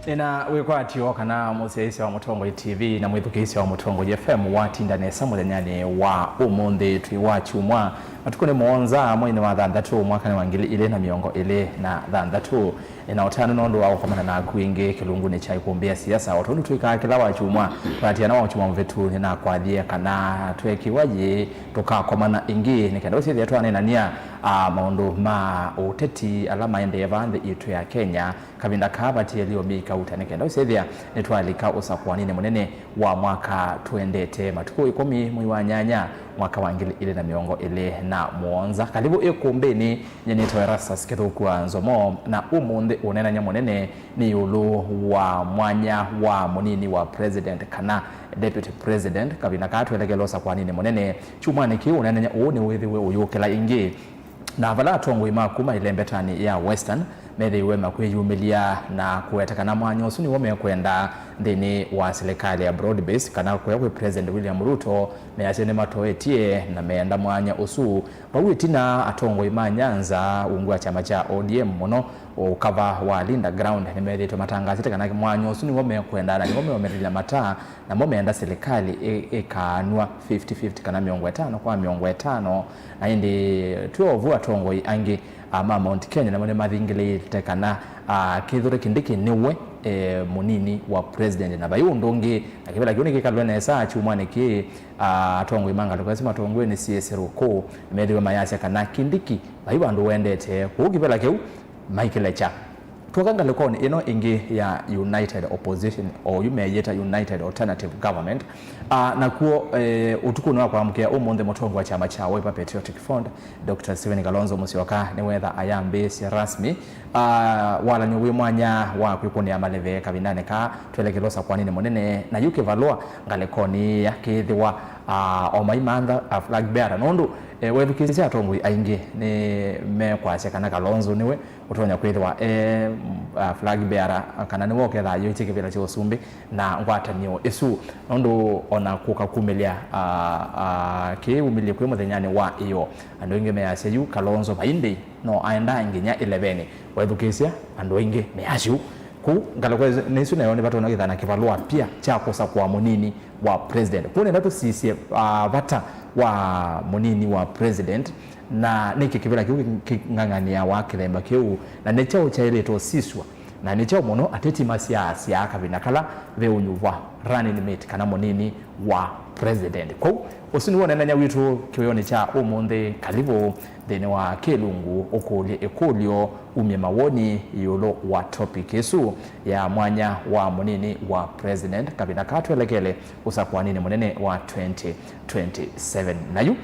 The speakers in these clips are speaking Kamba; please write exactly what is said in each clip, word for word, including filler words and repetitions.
Nĩna wĩkwatyo kana mũsyaĩĩsya wa Mũtongoi T V na mwĩthukĩĩsya wa Mũtongoi F M watinda nesa mũthenyanĩ wa ũmũnthĩ twĩ wa kyumwa, matukũ nĩ mũonza mweinĩ wa thanthatũ mwakanĩ wa ngili ilĩ na mĩongo ĩlĩ na thanthatũ. Nĩna ũtanu nũndũ wa kũkomana naku ĩngĩ kĩlungunĩ kya Ĩkũmbĩ ya Siasa. O tondũ twĩkaa kĩla wa kyumwa, twatiana wa kyumwa mũvĩtu nĩnakwathie kana twekiwa yĩĩ tũkakomana ĩngĩ nĩ kenda ũsyĩthĩa twaneenania, ah, maũndũ ma ũteti ala maendee vaa nthĩ itũ ya Kenya. Kavinda kaa vatiĩ lĩo mĩika ũta nĩ kenda ũsyĩthĩa nĩtwalika ũsakũaninĩ mũnene wa mwaka tũendete, matukũ ĩkũmi mwei wa nyanya mwaka wa ngili ilĩ na mĩongo ĩlĩ na mũonza. Kalĩvu Ĩkũmbĩnĩ, nyie nĩtawa Erastus Kĩthũku wa Nzomo, na ũmũnthĩ ũneenany'a mũnene nĩ ĩũlũ wa mwanya wa mũnini wa president kana deputy president. Kavinda kaa twelekele ũsakũaninĩ mũnene kyumwanĩ kĩĩ, ũneenany'a ũũ nĩwĩthĩwe ũyũkĩla ĩngĩ. Na vala atongoi ma kuma ĩlembetanĩ ya Western methĩiwe makwĩyumĩlya na kũweta kana mwanya ũsu nĩw'o mekwenda nthĩnĩ wa silikalĩ ya broad base, kana kũya kwĩ President William Ruto, measya nĩmatoetye na meenda mwanya ũsu. Vau ĩtina, atongoi ma Nyanza ungu wa kyama kya O D M, mũno ũkava wa Linda Ground, nĩmethĩĩtwe matangaasĩte kana mwanya ũsu nĩw'o mekwenda na nĩw'o meũmĩlĩlya mataa, namo meenda silikalĩ ĩ-, ĩkaanw'a fifty fifty kana mĩongo ĩtano kwa mĩongo ĩtano. Na ĩndĩ twĩ o vu, atongoi angĩ, a, ma Mount Kenya namo nĩmathingĩlĩĩte kana, a, kethĩwe Kindiki nĩwe, e, mũnini wa president na vai ũndũ ũngĩ, na kĩvĩla kĩu nĩkĩkalwe nesa kyumwanĩ kĩĩ, a, atongoi ma ngalĩko ĩsu matongoew'e nĩ C S Ruku nĩmethĩwe mayasya kana Kindiki vai vandũ ũendete. Kwoou kĩvĩla kĩu maikĩlekya. Twoka ngalĩkonĩ ĩno ĩngĩ ya United Opposition, oyu meyĩta United Alternative Government, ah, nakuo, eh, ũtukũnĩ wa kwamũkĩa ũmũnthĩ, mũtongoi wa kyama kya Wiper Patriotic Front, Doctor Stephen Kalonzo Musyoka nĩwetha ayambĩĩsye rasmi, ah, walan'yo wĩ mwanya wa kwĩkũnĩa maleve kavindanĩ kaa twelekele ũsakũaninĩ mũnene. Na yu kĩvalũa ngalĩkonĩ ĩya kĩĩthĩwa, ah, o maimantha, ah, flag bearer, nũndũ, eh, wethukĩĩsya atongoi aingĩ nĩmekwasya kana Kalonzo nĩwe ũtonya kwĩthĩwa e, a, flag bearer, kana nĩwe ũkethaa ayũĩtye kĩvĩla kya ũsumbĩ na ngwatanĩo ĩsu, nũndũ ona kũka kumĩlya, a, a, kĩĩ umĩlye kwĩ mũthenyanĩ wa ĩyoo. Andũ aingĩ measya yu Kalonzo vaindĩ no aendaa nginya ĩlevenĩ. Wethukĩĩsya, andũ aingĩ measya ũu. Kũu ngalĩko nĩ ĩsu nayo nĩvatonya kwĩthĩwa na kĩvalũa pia kya kũsakũa mũnini wa president. Kwoou nenda tũsisye, ah, vata wa mũnini wa president, na nĩkĩ kĩvĩla kĩu kĩng'ang'anĩawa kĩthemba kĩu, na nĩ kyaũ kyaĩlĩte ũsisw'a, na nĩ kyaũ mũno ateti masyaasyaa kavinda kala veũnyuvwa running mate kana mũnini wa president. Kwoou, ũsu nĩw'o ũneenany'a witũ kĩwĩonĩ kya ũmũnthĩ. Kalĩvu nthĩnĩ wa kĩlungu ũkũlye ĩkũlyo, umye mawoni ĩũlũ wa topic ĩsu ya mwanya wa mũnini wa president kavinda kaa twelekele ũsakũaninĩ mũnene wa twenty twenty-seven. Na yu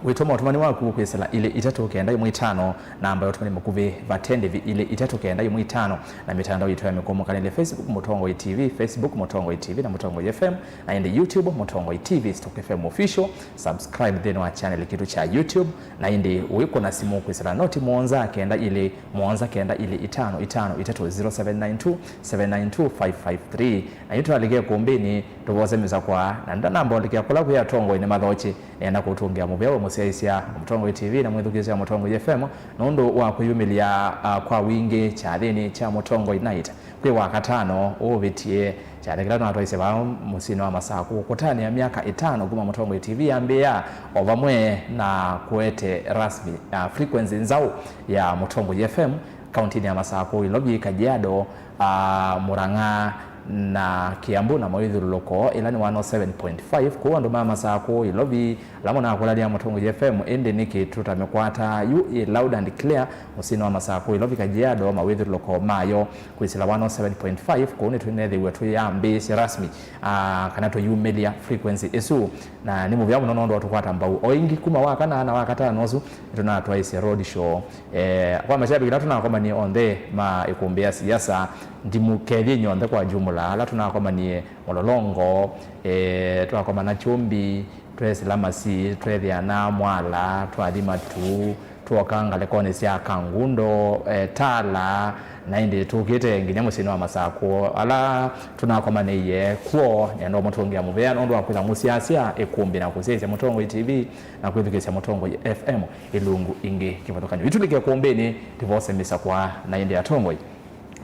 wĩtũma ũtũmani waku kwĩsĩla ilĩ itatũ kenda ĩmwe itano, namba ya ũtũmani mũkuvĩ vate ndĩvi ilĩ itatũ kenda ĩmwe itano, na mitandao yitũ ya mĩkũmũkanĩlye, Facebook Mũtongoi T V, Facebook Mũtongoi T V na Mũtongoi F M, na ĩndĩ YouTube Mũtongoi T V Stock F M Official. Subscribe nthĩnĩ wa channel kitũ kya YouTube, na ĩndĩ ũikũna simũ kwĩsĩla noti mũonza kenda ilĩ mũonza kenda ilĩ itano itano itatũ, zero seven nine two, seven nine two, five five three. Na yu twalike ĩkũmbĩnĩ, tũvose mĩsakwa, na ndanamba ũlikĩa kũla kwĩ atongoi nĩ mathoki, nĩenda kũtũngĩa mũvea we mũsyaĩĩsya Mũtongoi T V na mwĩthukĩĩsya wa Mũtongoi F M nũndũ wa kwĩyumĩlya, ah, kwa wingĩ kyathĩnĩ kya Mũtongoi Night. Kwĩ Wakatano ũvĩtie, kyathĩ kĩla tũnatwaisye vaa mũsyĩnĩ wa Masakũ kũtanĩa myaka ĩtano kuma Mũtongoi T V yambĩĩa, o vamwe na kũete rasmi, ah, frequency nzaũ ya Mũtongoi F M kauntinĩ ya Masakũ, Ilovi, Kajiado, ah, Murang'a na Kiambu na mawĩthyũlũlũko, ĩla nĩ one oh seven point five. Kũu andũ ma Masakũ, Ilovi, ala mũnakũlanĩa Mũtongoi F M, ĩndĩ nĩkĩ tũtamĩkwata yu ĩ loud and clear mũsyĩnĩ wa Masakũ, Ilovi, Kajiado, mawĩthyũlũlũko mayo kwĩsĩla one oh seven point five? Kũu nĩtũnethĩiwe tũyambĩĩsye rasmi, ah, kana tũyumĩlya frequency ĩsu, na nĩ mũvea mũno nũndũ wa tũkwata mbau. O ĩngĩ kuma Wakana na Wakatano ũsu, nĩtũnatwaĩsye road show. Eh, kwa mashabiki ala tũnakomanie onthe ma ĩkũmbĩ ya siasa, ndimũkethye inyw'onthe kwa jumla, ala tũnakomanie Mũlolongo, eh, twakomana Kyũmbi, twesĩla Masi, twethĩana Mwala, twathi Matu, twoka ngalĩkonĩ sya Kangundo, eh, Tala, na ĩndĩ tũkĩte nginya mũsyĩnĩ wa Masakũ. Ala tũnakomanĩie kw'o, nĩenda ũmũtũngĩa mũvea nũndũ wa kwĩtha mũsiasya ĩkũmbĩ na kũsyaĩĩsya Mũtongoi T V na kwĩthukĩĩsya Mũtongoi F M ilungu ingĩ kĩvathũkany'o. Yu tũlike ĩkũmbĩnĩ, tũvose mĩsakwa na ĩndĩ atongoi.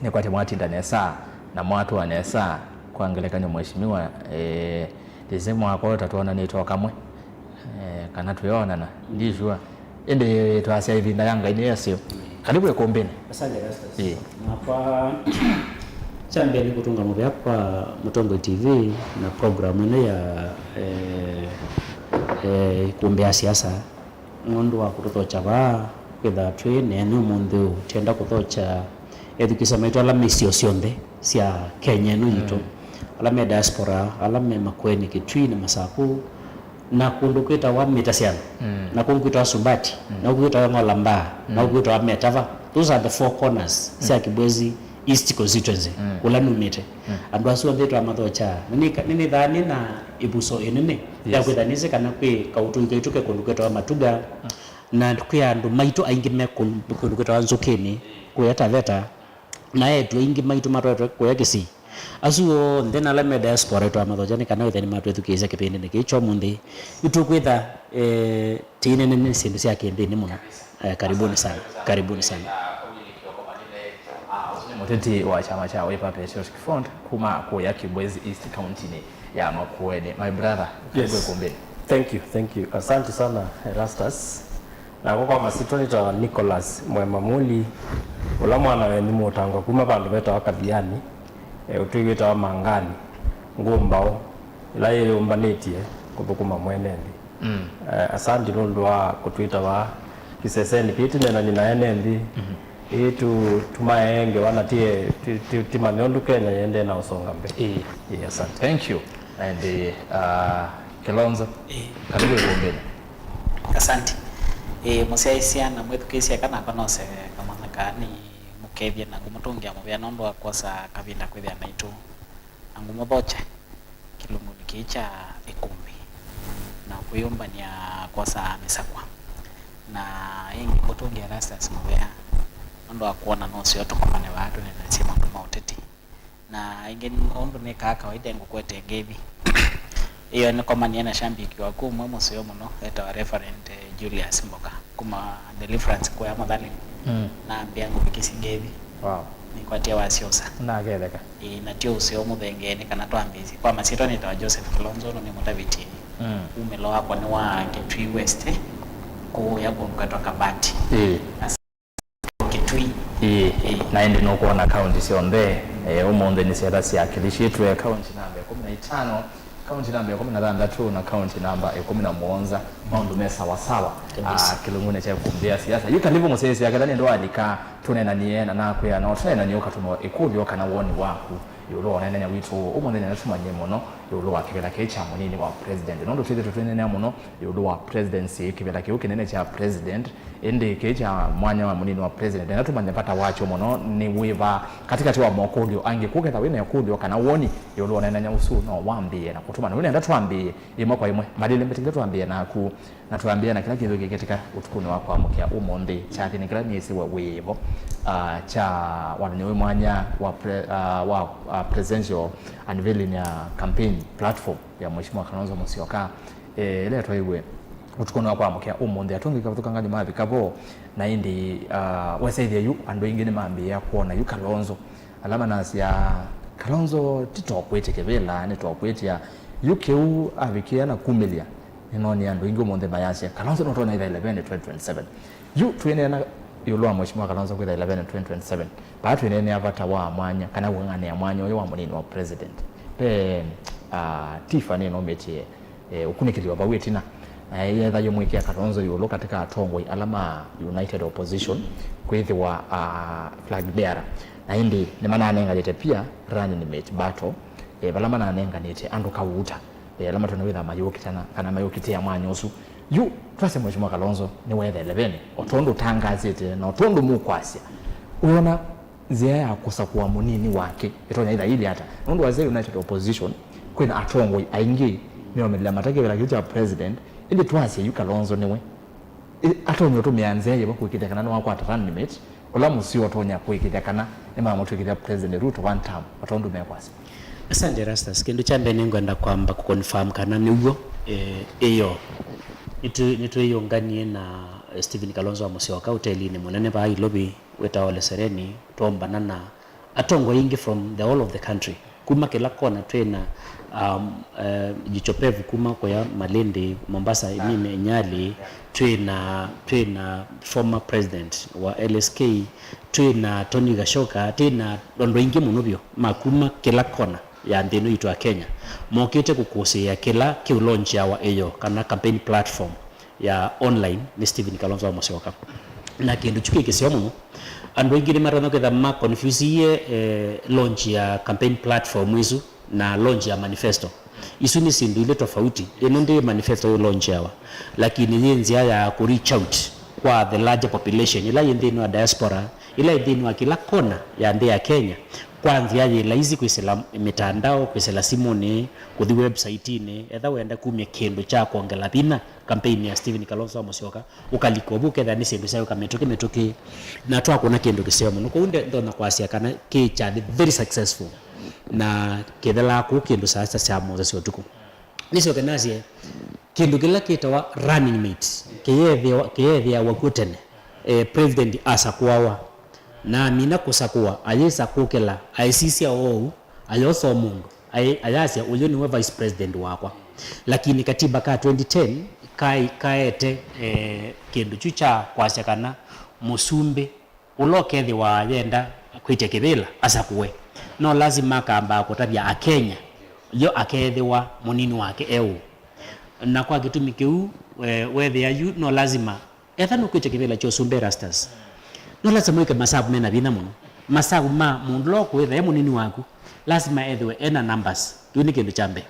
Nĩkwatya mwatinda nesa Na mwatũa nesa, kwa ngelekany'o, Mheshimiwa, eh, ndĩsĩ mwaka ũyũ ta twonanĩte o kamwe, eh, kana twĩonana, ndi sure. Ĩndĩ twasya ĩvinda ya Ngai nĩ yaseo. Karibu ĩkũmbĩnĩ. Asante, Erastus. Ĩĩ. Na kwa kya mbee nĩ kũtũnga mũvea kwa Mũtongoi T V na program ĩno ya, eh, eh, ĩkũmbĩ ya siasa. Nũndũ wa kũtũthokya vaa, kwĩthaa twĩ neene ũmũnthĩ ũũ, twĩenda kũthokya ethukĩĩsya maitũ ala me isio syonthe sya Kenya ĩno yitũ, ala me diaspora, ala me Makueni, Kitui na Masaku, na kũndũ kwĩtawa Mitasyana, na kũndũ kwĩtawa Sumbati, na kũndũ kwĩtawa Ng'ola Mbaa, na kũndũ kwĩtawa Metava. Those are the four corners sya Kibwezi East Constituency, kũla numĩte. Andũ asu onthe twamathokya. Nĩnĩthaa nĩ na ĩvuso ĩnene ya kwĩtha nĩsĩ kana kwĩ kaũtũi kaitũ ke kũndũ kwĩtawa Matuga, na kwĩ andũ maitũ aingĩ me kũndũ, kũndũ kwĩtawa Nzũkĩnĩ, kũya Taveta, na eĩtu aingĩ maitũ matwaĩtwe kũya Kisii. Asu onthe na ala me diaspora twamathokya nĩ kana wĩthe nĩmatwĩthukĩĩsya kĩvĩndĩnĩ kĩĩ kya ũmũnthĩ. Nĩtũkwĩtha, eh, tĩinene nĩ syĩndũ sya kĩnthĩnĩ mũno. Eh, karibuni sana. Karibuni sana. Mũteti wa kyama kya Wiper Patriotic Front kuma kũya Kibwezi East County-nĩ ya Makueni. My brother, karibu ĩkũmbĩnĩ. Thank you, thank you. Asante sana, Erastus. Nakwa kwa masyĩtwa nĩtawa Nicholas Mwema Muli, ũla mwana wenyu mũtangwa kuma vandũ vetawa Kathiani, eh, ũtũi wĩtawa Mangani, ngũmbaũ ĩla yĩyũmbanĩtye kũthũkũma mwene nthĩ. Mm. Eh, asanti nũndũ wa kũtwĩta vaa kĩsesenĩ kĩĩ tũneenany'e na ene nthĩ. Mhm. Ĩĩ tu-, tũmaee ngewa na tie-, ti-, ti-, tĩmanye ũndũ Kenya yĩendee na ũsonga mbee. Ĩĩ. Ĩĩ, asanti. Thank you. And, uh, Kilonzo, ĩĩ, karibu ĩkũmbĩnĩ. Asanti. Ĩĩ, mũsyaĩĩsya na mwĩthukĩĩsya eka nakwa nose kamwana kaa nĩ mũkethye na ngũmũtũngĩa mũvea nũndũ wa kwosa kavinda kwĩthĩa naitũ. Na ngũmũthokya kĩlungunĩ kĩĩ kya ĩkũmbĩ na kwĩyũmbany'a kwosa mĩsakwa. Na ĩngĩ ngũtũngĩa Erastus mũvea nũndũ wa kwona nũseo tũkomane vaa tũneenanĩsye maũndũ ma ũteti. Na ĩngĩ, ũndũ nĩkaa kawaida, ngũkwete ngethi. Ĩyo nĩkomanie na shambiki waku ũmwe mũseo mũno etawa Reverend, eh, Julius Mboka kuma Deliverance kũya Mũthali. Mm. Nambĩa ngũvikĩsye ngethi. Wow. Nĩkwatie wasyosa. Naketheka. Ĩĩ, na tyo ũseo mũthengee nĩ kana twambĩĩsye. Kwa masyĩtwa nĩtawa Joseph Kilonzo, ũno nĩ mũtavĩtye. Mm. Umĩlo wakwa nĩ wa Kitui West, kũũya kũndũ kwetwa Kabati. Ĩĩ. Kitui. Ĩĩ. Ĩĩ. Na ĩndĩ nũkwona kaunti syonthe, eh, ũmũnthĩ nĩsyetha syakĩlĩshĩtwe, kaunti namba ĩkũmi na itano, kaunti namba ĩkũmi na thanthatũ na kaunti namba ĩkũmi na mũonza. Maũndũ me sawa sawa. Kabisa. Ah, kĩlungunĩ kya ĩkũmbĩ ya siasa. Yu karibu mũsyaĩĩsya, ketha nĩ ndwalika, tũneenanie na nakwĩa, no tũneenanie ũkatũma ĩkũlyo kana woni waku ĩũlũ wa ũneenany'a witũ ũmũnthĩ, na tũmanye mũno ĩũlũ wa kĩvĩla kĩĩ kya mũnini wa president. Nũndũ twĩthĩtwe twĩneenea mũno ĩũlũ wa presidency, kĩvĩla kĩu kĩnene kya president, ĩndĩ kĩĩ kya mwanya wa mũnini wa president, na tũmanye vata wakyo mũno nĩ wĩva katĩkatĩ wa mokũlyo angĩ. Kũketha wĩ na ĩkũlyo kana woni ĩũlũ wa ũneenany'a ũsu, no wambĩĩe na kũtũmana. Nĩnenda twambĩĩe ĩmwe kwa ĩmwe. Malĩle Mbetinge, twambĩĩe naku, na twambĩĩe na kĩla kĩthũkĩe kĩkĩtĩka ũtukũnĩ wa kwamũkĩa ũmũnthĩ, kyathĩnĩ kĩla nĩsĩ we wĩvo, ah, kya wathani wĩ mwanya wa pre-, ah, wa, ah, presidential unveiling ya campaign platform ya Mheshimiwa Kalonzo Musyoka, eh, ĩla ĩtwaiwe ũtukũnĩ wa kwamũkĩa ũmũnthĩ. Atũngĩki kavathũkangany'o mavika vo, na ĩndĩ, ah, wesaĩthya yu andũ aingĩ nĩmambĩĩa kwona yu Kalonzo. Ala manasya, Kalonzo ti tokwĩtya kĩvĩla, nĩ tokwĩtya. Yu kĩu avikĩa na kumĩlya, nĩnonie andũ aingĩ ũmũnthĩ mayasya, Kalonzo nũtonya ĩtha ĩleveni twenty twenty-seven. Yu twĩneena ĩũlũ wa Mheshimiwa Kalonzo kwĩtha ĩleveni twenty twenty-seven, vaa twĩneenea vata wa mwanya, kana kũng'ang'anĩa mwanya ũyũ wa mũnini wa president. Ve, ah, Tifa nĩnũmĩtie, eh, ũkunĩkĩli wa vau ĩtina, na yetha yũmwĩkĩa Kalonzo ĩũlũ katika atongoi ala ma United Opposition kwĩthĩwa, ah, flag bearer. Na ĩndĩ nĩmananenganĩte pia running mate battle, eh, vala mananenganĩte andũ kauta, eh, ala matonya wĩtha mayũkitana kana mayũkitĩa mwanya ũsu. Yu twasya Mheshimiwa Kalonzo nĩwetha ĩleveni, o tondũ ũtangaasĩte na o tondũ mũkwasya. Wĩona nzĩa ya kũsakũa mũnini wake ĩtonya ĩtha ili ata? Nũndũ wasya United Opposition, kwĩna atongoi aingĩ meũmĩlĩla mate kĩvĩla kĩu kya president, ĩndĩ twasya yu Kalonzo nĩwe. Ĩ, atonya ũtũmĩa nzĩa yĩva kũĩkĩthya kana nĩwakwata running mate ũla mũseo ũtonya kũĩkĩthya kana nĩmamũtw'ĩkĩthya President Ruto one term, o tondũ mekwasya? Asante, Erastus. Kĩndũ kya mbee nĩngwenda kwamba kũconfirm kana nĩ w'o, eh, ĩyo. Nĩtwĩ-, nĩtwĩyũnganie na, eh, Stephen Kalonzo wa Musyoka ũtelinĩ mũnene vaa Ilovi wĩtawa Ole Sereni, twombana na Atongoi aingĩ from the whole of the country, kuma kĩla kona. Twĩ na um, uh, Jicho Pevu kuma kũya Malindi, Mombasa, Imime, Nyali. Twĩ na, twĩ na former president wa L S K, twĩ na Tony Gashoka, twĩ na andũ aingĩ mũno vyũ ma kuma kĩla kona ya nthĩ ĩno yitũ ya Kenya, mokĩte kũkũsĩĩa kĩla kĩũlaunchiawa ĩyo kana campaign platform ya online nĩ Stephen Kalonzo wa Musyoka. Na kĩndũ kyu kĩ kĩseo mũno. Andũ aingĩ nĩmatonya kwĩtha ma confusie, eh, launch ya campaign platform ĩsu na launch ya manifesto. Isu nĩ syĩndũ ilĩ tofauti. Ĩno ndĩ manifesto yĩlaunchiawa, lakini yĩ nzĩa ya kũ reach out kwa the larger population ĩla yĩ nthĩnĩ wa diaspora, ĩla yĩ nthĩnĩ wa kĩla kona ya nthĩ ya Kenya, kwa nzĩa yĩ laisi kwĩsĩla mĩtandao, kwĩsĩla simũnĩ, kũthi website-inĩ, etha wenda kumya kĩndũ kya kwongela vinya campaign ya Stephen Kalonzo wa Musyoka, ũkalika ũvu ũkethĩa nĩ syĩndũ sya wĩka mĩtũkĩ mĩtũkĩ, na twakũna kĩndũ kĩseo mũno. Kwoou nde-, ndonya kwasya kana kĩ kyathĩ very successful, na kĩthelaa kũu kĩndũ saa sita sya mũthenya sya ũtukũ. Nĩsyoke nasye kĩndũ kĩla kĩtawa running mate kĩyeethĩawa, kĩyeethĩawa kw'o tene. Eh, president asakũawa, na amina kũsakũa, ayĩsa kũkĩla, ayĩsisya oou, ayosa o mũndũ, ayĩ-, ayasya, "Ũyũ nĩwe vice president wakwa." Lakini katiba ka twenty ten kai-, kaete, eh, kĩndũ kyu kya kwasya kana mũsumbĩ ũla ũkethĩwa ayenda kwĩtya kĩvĩla asakũe, no lasima akambaa kũtavya Akenya yo akeethĩwa mũnini wake e ũũ. Na kwa kĩtumi kĩu, eh, weethĩa yu no lasima Etha nũkwĩtya kĩvĩla kya ũsumbĩ Erastus, no lasima wĩke masavu mena vinya mũno. Masavu ma mũndũ ũla ũkwĩtha e mũnini waku, lasima ethĩwe ena numbers. Kĩu nĩ kĩndũ kya mbee.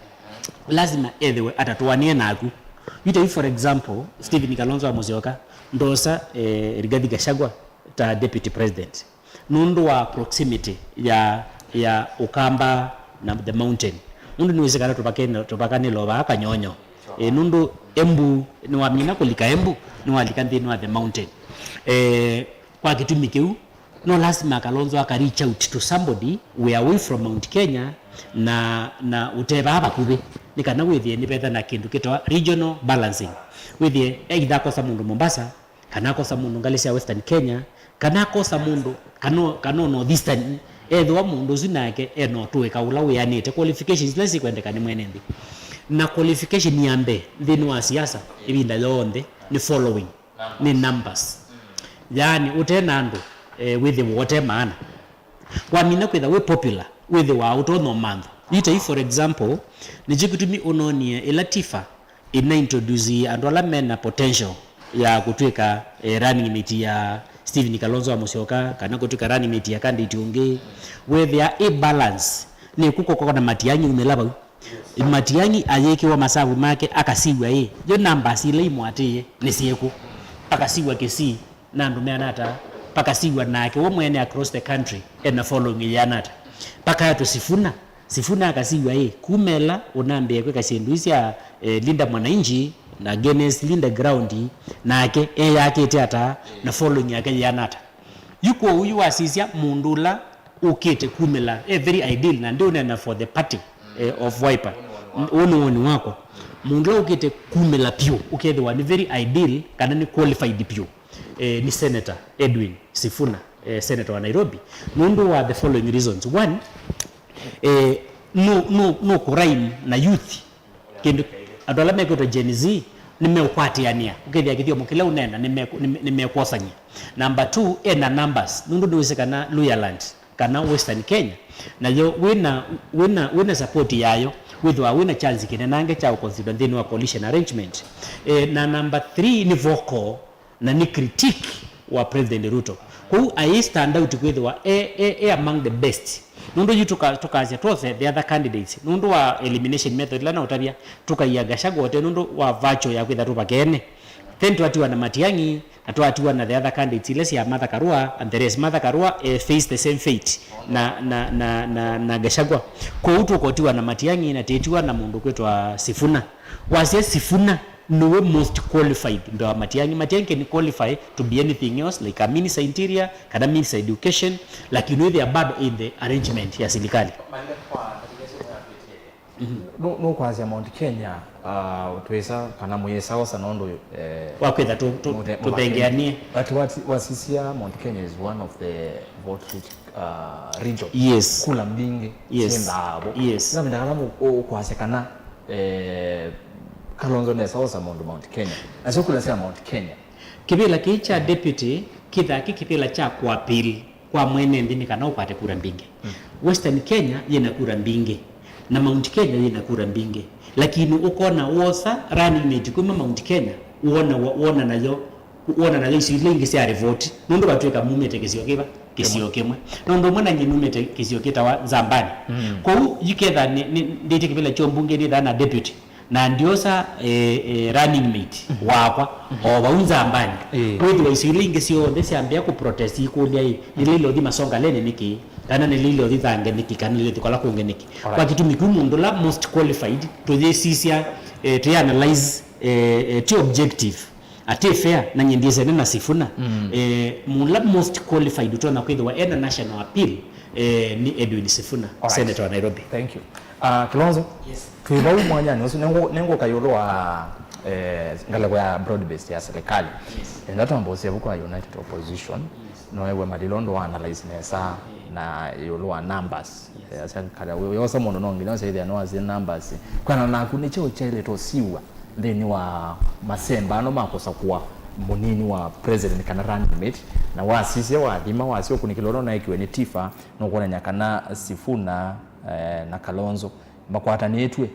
Lasima ethĩwe atatũanĩe naku. Yu ta yu, for example, Stephen Kalonzo wa Musyoka ndosa, eh, Rigathi Gachagua ta deputy president nũndũ wa proximity ya, ya Ũkamba na the mountain. Nũndũ nĩwĩsĩ kana tũvakene-, tũvakanĩle o vaa Kanyonyo. Ĩ, nũndũ Embu, nĩwamina kũlika Embu, nĩwalika nthĩnĩ wa the mountain. Eh, kwa kĩtumi kĩu, no lasima Kalonzo aka reach out to somebody wĩ away from Mount Kenya na, na ũte vaa vakuvĩ, nĩ kana wĩthĩe nĩvetha na kĩndũ kĩtawa regional balancing. Wĩthĩe either akosa mũndũ Mombasa, kana akosa mũndũ ngalĩ sya Western Kenya, kana akosa mũndũ, kana, kana o North Eastern, ethĩwa mũndũ ũsu nake ena ũtũĩka ũla wĩanĩte, qualifications ila sikwendeka nĩ mwene nthĩ. Na qualification ya mbee nthĩnĩ wa siasa ĩvinda yonthe nĩ following, nĩ numbers. Yaani, ũte na andũ, eh, wĩthĩwa ũte maana. Wamina kwĩtha wĩ popular, wĩthĩwa ũtonya ũmanthwa. Yu ta yu, for example, nĩkyo kĩtumi ũnoonie ĩla Tifa ĩna introduce andũ ala mena potential ya kũtw'ĩka, eh, running mate ya Stephen Kalonzo wa Musyoka, kana kũtw'ĩka running mate ya candidate ũngĩ. Wethĩa ĩ balance, nĩ kũ kũkona Matiang'i umĩla vau. Matiang'i ayĩkĩwa masavu make, akasiw'a ĩ, yo numbers ila imũatĩĩe nĩ syĩkũ? Pakasiw'a Kisii na andũ meana ata? Pakasiw'a nake we mwene across the country ena following yĩana ata? Pakaetwe Sifuna, Sifuna akasiw'a ĩ, kuma ĩla ũnambĩĩe kwĩka syĩndũ ii sya, eh, Linda Mwananchi na against Linda Ground, nake eyakĩte ata na following yake yĩana ata? Yu kwoou yu wasisya mũndũ ũla ũkĩte kumĩla, e very ideal, na ndiũneena for the party, eh, of Wiper. Ũũ nĩ woni wakwa. Mũndũ ũla ũkĩte kumĩla pyũ, ũkethĩwa nĩ very ideal, kana nĩ qualified pyũ, eh, nĩ Senator Edwin Sifuna, eh, Senator wa Nairobi, nũndũ wa the following reasons. One, eh, no, no, no kũrhyme na youth. Kĩndũ, andũ ala mekwĩtwa Gen Z nĩmeũkwatĩanĩa. Ũkethĩa kĩthyomo kĩla ũneena nĩmeku-, nĩme-, nĩmekwosany'a. Number two, ena numbers, nũndũ nĩwĩsĩ kana Luhyaland kana Western Kenya, nayo wĩna, wĩna, wĩna support yayo, wĩthĩwa wĩna chance kĩnenange kya ũconsider nthĩnĩ wa coalition arrangement. Eh, na number three nĩ vocal, na nĩ critique wa President Ruto. Kwoou ayĩ stand out kwĩthĩwa e, e, e among the best. Nũndũ yu tũka-, tũkasya twose the other candidates, nũndũ wa elimination method ĩla naũtavya, tũkaia Gachagua ũtee nũndũ wa virtue ya kwĩtha tũvakeene. Then twatiwa na Matiang'i, na twatiwa na the other candidates ila sya Martha Karua and the rest. Martha Karua, eh, face the same fate na, na, na, na, na Gachagua. Kwoou tũkotiwa na Matiang'i na tĩtiwa na mũndũ kwĩtwa Sifuna. Wasya Sifuna nĩwe most qualified mbee wa Matiang'i. Matiang'i can qualify to be anything else, like a minister interior, kana minister education, lakini wĩthĩa bado in the arrangement ya silikali. Nũ- nũkwasya Mount Kenya, uh, twĩsa kana mũyĩsa osa nũndũ, eh, Wakwĩtha tũ- tũ- mũthe- tũthengeanie. But what wasisya, Mount Kenya is one of the vote rich, uh, region. Yes. Kula mbingĩ Yes. syĩndaa vo. Yes. Namenda kana mũ- ũkwasya kana, eh, Kalonzo nesa osa mũndũ Mount Kenya. Nasyo kula sya Mount Kenya. Kĩvĩla kĩĩ kya deputy kĩthaa kĩ kĩvĩla kya kũapili kwa mwene nthĩ nĩ kana ũkwate kura mbingĩ. Western Kenya yĩna kura mbingĩ na Mount Kenya yĩna kura mbingĩ, lakini ũkona wosa running mate kuma Mount Kenya wona wona nayo wona nayo isu ila ingĩ sya rivoti nũndũ vatwĩka mumĩte kĩsio kĩva kĩsio kĩmwe na ũndũ ũmwe na nyie numĩte kĩsio kĩtawa Nzambani. Kwoou yiketha ndĩtye kĩvĩla kyo mbunge nĩthaa na deputy na ndiosa eh, eh, running mate wakwa o vau Nzambani. Kwĩthĩwa isu ila ingĩ syonthe syambĩa kũprotest ikũlya ĩ, nĩlĩile ũthi Masongaleni nĩkĩ? Kana nĩlĩile ũthi Thange nĩkĩ? Kana nĩlĩile ũthi kola kũngĩ nĩkĩ? Kwa kĩtumi kĩu mũndũ ũla most qualified tũyĩsisya, eh, tũyĩanalyze, eh, eh, ti objective, atĩ fair, na nyie ndiĩsene na Sifuna. Eh, mũla most qualified ũtonya kwĩthĩwa ena national appeal, eh, nĩ Edwin Sifuna, senator wa Nairobi. Thank you. Uh, Kilonzo, twĩ vau mwanyanĩ ũsu, nĩngũka ĩũlũ wa, eh, ngalĩko ya broad based ya serikali. Enda twambe ũsye vu kwa United Opposition, no ew'e malilo ndo wa analyze nesa na ĩũlũ wa numbers. Eh, asya kala wĩ- wĩosa mũndũ no nginya ũsyaithĩa no asye numbers. Kwana naku nĩ kyaũ kyaĩlĩte ũsiw'a nthĩnĩ wa masemba ano ma kũsakũa mũnini wa president kana running mate, na wasisya wathima wasya ũkunĩkĩlo ũla ũnaekiwe nĩ Tifa nũkwonany'a kana Sifuna, eh, na Kalonzo makwatanĩtw'e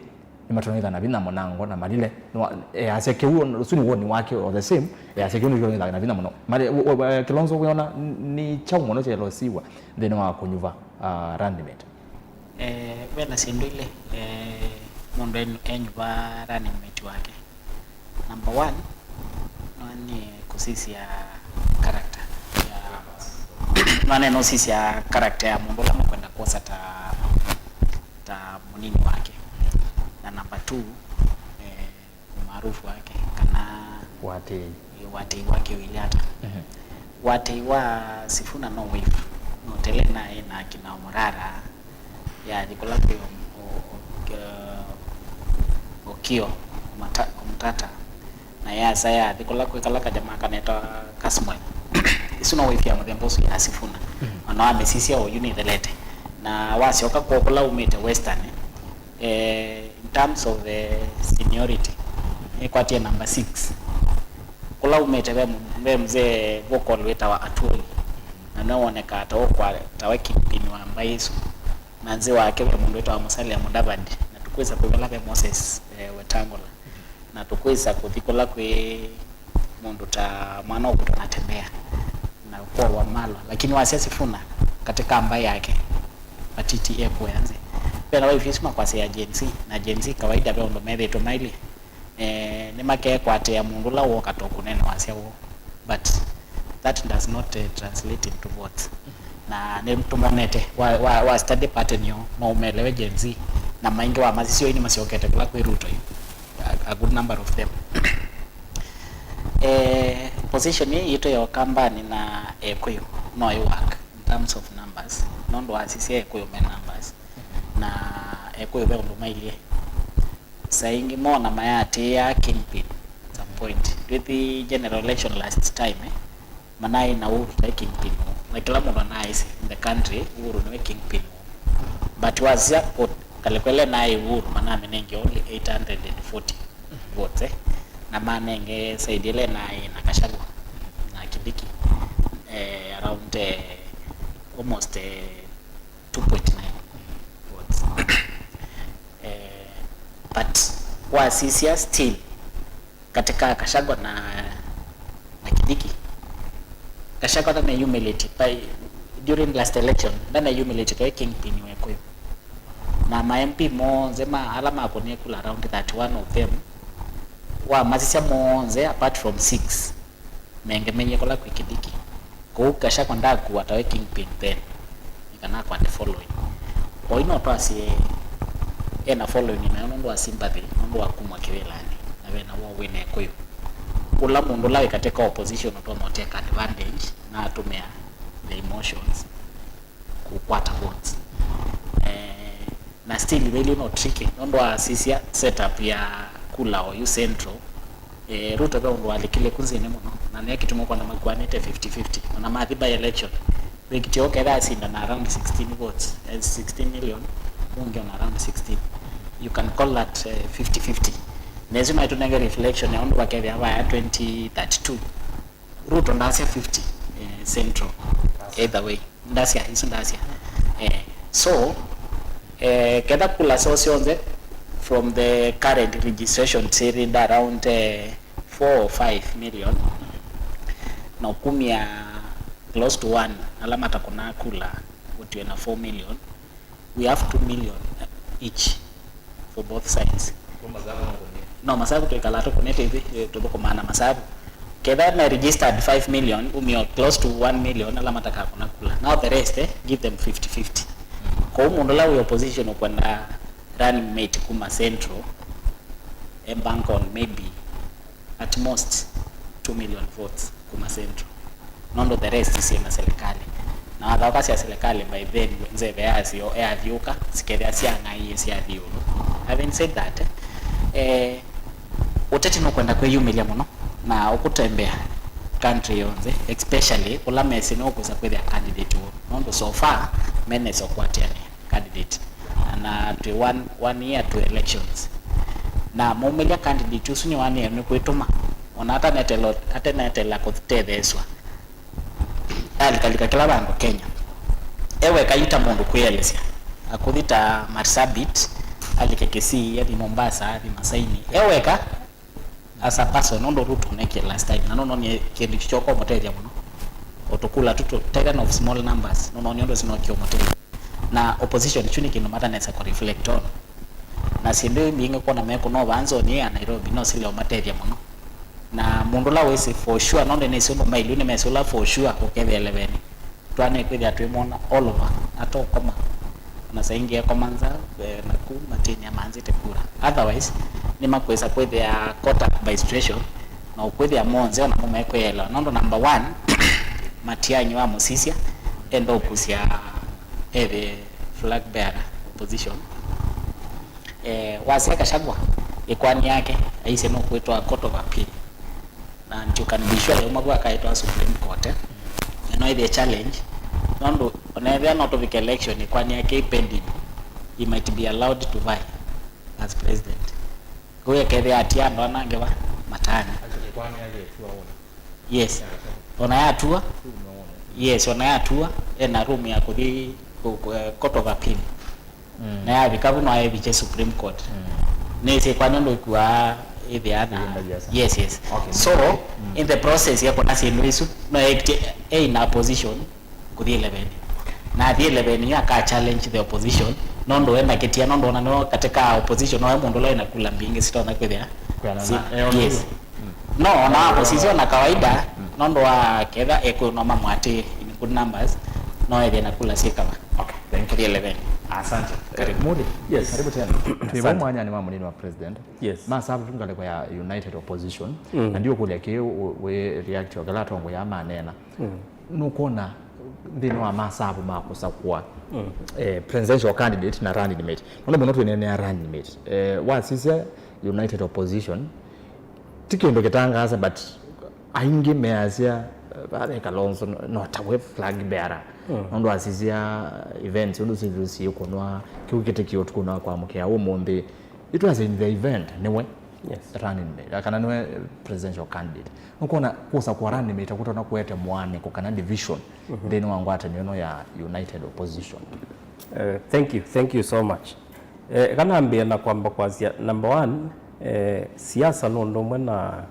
nĩmatonya ĩthana vinya mũnango na malile. Nĩwa- easya kĩu ũsu nĩ woni wake o the same. Easya kĩu nĩkĩtonya ĩthana vinya mũno. Mali- w- w- Kilonzo wĩona nĩ kyaũ mũno kyaĩlĩte ũsiw'a nthĩnĩ wa kũnyuva, uh, running mate? Eh, ve na syĩndũ ilĩ. Eh, mũndũ enyu- enyuva running mate wake. Number one, nwanie kũsisya character ya nwanie nũsisya character ya mũndũ ũla mũkwenda kwosa ta ta mũnini wake. Na number two, eh, umaarufu wake kana watĩĩi watĩĩi wake ũilye ata. Watĩĩi wa Sifuna no wĩvu, no tele naĩ na kina Omorara, yathi kũla kwĩ o- o- o- Okio, Omata- Omtata, na yasa yathi kũla kwĩ kala kajamaa kanetawa Kasmuel. Isu no wĩvia mũthemba ũsu ya Sifuna. Ona wamĩsisya oyu nĩthelete. Na wasyoka kwoo kũla umĩte Western, eh, in terms of the seniority, ĩkwatie number six. Kũla umĩte ve mũ- ve mzee vocal wĩtawa Atwoli, na nĩwe wonekaa ta ũkwa- tawe kingpin wa mbaĩ ĩsu. Na nzĩ wake ve mũndũ wĩtawa Musalia Mudavadi, na tũkwĩsa kwĩ vala ve Moses, eh, Wetangula, na tũkwĩsa kũthi kũla kwĩ mũndũ ta mwana ũkwĩtwa Natembeya na Paul Wamalwa, lakini wasya Sifuna katĩ ka mbaĩ yake matiti ekũya nzĩ. Vena waivisi makwasya ya Gen Z, na Gen Z kawaida ve ũndũ methĩtwe mailye, eh, nĩmakekwatĩa mũndũ ũla woka to kũnene wasya ũũ, but that does not, eh, translate into votes. Na nĩtũmonete wa, wa, wa study pattern yo no ũmelewe Gen Z, na maingĩ wa masisyo nĩ masyokete kũla kwĩ Ruto yu, a, a good number of them. Eh, position ĩĩ yitũ ya Ũkambanĩ na Ekũyũ no ĩ work in terms of numbers, nũndũ wasisya Ekũyũ me numbers, na Ekũyũ ve ũndũ mailye. Saa ingĩ mona mayatĩĩaa kingpin at some point. Twĩthi general election last time, eh, manaĩ na Uhuru taĩ kingpin ũũ. Na kĩla mũndũ anaĩsĩ in the country, Uhuru nĩwe kingpin ũũ. But wasya kũ- ngalĩko ĩla naĩ Uhuru manamĩnenge only eight hundred and forty votes, eh. Na manenge side ĩla naĩ na Gachagua na Kindiki, eh, around, eh, almost, eh, two point nine votes. Eh, but wasisya still katĩ ka Gachagua na, na Kindiki, Gachagua ndaneyumĩlĩtye by, during last election, ndaneyumĩlĩtye taĩ kingpin wa Ekũyũ. Na ma M P monthe ma ala makũnie kula, around thirty-one of them, wamasisya monthe apart from six, mengemeie kũla kwĩ Kindiki. Kũu Gachagua ndakua tawe kingpin then, nĩ kana akwate following. Oyu no twasye ena following nayo nũndũ wa sympathy, nũndũ wa kumwa kĩwĩlanĩ, na vena woo wĩ na Ekũyũ. Ũla mũndũ ũla wĩ katĩ ka opposition ũtonya ũteka advantage na atũmĩa the emotions kũkwata votes. Eh, Na still ĩthĩlĩ no tricky nũndũ wa sisya setup ya kula oyu Central. Eh, Ruto ve ũndũ walikile ku nzĩnĩ mũno, na nĩe kĩtumi ũkwona makuanĩte fifty fifty. Ona mathi by election, wĩkĩtye ũkethĩa asinda na around sixteen votes, eh, sixteen million, ũngĩ ona around sixteen. You can call that, eh, fifty fifty. Na ĩsu no ĩtũnenge reflection ya ũndũ vakethĩa vaya twenty thirty-two. Ruto ndasya fifty, eh, Central. Either way. Ndasya, isu ndasya. Eh, so, eh, ketha kula so syonthe from the current registration syĩrĩnda around, eh, four or five million, na kumya close to one ala matakũnaa kula, ũtiwe na four million. We have two million each for both sides. No masavu twĩkalaa tũkũnĩte ithyĩ, eh, tũthũkũmaa na masavu. Ketha me registered five million, umio close to one million ala matakakũna kula. Now the rest, eh, give them fifty fifty. Kwoou mũndũ ũla wĩ opposition ũkwenda running mate kuma Central, eh, bank on maybe at most two million votes kuma Central. Nũndũ the rest syĩ na serikali. Na wathaũka sya serikali, by then nzeve yasyo yathiũka, sikethĩa syang'aie syathi ĩũlũ. Having said that, eh, ũteti nũkwenda kwĩyumĩlya mũno na ũkũtembea country yonthe, especially ũla mesĩ nũkwĩsa kwĩthĩa candidate woo. Nũndũ so far, menesa ũkwatĩanĩa candidate, na twĩ one, one year to elections. Na maumĩlya candidate ũsu nĩwanĩe nĩ kwĩtũma, ona atanetela, atanetela kũtetheesw'a, alikalika kĩla vandũ Kenya. E weka yu ta mũndũ kwĩelesya, akũthi ta Marsabit, alike Kisii, athi Mombasa, athi Masaini. E weka, as a person, nũndũ Ruto nekie last time, na nũnonie kĩndũ kyu kyoka ũmũtethya mũno. Ũtũkula tu tũ, ten of small numbers, nũnonie ũndũ ũsu nokie ũmũtethya. Na opposition, kyu nĩ kĩndũ matanesa kũ reflect on. Na syĩndũ mbingĩ kwona mekũnova nzoni ya Nairobi, no sile ũmatethya mũno. Na mũndũ ũla wĩsĩ for sure, nũndũ nĩsĩ ũndũ mailu nĩmesĩ ũla for sure ũkethĩa eleveni. Twanĩe kwĩthĩa twĩmwona all over, atokoma. Na saa ingĩ ekoma nza, eh, naku matĩnĩ amanzĩte kura. Otherwise, nĩmakwĩsa kwĩthĩa caught up by situation, na ũkwĩthĩa monthe ona mo mekwĩelewa. Nũndũ number one, Matiang'i wamũsisya, enda ũkusya ethĩe flag bearer opposition. Eh, wasya Gachagua, ĩkoani yake, aisye nũkwĩtwa Court of Appeal. Na you can be sure yauma vu akaĩtwa Supreme Court, eh? Na no ĩthĩe challenge, nũndũ ona ethĩa no tũvike election, ĩkoani yake ĩ pending, he might be allowed to vie as president. Kwoou ekethĩa atia andũ ana angĩ va mataani. Yes. Ona yatua. Yes, ona yatua, ena room ya kũthi ku-, ku-, eh, Court of Appeal. Mm. Na yavika vu no evikye Supreme Court. Mm. Nĩsĩ kwa nũndũ ĩkuaa ĩthĩa tha. Yes, yes. Okay. So, mm, in the process ya kũna syĩndũ isu, no ekĩtye e in a position kũthi eleven. Na athi eleven yu aka challenge the opposition, nũndũ ena kĩtia, nũndũ ona no katika opposition, no e mũndũ ũla wĩna kula mbingĩ sitonya kwĩthĩa. Kwĩana si-, na, eh, yes. Mm. No, ona opposition na kawaida, mm, nũndũ wa ketha ekwĩ no mamwatĩ in good numbers, no ethĩa na kula syĩ kava. Okay, thank you. Kũthi eleven. Asante. Karibu. Mudi. Yes. Karibu tena. Twĩ vau mwanyanĩ wa mũnini wa president. Yes. Masavu ngalĩko ya United Opposition. Mm. Na ndiũkũlya kĩ ũ-, wĩ react o kĩla atongoi aa manena. Mm. Nũkwona nthĩnĩ wa masavu ma kũsakũa, mm, eh, presidential candidate na running mate. Nũndũ mũno twĩneenea running mate. Eh, wasisya United Opposition, ti kĩndũ kĩtangaasa, but aingĩ measya, eh, vave Kalonzo no, no tawe flag bearer. Mm. Nũndũ asisya events ũndũ syĩthĩwe syĩkũnwa, kĩu kĩtĩkĩ ũtukũnĩ wa kwamũkĩa ũmũnthĩ. It was in the event, nĩwe, yes, running mate, kana nĩwe presidential candidate. Nũkwona kũsakũa running mate kũtonya kũete mwanĩko kana division, mhm, nthĩnĩ wa ngwatanĩo ĩno ya United Opposition. Eh, thank you, thank you so much. Eh, eka nambĩe na kwamba kwasya, number one, eh, siasa nĩ ũndũ ũmwe na,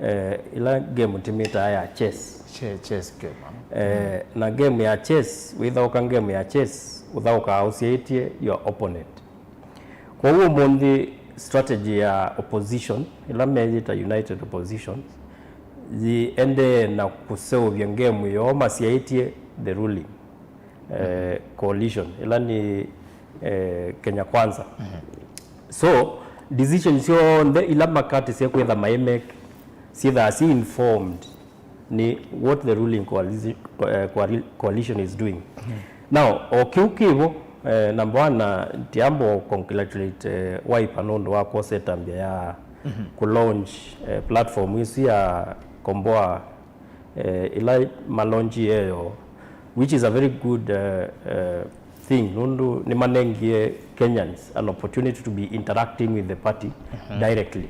eh, ĩla game tĩmĩtaa ya chess. Che-, chess game, ah. Eh, mm, na game ya chess, wĩthaũka game ya chess, ũthaũkaa ũsyaĩtye your opponent. Kwoou ũmũnthĩ strategy ya opposition, ĩla meyĩta United Opposition, yĩendee na kũseũvya game yoo masyaĩtye the ruling, eh, coalition, ĩla nĩ, eh, Kenya Kwanza. Mhm. So, decision syonthe ila makatĩsya kwĩtha maimake, syĩthaa syĩ informed nĩ what the ruling coalition, eh, coali-, coalition is doing. Mhm. Now, o kĩu kĩvo, Eh, number one, na tiambo congratulate eh, Wiper nũndũ wa kwosa ĩtambya ya kũlaunch eh, platform isu ya Komboa eh, ila malaunch yeyo, which is a very good eh, eh, thing, nũndũ nĩmanengie Kenyans an opportunity to be interacting with the party directly.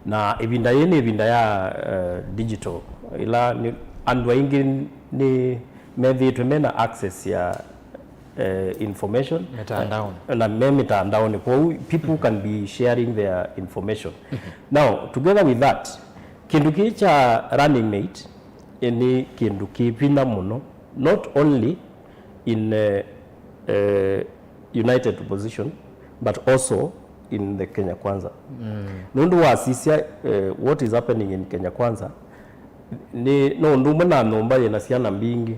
Na ĩvinda yĩĩ nĩ ĩvinda ya eh, digital, ila nĩ andũ aingĩ nĩ methĩĩtwe mena access ya eh, information Mĩtandaonĩ. Na me mĩtandaonĩ, kwoou people can be sharing their information. Now, together with that, kĩndũ kĩĩ kya Running Mate eh, nĩ kĩndũ kĩ vinya mũno, not only in eh, eh, United Opposition but also in the Kenya Kwanza. Nũndũ wasisya eh, what is happening in Kenya Kwanza, nĩ no ũndũ ũmwe na nyũmba yĩna syana mbingĩ,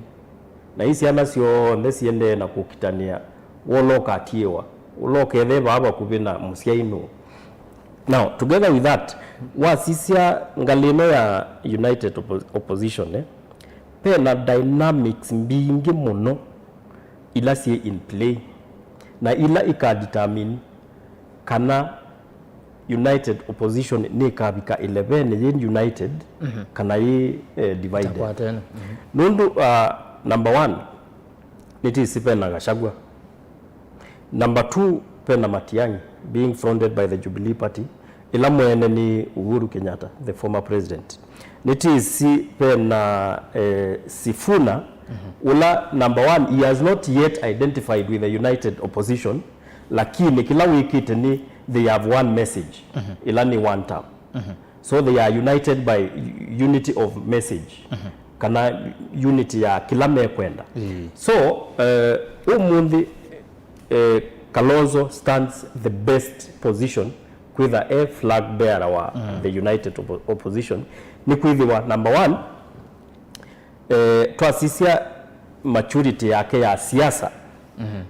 na ii syana syonthe siendee na kũkitanĩa, wola ũkatiĩwa, ũla ũkethee vaa vakuvĩ na mũsyai nũũ. Now, together with that, wasisya ngalĩ ĩno ya United Oppo- Opposition eh, pena dynamics mbingĩ mũno ila syĩ in play na ila ika determine kana United Opposition nĩkavika ĩlevenĩ yĩ united kana yĩ eh, divided. Itakwatene. Nũndũ uh, number one, nĩtĩsĩ pena Gachagua. Number two, pena Matiang'i being fronted by the Jubilee Party, ĩla mwene nĩ Uhuru Kenyatta, the former president. Nĩtĩsĩ pena eh, Sifuna, ũla number one, he has not yet identified with the United Opposition, lakini kĩla wĩkĩte nĩ they have one message, ĩla nĩ one term. So they are united by unity of message, kana unity ya kĩla mekwenda. So eh, ũmũnthĩ eh, Kalonzo stands the best position kwĩtha e flag bearer wa the United Oppo- Opposition, nĩ kwĩthĩwa number one, eh, twasisya maturity yake ya siasa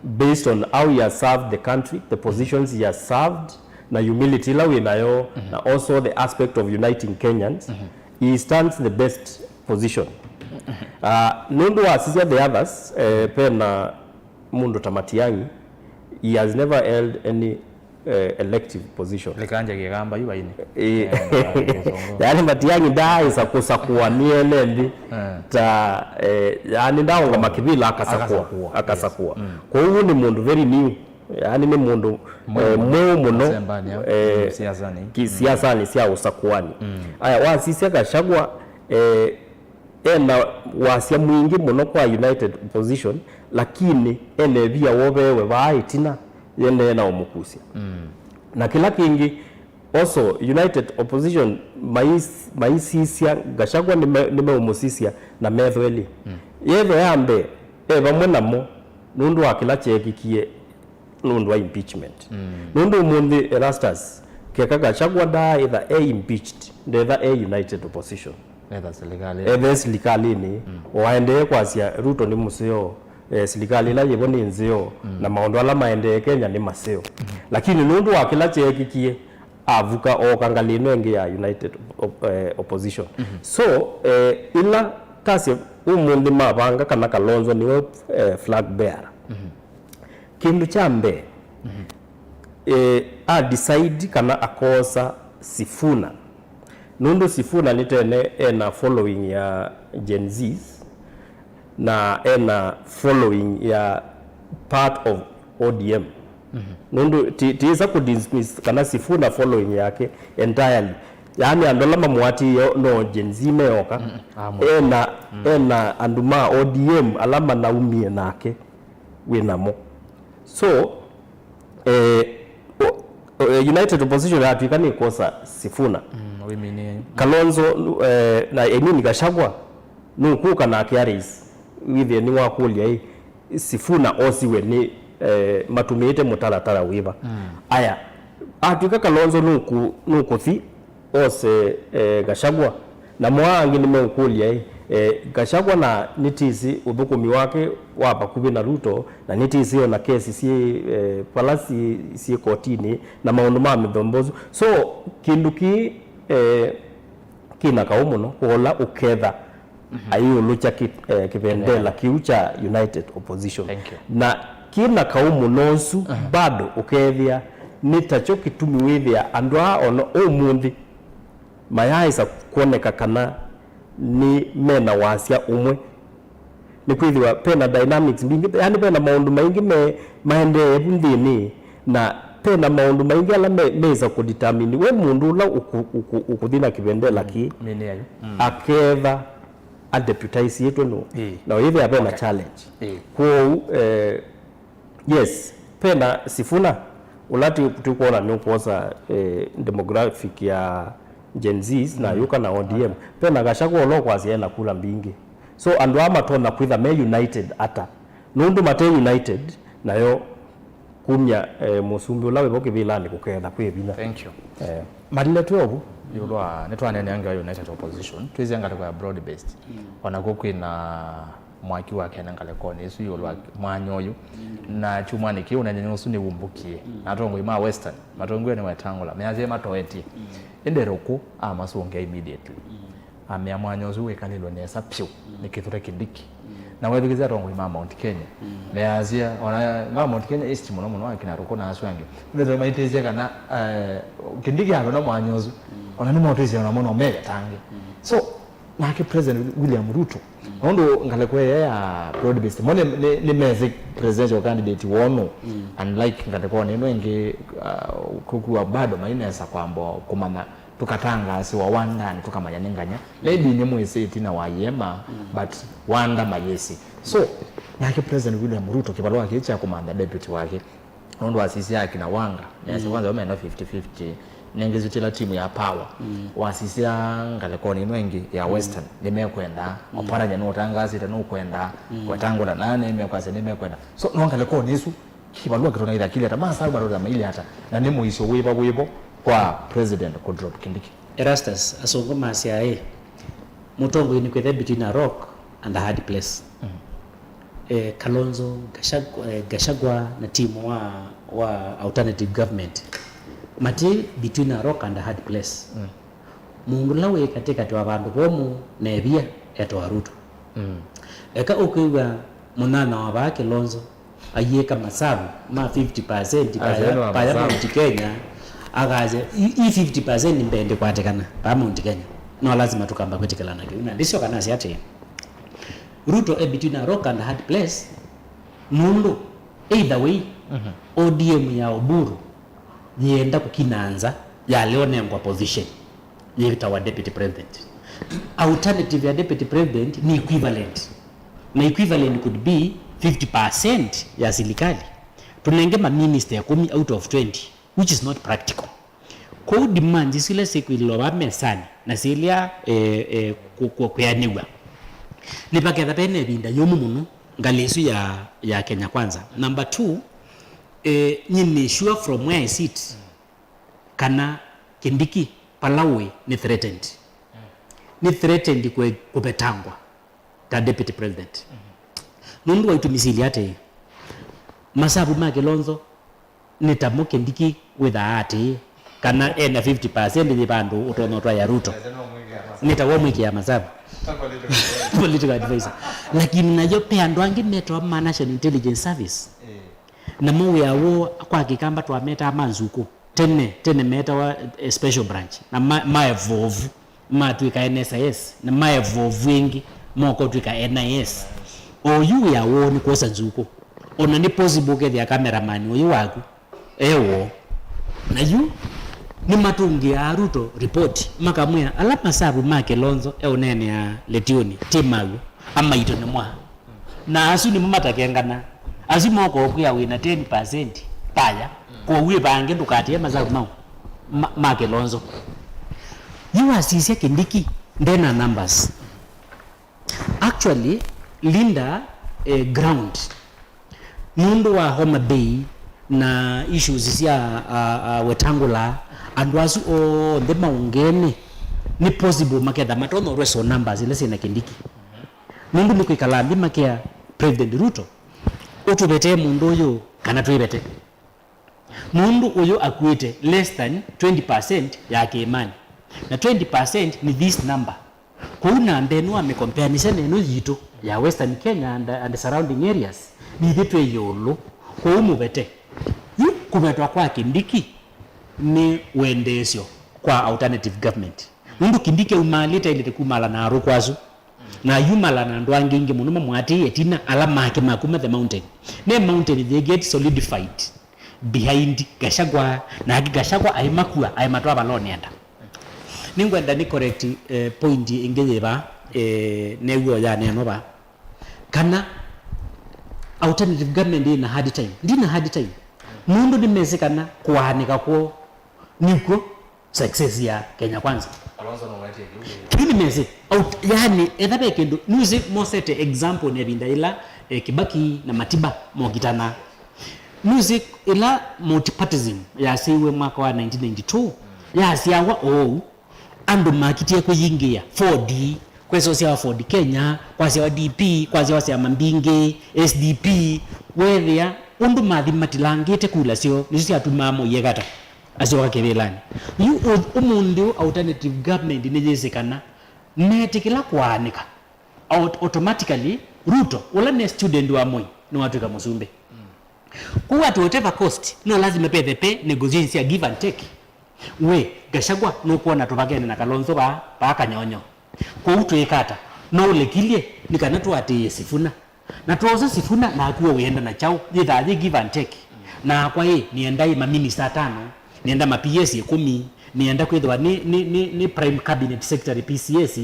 based on how he has served the country, the positions he has served, na humility ila wĩ nayo, na also the aspect of uniting Kenyans, he stands the best position. Uh, nũndũ wasisya the others, eh, pena mũndũ ta Matiang'i, he has never held any eh, elective position. Likanja kĩkamba yu vaini. Eh, yaani Matiang'i ndaaĩsa kũsakũa nĩ ene nthĩ ta eh, yaani ndaũngama kĩvĩla akasakũa. Akasakũa, akasakũa. Kwoou nĩ mũndũ very new, yaani nĩ mũndũ eh, mweũ mũno siasanĩ sya ũsakuani. Aya wasisya Gachagua eh, ena wasya mwingĩ mũno kwa United Opposition, lakini ene ĩvia woveewe vaa ĩtina yendee na ũmũkusya. Na kĩla kĩngĩ, also United Opposition mais- maisisya Gachagua nĩme- nĩmeũmũsisya na metho elĩ. Yetho ya mbee e vamwe namo nũndũ wa kĩla kyeekikie nũndũ wa impeachment. Nũndũ ũmũnthĩ Erastus, keka Gachagua ndaaĩtha e impeached, ndetha e United Opposition. Etha silikalĩ. Ethe silikalĩnĩ, waendee kwasya Ruto nĩ mũseo, eh, silikalĩ ĩla yĩvo nĩ nzeo, na maũndũ ala maendee Kenya nĩ maseo. Lakini nũndũ wa kĩla kyeekikie, avuka ooka ngalĩ ĩno ĩngĩ ya United Op- eh, Opposition. So eh, ĩla tasye ũmũnthĩ mavanga kana Kalonzo nĩwe eh, flag bearer, kĩndũ kya mbee eh, a decide kana akoosa Sifuna, nũndũ Sifuna nĩ tene ena following ya Gen Zs na ena following ya part of O D M. Nũndũ ti- tiĩsa kũ dismiss kana Sifuna following yake entirely, yaani andũ ala mamũatĩĩe no Gen Z meoka. Ena ena andũ ma O D M ala manaumie nake wĩ namo. So eh, o- o- United Opposition yatw'ĩka nĩkwosa Sifuna, Kalonzo eh, na I mean Gachagua nũkũka nake araise, wĩthĩe nĩwakũlya ĩ, Sifuna osiwe nĩ eh, matũmĩĩte mũtalatala wĩva? Aya, atw'ĩka Kalonzo nũkũ- nũkũthi ose eh, Gachagua, namo aa angĩ nĩmeũkũlya ĩ, eh, Gachagua na nĩtĩsĩ ũthũkũmi wake wa vakuvĩ na Ruto, na nĩtĩsĩ ona kesi syĩ eh, vala syĩ syĩ kotinĩ na maũndũ ma mĩthemba ũsu. So kĩndũ kĩĩ eh, kĩna kaũ mũno kwola ũketha aiũlũkya kĩ- eh, kĩvendela kĩu kya United Opposition. Thank you. Na Kĩ na kaũ mũno ũsu, bado ũkethĩa nĩ takyo kĩtumi wĩthĩa andũ aa ona ũmũnthĩ mayaaĩsa kwoneka kana nĩ me na wasya ũmwe. Nĩkwĩthĩwa ve na dynamics mbingĩ, yani ve na maũndũ maingĩ me, maendee vu nthĩnĩ, na ve na maũndũ maingĩ ala me, meĩsa kũdetermine we mũndũ ũla ũkũ-, ũkũ-, ũkũthi na kĩvendela kĩĩ, mĩnĩ yayo. Mm. Aketha adeputisiĩtwe nũ, ĩĩ, na ũyĩthĩa ve na, okay, challenge. Ĩĩ. Kwoou, eh, yes, ve na Sifuna, ũla tũ-, tũkwona nĩũkwosa, eh, demographic ya Gen Zs na, mm, ayũka na O D M. Okay. Ve na Gachagua ũla ũkwasya ena kura mbingĩ. So andũ aa matonya kwĩtha me united ata? Nũndũ mate united, nayo kumya, eh, mũsumbĩ ũla wĩvo kĩvĩlanĩ kũketha kwĩ vinya. Thank you. Eh. Malile twĩ ovu, ĩũlũ wa, nĩtwaneenea ngewa united opposition, twĩsya ngalĩko ya broad based. Mm. Ona kw'o kwĩ na mwaki wakene ngalĩkonĩ ĩsu ĩũlũ wa mwanya ũyũ. Mm. Na kyumwanĩ kĩĩ ũneenany'a ũsu nĩwumbũkie. Mm. Na atongoi ma Western, matongoew'e nĩ Wetangula, measya matoetye. Mm. Ĩndĩ Ruku amasũngĩa immediately. Mm. Amea mwanya ũsu wĩkalĩlwe nesa vyũ, mm, nĩ Kithure Kindiki. Mm. Na wethukĩsya atongoi ma Mount Kenya, mm, measya, ona ma Mount Kenya East mũno mũno, akina Ruku na asu angĩ, nĩmethĩwa maitĩsya kana, eh, Kindiki avena mwanya ũsu, mm, ona nĩmaũtĩsya namo no mevetange. Mm. So, nake President William Ruto, mm, nũndũ ngalĩko ĩya ya broad based, mo nĩ, nĩ, nĩ methĩ presidential candidate woo nũ, mm, unlike ngalĩkonĩ ĩno ĩngĩ, uh, kũkua bado mainesa kwamba kũmanya tũkatangaasiwa wandanĩ tũkamanya nĩ nganya. Maybe nĩmwĩsĩ ĩtina wa iema, mm, but wanda mayĩsĩ. So, nake President William Ruto kĩvalũa kĩĩ kya kũmantha deputy wake, nũndũ wasisya akina Wanga, measya, mm, kwanza o mena fifty fifty, nengĩsitĩla timu ya Power, mm, wasisya ngalĩkonĩ ĩno ĩngĩ ya, mm, Western, nĩmekwenda, mm, Oparanya nũtangaasĩte nũkwenda, mm, Wetangula nane mekwasya nĩmekwenda. So, no ngalĩkonĩ ĩsu, kĩvalũa kĩtonya ĩthakile ata, masavu matonya maile ata, na nĩ mũisyo wĩva wĩvo kwa President kũ drop Kindiki? Erastus, asũngũ masyaa ĩ, mũtongoi nĩ kwĩthe between a rock and a hard place. Mm. Eh, Kalonzo, Gachagua, eh, Gachagua na timu wa, wa alternative government mati between a rock and a hard place. Mm. Mũndũ ũla wĩ katĩkatĩ wa vandũ vomũ na ĩvia etawa Ruto. Mm. Eka ũkwĩw'a mũnyanya wa vaa Kalonzo ayĩka masavu ma fifty percent paya, paya Mount Kenya, akasya, "Ii, ii fifty percent mbee ndĩkwatĩkana paa Mount Kenya." No lazima tũkamba kwĩtĩkĩlana kĩu. Na ndĩsyoka nasya atĩĩ, Ruto e between a rock and a hard place, nũndũ either way, mhm, O D M ya Oburu yĩenda kũkina nza, yalea ũnengwa position yĩtawa deputy president. Alternative ya deputy president ni equivalent. Na equivalent could be fifty percent ya silikali. Tũnenge maminista ĩkũmi out of twenty, which is not practical. Kwoou demands isu ila syĩkwĩlĩlwa vaa mesanĩ na syĩlea, eh, eh, kũ-, kũ-, kwĩanĩw'a, nĩvaketha ve na ĩvinda yũmũ mũno ngalĩ ĩsu ya, ya Kenya Kwanza. Number two, eh, nyie nĩ sure from where I sit, kana Kindiki vala ũĩ nĩ threatened. Nĩ threatened kwe-, kũvetangwa ta deputy president. Nũndũ wa itumi sili atĩĩ, masavu ma Kalonzo nĩ tamo Kindiki wĩthaa atĩĩ, kana ena fifty percent yĩ vandũ ũtonya ũtwaĩa Ruto. Nĩ ta wamwĩkĩa masavu. Political advisor. Lakini nayo ve andũ angĩ metawa ma National Intelligence Service. Namo wĩa woo kwa Kĩkamba twametaa ma nzukũ. Tene, tene meetawa, eh, special branch, na ma, ma evolve, matwĩka N S I S, na ma evolve ĩngĩ, moka ũtwĩka N I S. O yu wĩa woo nĩ kwosa nzukũ. Ona nĩ possible ũkethĩa cameraman ũyũ waku e woo. Na yu nĩmatũngĩaa Ruto report, makamwĩa ala masavu ma Kalonzo eũneenea letioni ti maw'o, amaitwe nĩ mwaa. Na asu nĩmo matakengana. Asu moka ũkwĩa wĩ na ten percent paya, kwoou ĩvange ndũkatie masavu mau ma, ma Kalonzo. Yu wasisya Kindiki ndena numbers. Actually, Linda, eh, ground nũndũ wa Homa Bay na issues sya, a, a, Wetangula, andũ asu onthe maũngene, nĩ possible maketha matonya wrestle numbers ila syĩna Kindiki. Nũndũ nĩkwĩkala nthĩ makea President Ruto, ũtũvetee mũndũ ũyũ kana twĩvete. Mũndũ ũyũ akuĩte less than twenty percent ya kĩĩmanĩ. Na twenty percent nĩ this number. Kwoou namba ĩno wamĩkompanisya na ĩno yitũ ya Western Kenya and, and surrounding areas, nithyĩ twĩ ĩũlũ. Ũu mũvete. Yu kũvetwa kwa Kindiki nĩ wendeesyo kwa alternative government. Nũndũ Kindiki aumaalĩte ailĩte kumaalana na arũkũ asu. Na ayumaalana na andũ angĩ aingĩ mũno mamũatĩĩe ĩtina, ala make ma kuma the mountain. Ne mountain they get solidified behind Gachagua, na angĩ Gachagua aimakua, aimatwaa vala ũnĩenda. Nĩngwenda nĩ correct, eh, point ĩngĩ yĩ vaa, eh, new'o yaneenwa vaa. Kana alternative government ĩna hard time. Ndina hard time. Nũndũ nĩmesĩ kana kũaanĩka kwoo nĩkw'o success ya Kenya Kwanza. Kalonzo nũwetie kĩu kĩ- Kĩu nĩmesĩ. Out, yani, etha ve kĩndũ, nũsĩ mosete example nĩ ĩvinda ĩla, eh, Kibaki na Matiba mokitana. Nũsĩ ĩla multipartism yaseiwe mwaka wa nineteen ninety-two, yasyawa oou, andũ makitie kwĩyingĩa Ford, kwesosyawa Ford Kenya, kwasyawa D P, kwasyawa syama mbingĩ, S D P, weethĩa ũndũ mathi matilangĩte kula syoo, nĩsyo syatumaa Moi ekata asyoka kĩvĩlanĩ. Yu ũ-, ũmũnthĩ ũũ alternative government nĩyĩsĩ kana metĩkĩla kũaanĩka, aut-, automatically Ruto, ũla nĩ student wa Moi, nĩwatw'ĩka mũsumbĩ. Kwoou at whatever cost, no lazima pethe pe negotiations sya give and take. We, Gachagua, nũkwona tũvakene na Kalonzo vaa, vaa kanyonyo. Kwoou twĩka ata? No ũlekilye nĩ kana tũatĩĩe Sifuna. Na twosa Sifuna, naku we wĩenda na kyaũ? Yĩthaa yĩ give and take. Nakwa ĩ, nĩenda ĩ maminista atano, nĩenda ma P S ĩkũmi, nĩenda kwĩthĩwa nĩ, nĩ, nĩ, nĩ prime cabinet secretary P C S.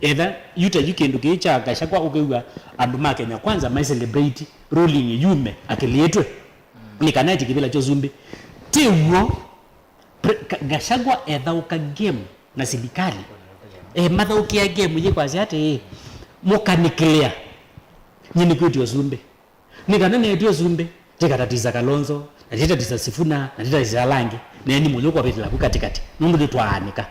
Etha yu ta yu kĩndũ kĩĩ kya Gachagua ũkew'a andũ ma Kenya Kwanza mai celebrate ruling yume akĩlĩtwe nĩ kana ete kĩvĩla kya ũsumbĩ. Ti w'o. Pre-, Ka-, Gachagua ethaũka game na silikali. E, mathaũkĩa game yĩ kwasya atĩĩ, mũkanĩkĩlĩa, nyie nĩkwĩtya ũsumbĩ. Nĩ kana neetw'e ũsumbĩ, tĩkatatisa Kalonzo, na tĩtatisa Sifuna, na tĩtatisa ala angĩ, neeni mũyũka ũvĩtĩla ku katĩkatĩ, nũndũ nĩtwaanĩka.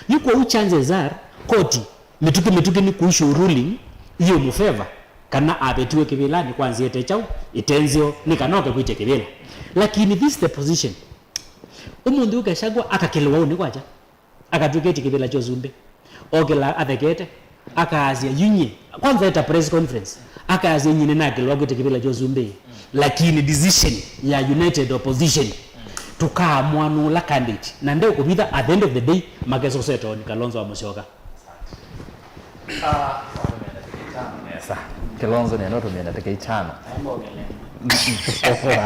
Yu kwoou chances are, koti, mĩtũkĩ mĩtũkĩ nĩ kũissue ruling yĩ ũmũfeva, kana avetiwe kĩvĩlanĩ kwa nzĩa ĩte kyaũ, ĩte nzeo, nĩ kana oke kwĩtya kĩvĩla. Lakini this is the position. Ũmũnthĩ ũũ Gachagua akakĩlĩwa ũnĩ kwakya, akatw'ĩka ĩtĩ kĩvĩla kya ũsumbĩ. Okĩla athekete, akaasya, "Yu nyie," kwanza eta press conference, akaasya, "Nyie nĩnakĩlĩwa kwĩtĩ kĩvĩla kya ũsumbĩ, lakini decision ya united opposition, tũkaamũa nũũ ũla candidate." Na ndeũkũvitha, at the end of the day, makesosete on Kalonzo wa Musyoka. Ah, nesa. Kilonzo neno tumie ndatĩka itano.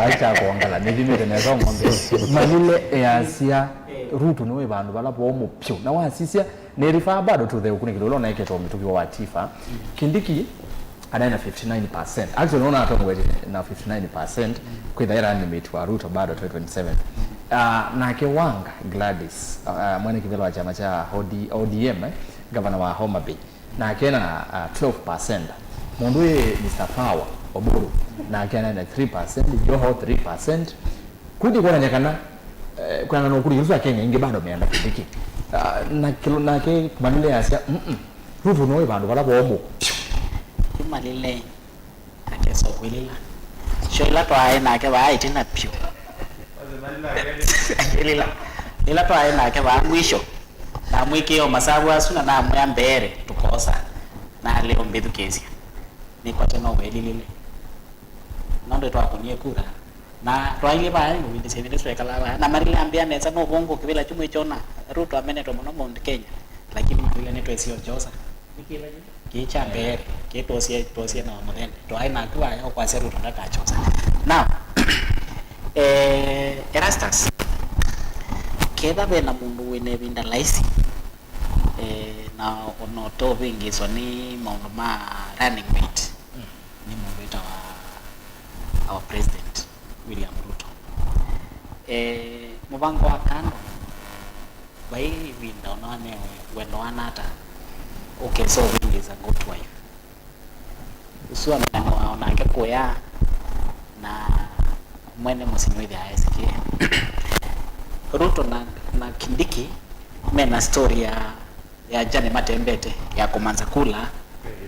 Acha kuongela, nithimite nesa ng'ombe. Malile easya, Ruto nĩ vandũ vala vomũ vyũ. Na wasisya, nĩ rifaa bado to the ũkunĩkĩli ũla ũneketwe mĩtũkĩ wa Watifa. Kindiki anaĩ na fifty nine percent. Actually, nona atongwete na fifty nine percent, kwĩtha ĩra animate wa Ruto bado twenty twenty-seven. Ah, nake Wanga Gladys, ah, mwene kĩvĩla wa kyama kya O D M, eh, gavana wa Homa Bay, nake ena, ah, twelve percent. Mũndũ wĩ Mister Power, Oburu, nake ena three percent, Joho three percent. Kuti kuonany'a kana, eh, kwĩanana na ũkũlyo ũsu wa Kenya ĩngĩ bado meenda Kindiki. Ah, na kĩlo, nake Malile asya, "Mm-mm, Ruto no wĩ vandũ vala vomũ." Yu Malile akesa kwĩlila. Syo ila twaaĩ nake vaa ĩtina vyũ. Akĩlila. Ila twaaĩ nake vaa mwisho, namwĩkĩe o masavu asu na namwĩa mbeere tũkosa. Na leo mbĩthukĩĩsya. Nĩkwatya no wĩlilile. Nũndũ twakũnie kura. Na twailye vaa ĩvindĩ sya ĩvindĩ twekalaa vaa. Na Malile ambĩa nesa, no vongo kĩvĩla kĩmwe kyona. Ruto amenetwe mũno Mount Kenya. Lakini Malile nĩtwesie ũkyosa. Nĩ kĩla kĩ? Kĩĩ kya mbee, kĩĩ twosie, twosie na mũthemba. Twaĩ naku vaya ũkwasya Ruto ndakakyosa. Now, eh, Erastus, ketha ve na mũndũ wĩ na ĩvinda laisi, eh, na ona ũteũvĩngĩĩswa nĩ maũndũ ma running mate, nĩ mũndũ wĩtawa our president, William Ruto. Eh, mũvango wa kando, vai ĩvinda ona wanewe wendo wa nata, ũkesa ũvĩngĩĩsa good wife. Ũsu amenanĩwa onake kũya na mwene mũsyĩ nĩwĩthĩaa esĩkĩe. Ruto na, na Kindiki mena story ya ya Jane matembete ya kũmanza kula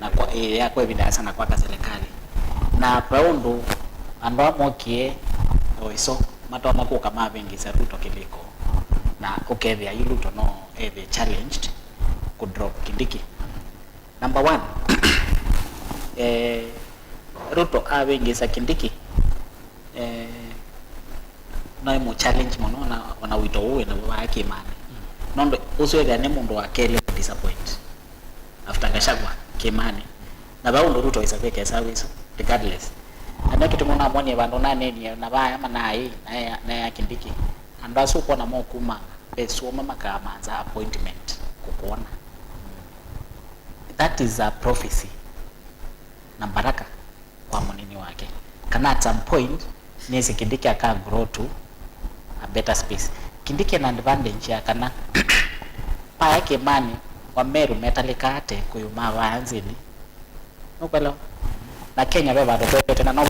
na kwa, ĩ, ya kwa ĩvinda yasa na kwaka serikali. Na ve ũndũ andũ aa mokie o ĩso matonya kũka mavĩngĩĩsya Ruto kĩlĩko, na ũkethĩa yu Ruto no ethĩe challenged kũ drop Kindiki. Number one, eh, Ruto avĩngĩĩsya Kindiki, eh, naĩ mũ challenge mũno na ona wito ũũ wĩna vaa Kĩĩmanĩ. Nũndũ ũsu ethĩa nĩ mũndũ wa kelĩ kũ disappoint after Gachagua Kĩĩmanĩ. Na vau ũndũ Ruto wĩsa kwĩka ĩsavu ĩsu, regardless. Na nĩkyo kĩtumi namwonie vandũ nanenie na vaya manaĩ, naĩ, naĩ ya Kindiki. Andũ asu ũkwona mokuma, ve sũma makamanza appointment kũkwona. That is a prophecy na baraka kwa mũnini wake. Kana at some point, nĩsĩ Kindiki aka grow to a better space. Kindiki ena advantage ya kana, vaya Kĩĩmanĩ, Wameru metalĩkaa ate kũyũ ma vaya nzĩnĩ. Nũkwelewa? Na Kenya ve vandũ twendete, na no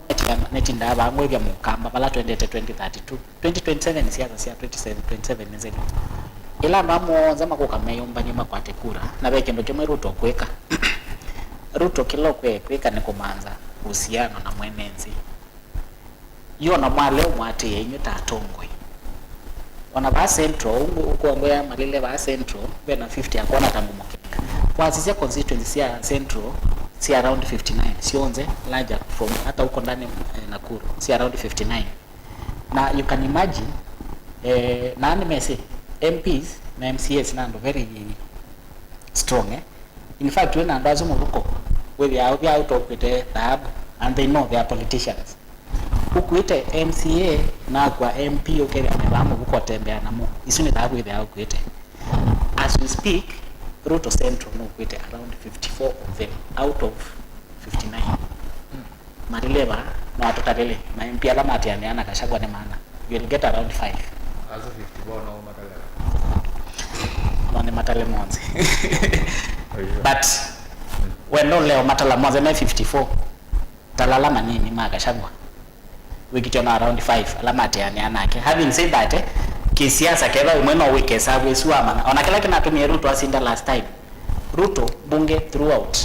nĩtindaa vaa ngwĩvya Mũkamba vala twendete twenty thirty-two. Twenty twenty-seven, siasa sya twenty twenty-seven nĩ nzelu. Ĩla andũ amwe onthe makũka meyũmbany'e makwate kura, na ve kĩndũ kĩmwe Ruto ũkwĩka. Ruto kĩla ũkwĩe kwĩka nĩ kũmanza uhusiano na mwene nthĩ. Yu ona mwalea ũmwatĩĩa inyw'ĩ ta atongoi. Ona vaa Central, ũu ũkwongwea Malile vaa Central, ve na fifty akwona ta ngũmũkenga. Wasisya constituency sya Central, sya around fifty-nine, syonthe larger from hata huko ndani, eh, Nakuru, sya around fifty-nine. Na you can imagine, eh, na nĩmesĩ M Ps na M C As na andũ very strong, eh? In fact, wĩna andũ asu mũvuko, wĩthĩaa ũvya ũtokwĩte thaavu, and they know they are politicians. Ũkuĩte M C A na akua M P ũkethĩa me vaa mũvuko ũtembea namo. Isu nĩ thaavu wĩthĩaa ũkuĩte. As we speak, Ruto Central nũkuĩte around fifty-four of them out of fifty-nine. Malile vaa, no atũtalĩle, ma M P ala matĩanĩa na Gachagua nĩ mana. You will get around five. Asu fifty-four no matalĩle. No nĩ matale monthe. But we no leo matala monthe me fifty-four. Tala ala manini ma Gachagua. Wĩkĩtyo na around five ala matĩanĩa nake. Having said that, eh, kĩsiasa ketha ũmwe no wĩke ĩsavu ĩsu wamanya. Ona kĩla kĩnatumie Ruto asinda last time. Ruto, mbunge throughout,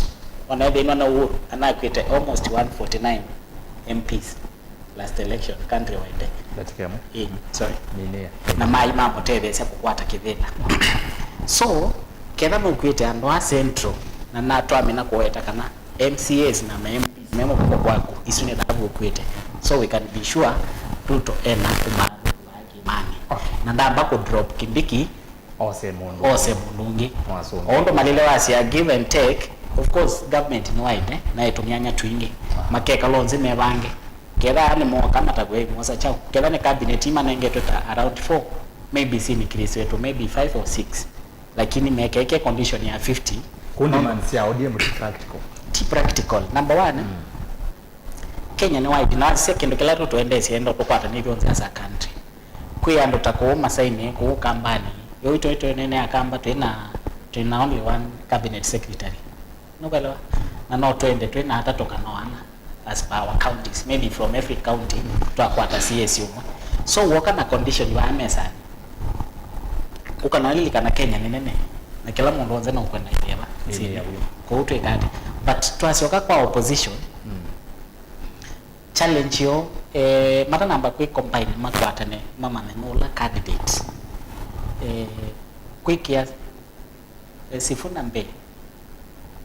ona ethĩnwa na Uhuru, anakwĩte almost one forty-nine M Ps last election, countrywide. Ndatĩka ĩmwe. Ĩĩ, sorry. Minĩa. Na mai mamũtetheesya kũkwata kĩvĩla. So, ketha nũkwĩte andũ a Central, na natwamina kũweta kana M C As na ma M Ps me mũvuko kwaku, isu nĩ thavu ũkwĩte. So we can be sure Ruto ena kũmana Kĩĩmanĩ. Na ndamba kũ drop Kindiki, ose mũndũ ose mũndũ ũngĩ. Wasũngĩa. O ũndũ Malile wasya give and take, of course government nĩwaĩte na ĩtũmyanya twingĩ. Makekala onthe mevange. Ketha nĩ moka matakw'e imosa chao. Ketha nĩ cabinet imanengetwe ta around four, maybe sinikilĩsĩtwe maybe five or six. Lakini mekeke condition ya fifty. Kũ demand sya O D M ti practical. Ti practical. Number one, Kenya nĩ waĩti, na wasisya kĩndũ kĩla tũtwendeesye enda tũkwatanĩthye onthe as a country. Kwĩ andũ ta kũu Masaini, kũu Kambani. Yo itũ itũ nene ya Kamba twĩ na, twĩ na only one cabinet secretary. Nũkwelewa? Na no twende twĩ na atatũ kana ana as per our counties. Maybe from every county twakwata C S ũmwe. So woka na condition vaa mesanĩ, ũkanalilikana Kenya nĩ nene. Na kĩla mũndũ onthe no kwenda ĩthĩwa. Ĩthĩwa. Kũu twĩka ati. But twasyoka kwa opposition, challenge yo, eh, matanamba kwĩ combine makwatane mamanye nũla candidate. Eh, kwĩkĩa, eh, Sifuna mbee,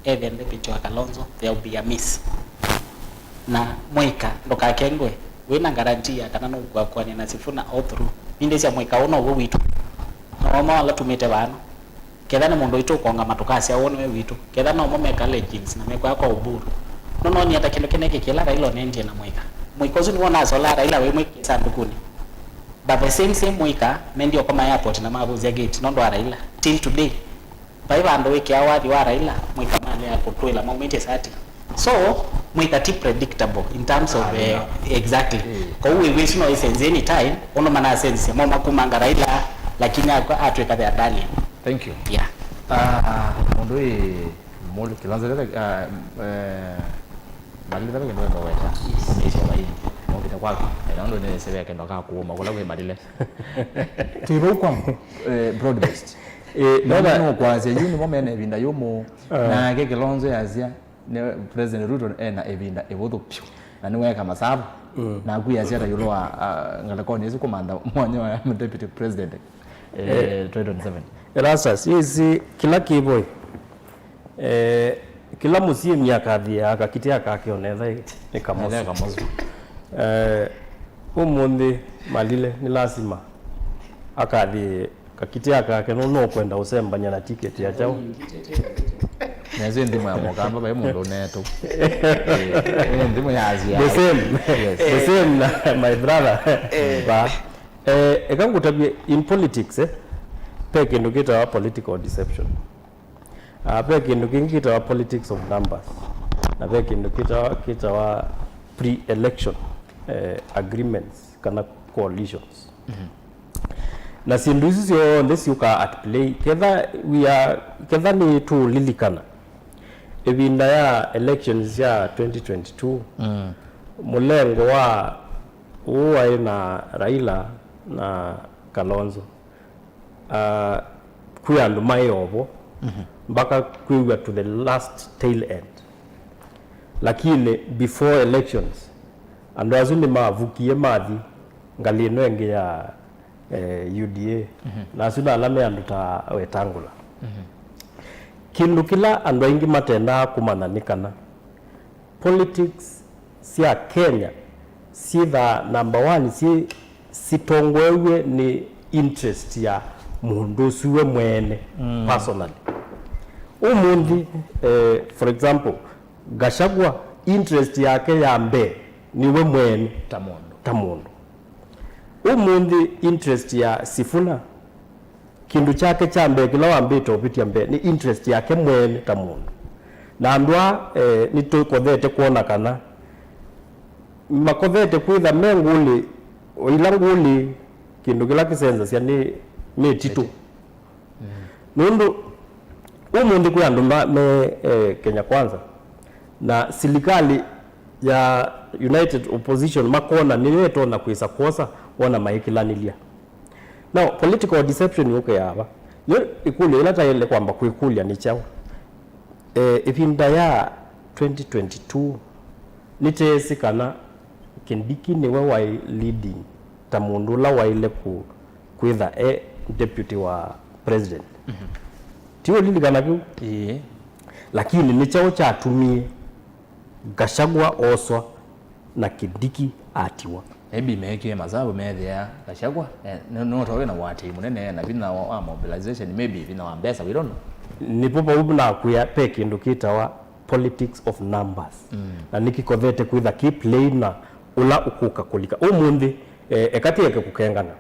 ethe deputy wa Kalonzo, there will be a miss. Na Mũika ndũkakengwe wĩna guarantee ya kana nũkũakuanĩa na Sifuna all through. Nindĩsya Mũika ũũ now'o witũ. Na wamo ala tumĩte vano. Ketha nĩ mũndũ witũ ũkongama tũkasya ũũ nĩwe witũ. Ketha no mo meka legends na mekwaa kwa Oburu. Nũnonie ata kĩndũ kĩnene kĩla Raila ũnendie na Mũika. Mũika ũsu nĩwe ũnasolaa Raila wĩ mwĩkĩe sandũkũnĩ. But the same same Mũika mendie ũkoma airport na mavũzya gate nũndũ wa Raila. Till today. Vai vandũ wĩkĩaa wathi wa Raila, Mũika malea kũtwĩla maumĩtye sati. So, Mũika ti predictable in terms of, eh, exactly. Kwoou wĩw'ĩsu no isenzi anytime, ũndũ manasenzisye mo makumanga Raila, lakini akwa atwĩka their darling. Thank you. Yeah. Ah, mũndũ ĩ mũlũ Kilonzo, ah, eh, Malile, kĩndũ wenda weta. Yes. Nĩsyo vaini. Mokĩte kwaku. Na ũndũ nĩsevea kĩndũ ka kuuma kũla kwĩ Malile. Twĩ vau kwa, eh, broad based. Eh, no, nũkwasya yu nĩmo mena ĩvinda yũmũ. Nake Kilonzo yasya, nĩ President Ruto ena ĩvinda ĩvũthũ vyũ, na nĩweeka masavu, na akwĩasya ata ĩũlũ wa, ah, ngalĩkonĩ ĩsu kũmantha mwanya wa deputy president, eh, twenty twenty-seven. Erastus, ĩsĩ kĩla kĩvo, eh, kĩla mũsyĩmi akathiaa kakitĩ akake onetha nĩ kamosu. Kamosu. Eh, Ũmũnthĩ Malile nĩ lasima akathi kakitĩa kake, nũndũ nũkwenda ũsembany'a na tiketi ya kyaũ. Nĩsĩ nthimo ya mũkamba vai mũndũ ũnetũ. Nĩ nthimo ya asyai. The same. Yes. The same na my brother. Ba. Eh, eka ngũtavye, in politics, eh, pe kĩndũ kĩtawa political deception. Ah, ve kĩndũ kĩngĩ kĩtawa politics of numbers, na ve kĩndũ kĩtawa, kĩtawa pre-election, eh, agreements kana coalitions. Na syĩndũ isu syonthe syũkaa at play. Ketha we are, ketha nĩ tũũlilikana ĩvinda ya elections sya twenty twenty-two, mũlengo wa ũũ waĩ na Raila na Kalonzo, ah, kwĩ andũ maĩ ovo mpaka kwĩw'a to the last tail end. Lakini before elections, andũ asu nĩmavukie mathi ngalĩ ĩno ĩngĩ ya, eh, U D A. Na asu na ala me andũ ta Wetangula. Kĩndũ kĩla andũ aingĩ matendaa kũmanya nĩ kana politics sya Kenya syĩthaa number one, syĩ sitongoew'e nĩ interest ya mũndũ ũsu we mwene personally. Ũmũnthĩ, eh, for example, Gachagua, interest yake ya mbee nĩ we mwene ta mũndũ. Ta mũndũ. Ũmũnthĩ interest ya Sifuna, kĩndũ kyake kya mbee kĩla wambĩte ũvĩtya mbee nĩ interest yake mwene ta mũndũ. Na andũ aa, eh, nĩtũkothete kwona kana makothete kwĩtha me ngũlĩ, o ila ngũlĩ, kĩndũ kĩla kĩsenzasya nĩ mĩtitũ. Nũndũ ũmũnthĩ kwĩ andũ ma, me, eh, Kenya Kwanza, na silikalĩ ya United Opposition makona nĩyo ĩtonya kwĩsa kwosa wona maĩkĩlanĩlya. Now, political deception yũkĩaa va? Yo ĩkũlyo ĩla taĩle kwamba kwĩkũlya nĩ kyaũ? Eh, ĩvinda ya twenty twenty-two, nĩteesĩ kana Kindiki nĩwe waĩ leading ta mũndũ ũla waĩle kũ-, kwĩtha e deputy wa president. Ti ũlilikana kĩu? Ĩĩ. Lakini nĩ kyaũ kyatumie Gachagua oswa na Kindiki atiwa? Maybe meekie masavu meethĩa Gachagua, eh, nĩ, nĩ ũtwawe na ũatĩi mũnene na vinya wa, wa mobilization, maybe vinya wa mbesa, we don't know. Nĩvo vau nakwĩa ve kĩndũ kĩtawa politics of numbers. Na nĩkĩkothete kwĩtha kĩ play na ũla ũkũka kũlika. Ũmũnthĩ, eh, eka tĩeke kũkengana.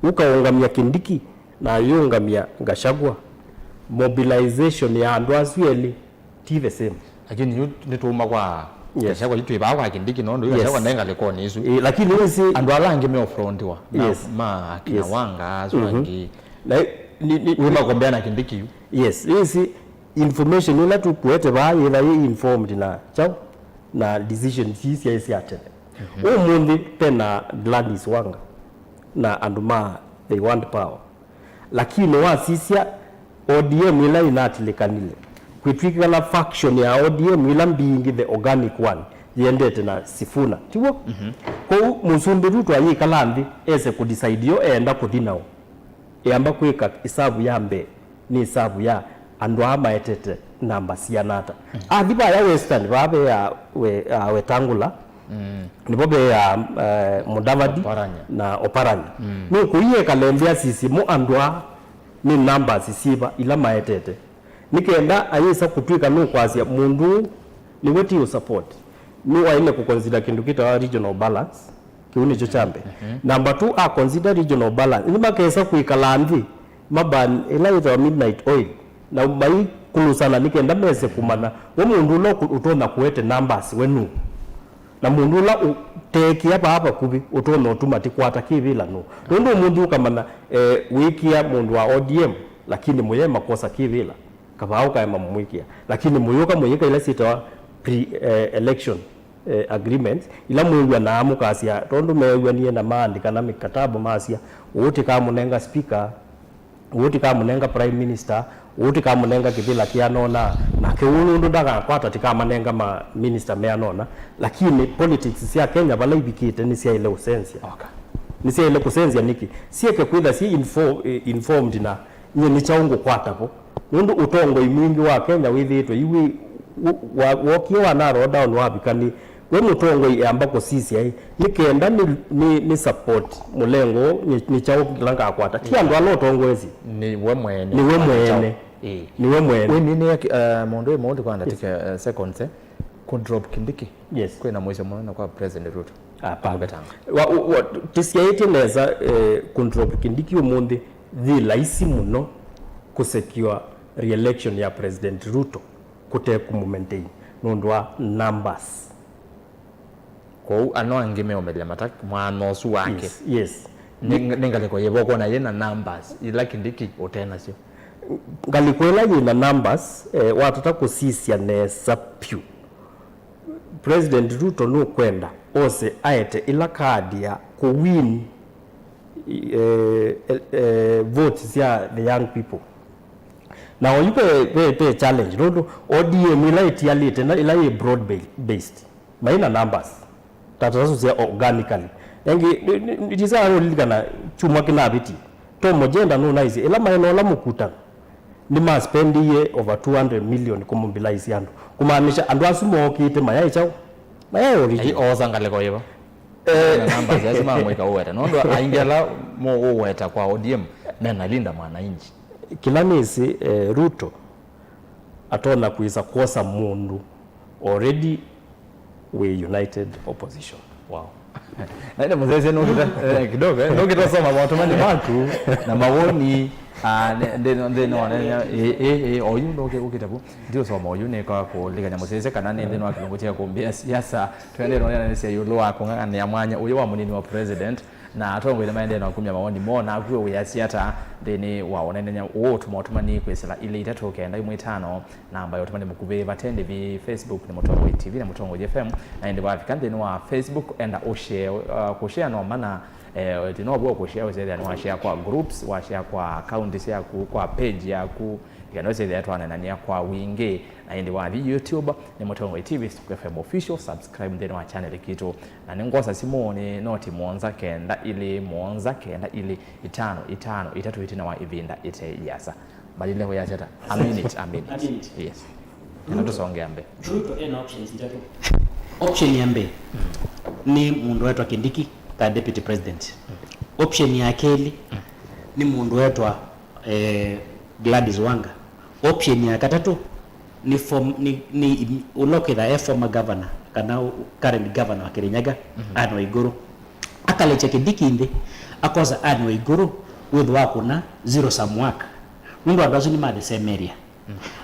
Ũkaũngamya Kindiki na ayũngamya Gachagua. Mobilization ya andũ asu elĩ ti the same. Lakini yu nĩtũũma kwa Gachagua, yu twĩ vaa kwa Kindiki, nũndũ yu Gachagua nde ngalĩkonĩ isu. Ĩ, lakini wĩsĩ andũ ala angĩ meũfrontiwa na ma akina Wanga asu angĩ. Na, ni, ni, wĩ makombea na Kindiki yu. Yes, wĩsĩ information ĩla tũkuete vaa yĩtha yĩ informed na kyaũ na decisions ii syaĩ sya tene. Ũmũnthĩ pena Gladys Wanga na andũ ma They Want Power. Lakini wasisya O D M ĩla ĩnatilĩkanile, kwĩtw'ĩkana faction ya O D M ĩla mbingĩ, the organic one, yĩendete na Sifuna, tiw'o? Kwoou Mũsumbĩ Ruto ayĩkala nthĩ ese kũdecide yo eenda kũthi naũ. Eamba kwĩka ĩsavu ya mbee nĩ ĩsavu ya andũ aa maetete namba siana ata. Athi vaya Western, vaa ve ya we, uh, Wetangula, nĩvo ve ya, eh, Mudavadi na Oparanya. Nũkũie kalembea sisye mo andũ aa nĩ numbers syĩva ila maetete. Nĩ kenda ayĩsa kũtw'ĩka nũkwasya mũndũ ũũ nĩwe ti ũsupport. Nĩwaĩle kũconsider kĩndũ kĩtawa regional balance. Kĩu nĩkyo kya mbee. Number two, a consider regional balance. Nĩmakesa kwĩkala nthĩ, maban ĩla yĩtawa midnight oil, na maikũlũsana nĩ kenda mese kũmanya we mũndũ ũla ũkũ-, ũtonya kũete numbers we nũ, na mũndũ ũla ũteekĩa vaa vakuvĩ ũtonya ũtuma tĩkwata kĩvĩla nũ. Nũndũ ũmũnthĩ ũkamanya, eh, wĩkĩa mũndũ wa O D M, lakini mũye makosa kĩvĩla. Kavaa ũkaema mũmwĩkĩa. Lakini mũyũka mũyĩka ila syĩtawa pre, eh, election, eh, agreements, ila mwĩw'anaa mũkasya, tondũ meew'anie na maandĩkana mĩkataba masya, ũũ tĩkamũnenga speaker, ũũ tĩkamũnenga prime minister, ũũ tĩkamũnenga kĩvĩla kĩanona, nake ũũ nũndũ ndakakwata tĩkamanenga ma minister meanona. Lakini politics sya Kenya vala ivikĩte nĩsyaĩle ũsenzya. Okay. Nĩsyaĩle kũsenzya nĩkĩ? Syeke kwĩtha syĩ info-, eh, informed na nyie nĩ kyaũ ngũkwata vo? Nũndũ ũtongoi mwingĩ wa Kenya wĩthĩĩtwe yu wĩ, wa, wokie wa narrow down wavika nĩ We mũtongoi eamba kũsisya ĩ, nĩ kenda nĩ, nĩ, nĩ support mũlengo ũũ, nĩ, nĩ kyaũ kĩla ngakwata? Ti andũ ala ũtongoesye. Nĩ we mwene. Nĩ we mwene. Ĩĩ. Nĩ we mwene. Wĩminĩe, uh, mũndũ ĩ mũndũ kwa ndatĩka, uh, seconds, eh? Kũ drop Kindiki? Yes. Kwĩna mũisyo mũnene kwa President Ruto. Hapana. Kũvetanga. Wa, wa, tũsyaĩtye nesa, eh, kũ drop Kindiki ũmũnthĩ, yĩ laisi mũno kũ secure re-election ya President Ruto kũte kũmũ maintain nũndũ wa numbers. Kwoou ano angĩ meũmelya mata mwana ũsu wake. Yes, yes. Nĩ, nĩ ngalĩko yĩva ũkwona yĩ na numbers ila Kindiki ũte nasyo? Ngalĩko ĩla yĩ na numbers, eh, watata kũsisya nesa vyũ, President Ruto nũkwenda ose aete ĩla card ya kũ win, eh, eh, eh, vote sya the young people. Na oyu ve, ve, ve challenge nũndũ O D M ĩla ĩtialĩte na ĩla yĩ broad ba-, based, mai na numbers ta, ta sya organically. Engĩ, nĩ, nĩ, nĩ, ndisa ũlilikana kyumwa kĩnavĩtie, Tom Ojenda nũnaisye ĩla maĩ na ũla mũkutano nĩmaspendiie over two hundred million kũmobilize andũ, kũmaanisha andũ asu mookĩte mayaĩ kyaũ? Mayaĩ origin. Ai, oosa ngalĩko yĩva? Eh. Na numbers asu mamũika ũweta. Nũndũ aingĩ ala mo ũweta kwa O D M mena Linda Mwananchi. Kĩla nĩsĩ, eh, Ruto atonya kwĩsa kwosa mũndũ already wĩ united opposition. Wow. Na ĩndĩ mũsese nũkĩta, eh, kidogo, eh, nũkĩta soma maũtũmani maku na mawoni, ah, nthĩnĩ, nthĩnĩ wa nene, eh, eh, eh, oyu nũkĩ, ũkĩte vu. Ndi ũsoma oyu nĩ kwa kũlikanya mũsese kana nĩ nthĩnĩ wa kĩlungu kya kũmbĩa siasa. Twende nonena nĩ sia yũlũ wa kũng'ang'anĩa mwanya ũyũ wa mũnini wa president. Na atongoi nĩmaendee na kumya mawoni moo, naku we wĩasya ata nthĩnĩ wa ũnenenya ũũ? Tũma ũtũmani kwĩsĩla ilĩ itatũ kenda ĩmwe ĩtano, namba ya ũtũmani mũkuvĩ. Vate ndĩvi, Facebook nĩ Mũtongoi T V na Mũtongoi F M, na ĩndĩ wavika nthĩnĩ wa Facebook, enda ũshare, uh, kũshare no mana, eh, ti no vua kũshare, ũsethĩa nĩ washare kwa groups, washare kwa account syaku, kwa page yaku, ĩkenda ũsethĩa twanenany'a kwa wingĩ. Na ĩndĩ wathi YouTube nĩ Mũtongoi T V, Stuko F M Official, subscribe nthĩnĩ wa channel kitũ. Na nĩngwosa simũ nĩ noti mũonza kenda ilĩ mũonza kenda ilĩ itano itano itatũ ĩtina wa ĩvinda ĩte yĩasa. Malile ũyasya ta, a minute, a minute. A minute. Yes. Ĩno tũsongea mbee. Ruto ena options ndatũ. Option ya mbee nĩ mũndũ wetwa Kindiki ta deputy president. Option ya kelĩ nĩ mũndũ wetwa, eh, Gladys Wanga. Option ya katatũ nĩ form-, nĩ, nĩ im-, ũla ũkĩtha e former governor kana u-, current governor wa Kirinyaga, Anne Waiguru. Akalekya Kindiki nthĩ, akosa Anne Waiguru wĩthwa akũna zero sum work. Nũndũ andũ asu nĩ ma the same area.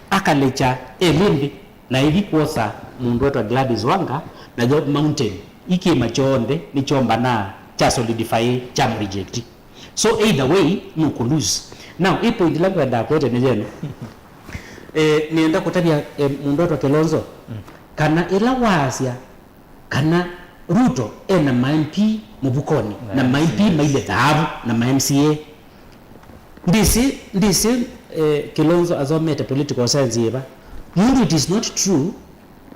Akalekya elĩ nthĩ, na ithi kwosa mũndũ wetwa Gladys Wanga, na yo mountain, ikĩma kyonthe nĩkyombanaa, kya solidify, kya mreject. So either way, nũkũ lose. Now, ĩ point ĩla ngwendaa kwete nĩ yenu. Eh, nĩenda kũtavya, eh, mũndũ wetwa Kilonzo, kana ĩla waasya kana Ruto ena ma M P mũvukonĩ, na ma M P mailye thaavu, na ma M C A. Ndĩsĩ, ndĩsĩ, eh, Kilonzo asomete political science yĩva. Nũndũ it is not true,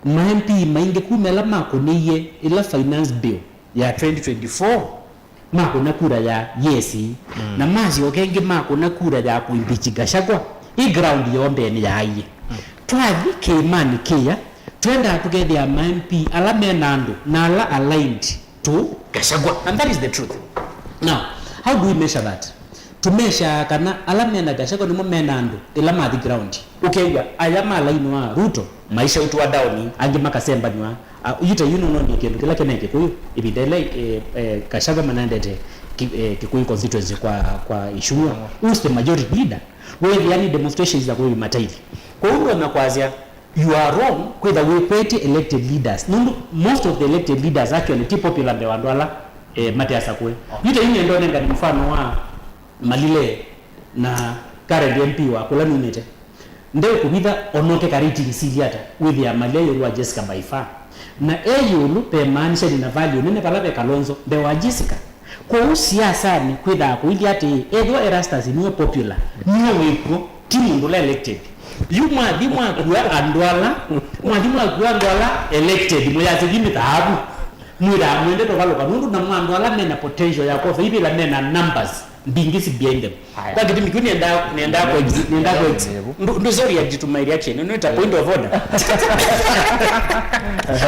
ma M P maingĩ kuma ĩla makũnĩie ĩla finance bill ya twenty twenty-four, makũna kura ya yes, na masyoka ĩngĩ makũna kura ya kũimpeach Gachagua. Ĩ ground yoo mbee nĩyaaie. Twathi kĩĩmanĩ kĩya, twendaa tũkethĩa ma M P ala mena andũ na ala aligned to Gachagua. And that is the truth. Now, how do we measure that? Tũmeshaa kana ala mena Gachagua nĩmo mena andũ ĩla mathi ground. Ũkew'a aya ma laini wa Ruto maishautwa down, angĩ makasembanywa. Ah, yu ta yu nũnonie kĩndũ kĩla kĩne Kĩkũyũ. Ĩvinda ĩla, eh, eh, Gachagua manaendete Ki-, eh, Kĩkũyũ constituency kwa, kwa Ichung'wa. Who's the majority leader? Wethĩa nĩ demonstrations za kũyuma taithi. Kwoou ndonya kwasya, you are wrong kwĩtha wĩkwetye elected leaders. Nũndũ most of the elected leaders actually ti popular mbee wa andũ ala, eh, mateasa kũe. Yu ta yu nĩenda ũnengane mũfano wa Malile na current M P wa kũla numĩte. Ndeũkũvitha onoke ka rating sili ata, wĩthĩa Malile ĩũlũ wa Jessica by far. Na e ĩũlũ, vemaanisha nĩ na value nene vala ve Kalonzo mbee wa Jessica. Kwoou siasanĩ kwĩthaa kũilyĩ atĩĩ, ethĩwa Erastus nĩwe popular, nĩwe wĩkw'o, ti mũndũ ũla elected. Yu mwathi mwakua andũ ala, mwathi mwakua andũ ala elected, mũyasya yu nĩ thaavu. Mwĩthaa mwendete ũvalũka, nũndũ namo andũ ala mena potential ya kwosa ivĩla mena numbers. Mbingĩ si behind them. Aya. Kwa kĩtumi kĩu nĩenda, nĩenda ku ex-, nĩenda ku ex-, ndu, ndu, sorry, ya jitu my reaction. No, it's a point of order.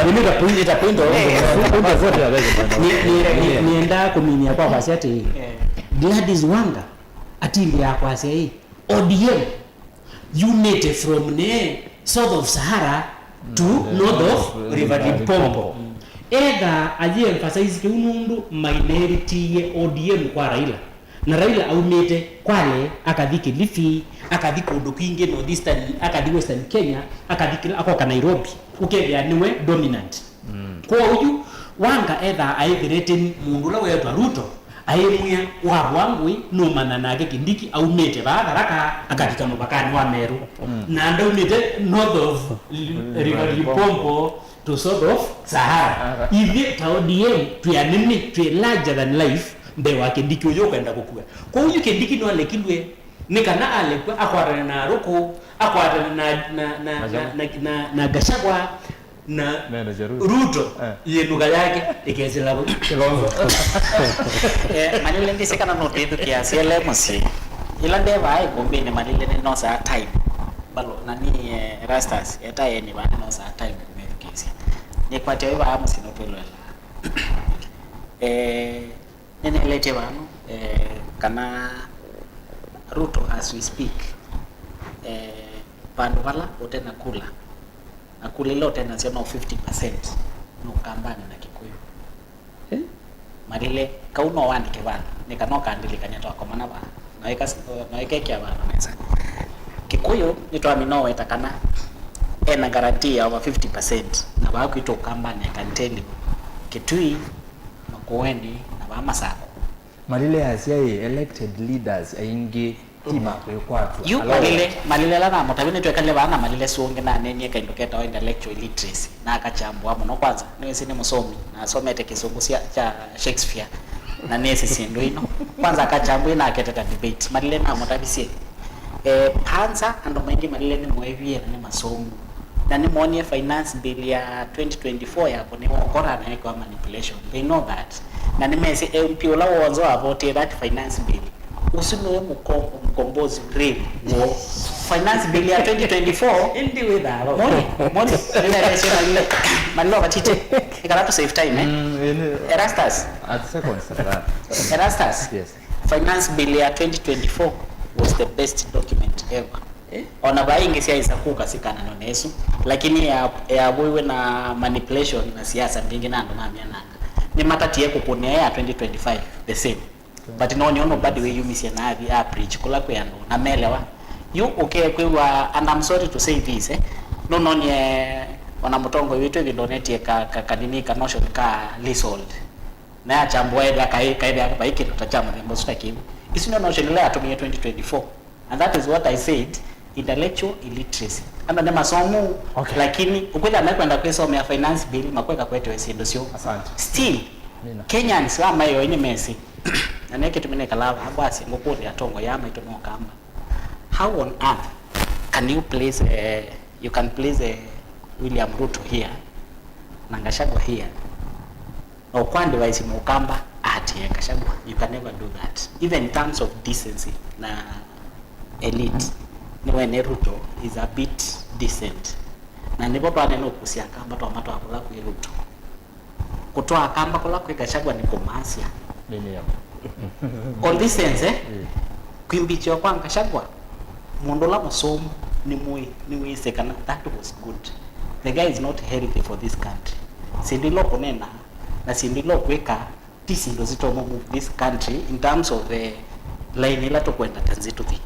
Nĩ ta point, it's a point of, point of order. Nĩ, nĩ, nĩ, nĩenda kũminia kwa kwasya atĩ, Gladys Wanga atindĩaa kwasya ĩ, O D M yumĩte from ne south of Sahara to north of River Limpopo. Etha ayi emphasize kĩu nũndũ mainerĩtie O D M kwa Raila. Na Raila aumĩte Kwale, akathi Kilifi, akathi kũndũ kwingĩ North Eastern, akathi Western Kenya, akathi kĩla, akoka Nairobi. Ũkethĩa nĩwe dominant. Kwoou yu, Wanga ethaa aĩthĩrĩte mũndũ ũla weetwa Ruto, aĩmwĩa, wavwa ngũĩ, nũmanya nake Kindiki aumĩte vaa Tharaka, akavika mũvakanĩ wa Meru. Na ndaumĩte north of River Limpopo to south of Sahara. Ithyĩ ta O D M, twĩ anene, twĩ larger than life, mbee wa Kindiki ũyũ ũkwenda kũkua. Kwoou yu Kindiki nĩwalekilw'e, nĩ kana alekwa, akwatane na Arũkũ, akwatane na, na, na, na, na, na, na Gachagua, na Mena Jerusalem. Ruto, eh, yĩnũka yake ĩkesĩla vau. Kilonzo. Eh, Malile ndĩsĩ kana nũtwĩthukĩa syele mũsyĩ. Ĩla ndevaa ĩkũmbĩnĩ Malile nĩnosaa time. Balo, na ni, eh, Erastus, etaeni vaa nĩnosaa time kũmĩthukĩĩsya. Nĩkwatya wĩ vaa mũsyĩ nũtwĩloela. Eh, Nĩnĩelete vano, eh, kana Ruto as we speak, eh, vandũ vala ũte na kula, na kula ila ũte nasyo no fifty percent nũkambanĩ na Kĩkũyũ. Eh? Malile, kau no wandĩke vano, nĩ kana ũkandĩlĩkany'a twakomana vaa, na ĩka-, na ĩkekĩa vano nesa. Kĩkũyũ nĩtwamina oweta kana ena guarantee ya over fifty percent, na vaa kwitũ ũkambanĩ, I can tell you, Kitui, Makueni, na vaa Masako. Malile asya ĩ, elected leaders aingĩ ti ma kwĩkwatw'a. Yu Malile, Malile ala namũtavye nĩtwekale vaa na Malile sũngĩ nanenie kaĩndũ ketawa intellectual illiteracy, na akakyambũa mũno. Kwanza, nĩwĩsĩ nĩ mũsomi, na asomete kĩsũngũ sya, kya Shakespeare, na nĩsĩ syĩndũ ino. Kwanza akakyambũa na aketeta debate. Malile namũtavisye, eh, panza andũ maingĩ Malile nĩmoĩvie na nĩ masomu. Na nĩmoonie finance bill ya twenty twenty-four yakũnĩwa ũkora na yĩkwa manipulation. They know that. Na nĩmesĩ M P ũla w'onthe wavotie that finance bill, ũsu nĩwe mũko-, mũkombozi real woo. Finance bill ya twenty twenty-four. Ĩndĩ wĩthaa vau. Moni, moni, nĩnaelesye Malile, Malile wakatite. Ĩkala to save time, eh? Mm, ĩnĩ. Erastus. At seconds, sir. Erastus. Yes. Finance bill ya twenty twenty-four was the best document ever. Eh? Ona vai ingĩ syaĩsa kũka sikananwa na ĩsu, lakini ya, yavũiwe na manipulation na siasa mbingĩ na andũ mamyananga. Nĩmatatie kũkũnĩa ya twenty twenty-five the same. But no, no, nobody wĩyumisye na athi a preach kũla kwĩ andũ na melewa. Yu ũkekwĩw'a, and I'm sorry to say this, eh? Nũnonie ona mũtongoi witũ ĩvinda ũnetie ka, ka, kanini ka notion ka leasehold. Na yachambua ethĩa kaĩ, kaethĩa vai kĩndũ ta kya mũthemba ũsu ta kĩu. Isu nĩ notion ila yatũmĩie twenty twenty-four. And that is what I said, intellectual illiteracy. Andũ nĩ masomu, okay, lakini ũkwĩthĩa mekwenda kwĩsomea finance bill, makweka kwetewe syĩndũ syoo. Asante. Still, Mina. Kenyans wa mayo nĩ mesĩ. Na nĩ kĩtumi nĩkalaa vaa ngwasya ngũkũlya atongoi aa maitũ ma Ũkamba. How on earth can you place, eh, you can place, eh, William Ruto here na Gachagua here? Na ũkwa advise Mũkamba atie Gachagua, you can never do that. Even in terms of decency na elite, nĩwene Ruto is a bit decent. Na nĩvo twanena ũkusya Akamba twamatwaa kũla kwĩ Ruto. Kũtwaa Akamba kũla kwĩ Gachagua nĩ kũmaasya. Nĩ nĩyo. On this sense, eh, mm, kwimbichwa kwa Gachagua, mũndũ ũla mũsomu nĩ mũĩ, nĩwĩsĩ kana that was good. The guy is not healthy for this country. Syĩndũ ila ũkũnena na syĩndũ ila ũkwĩka ti syĩndũ sitomo move this country in terms of, eh, line ila tũkwenda ta nzĩ tũthi.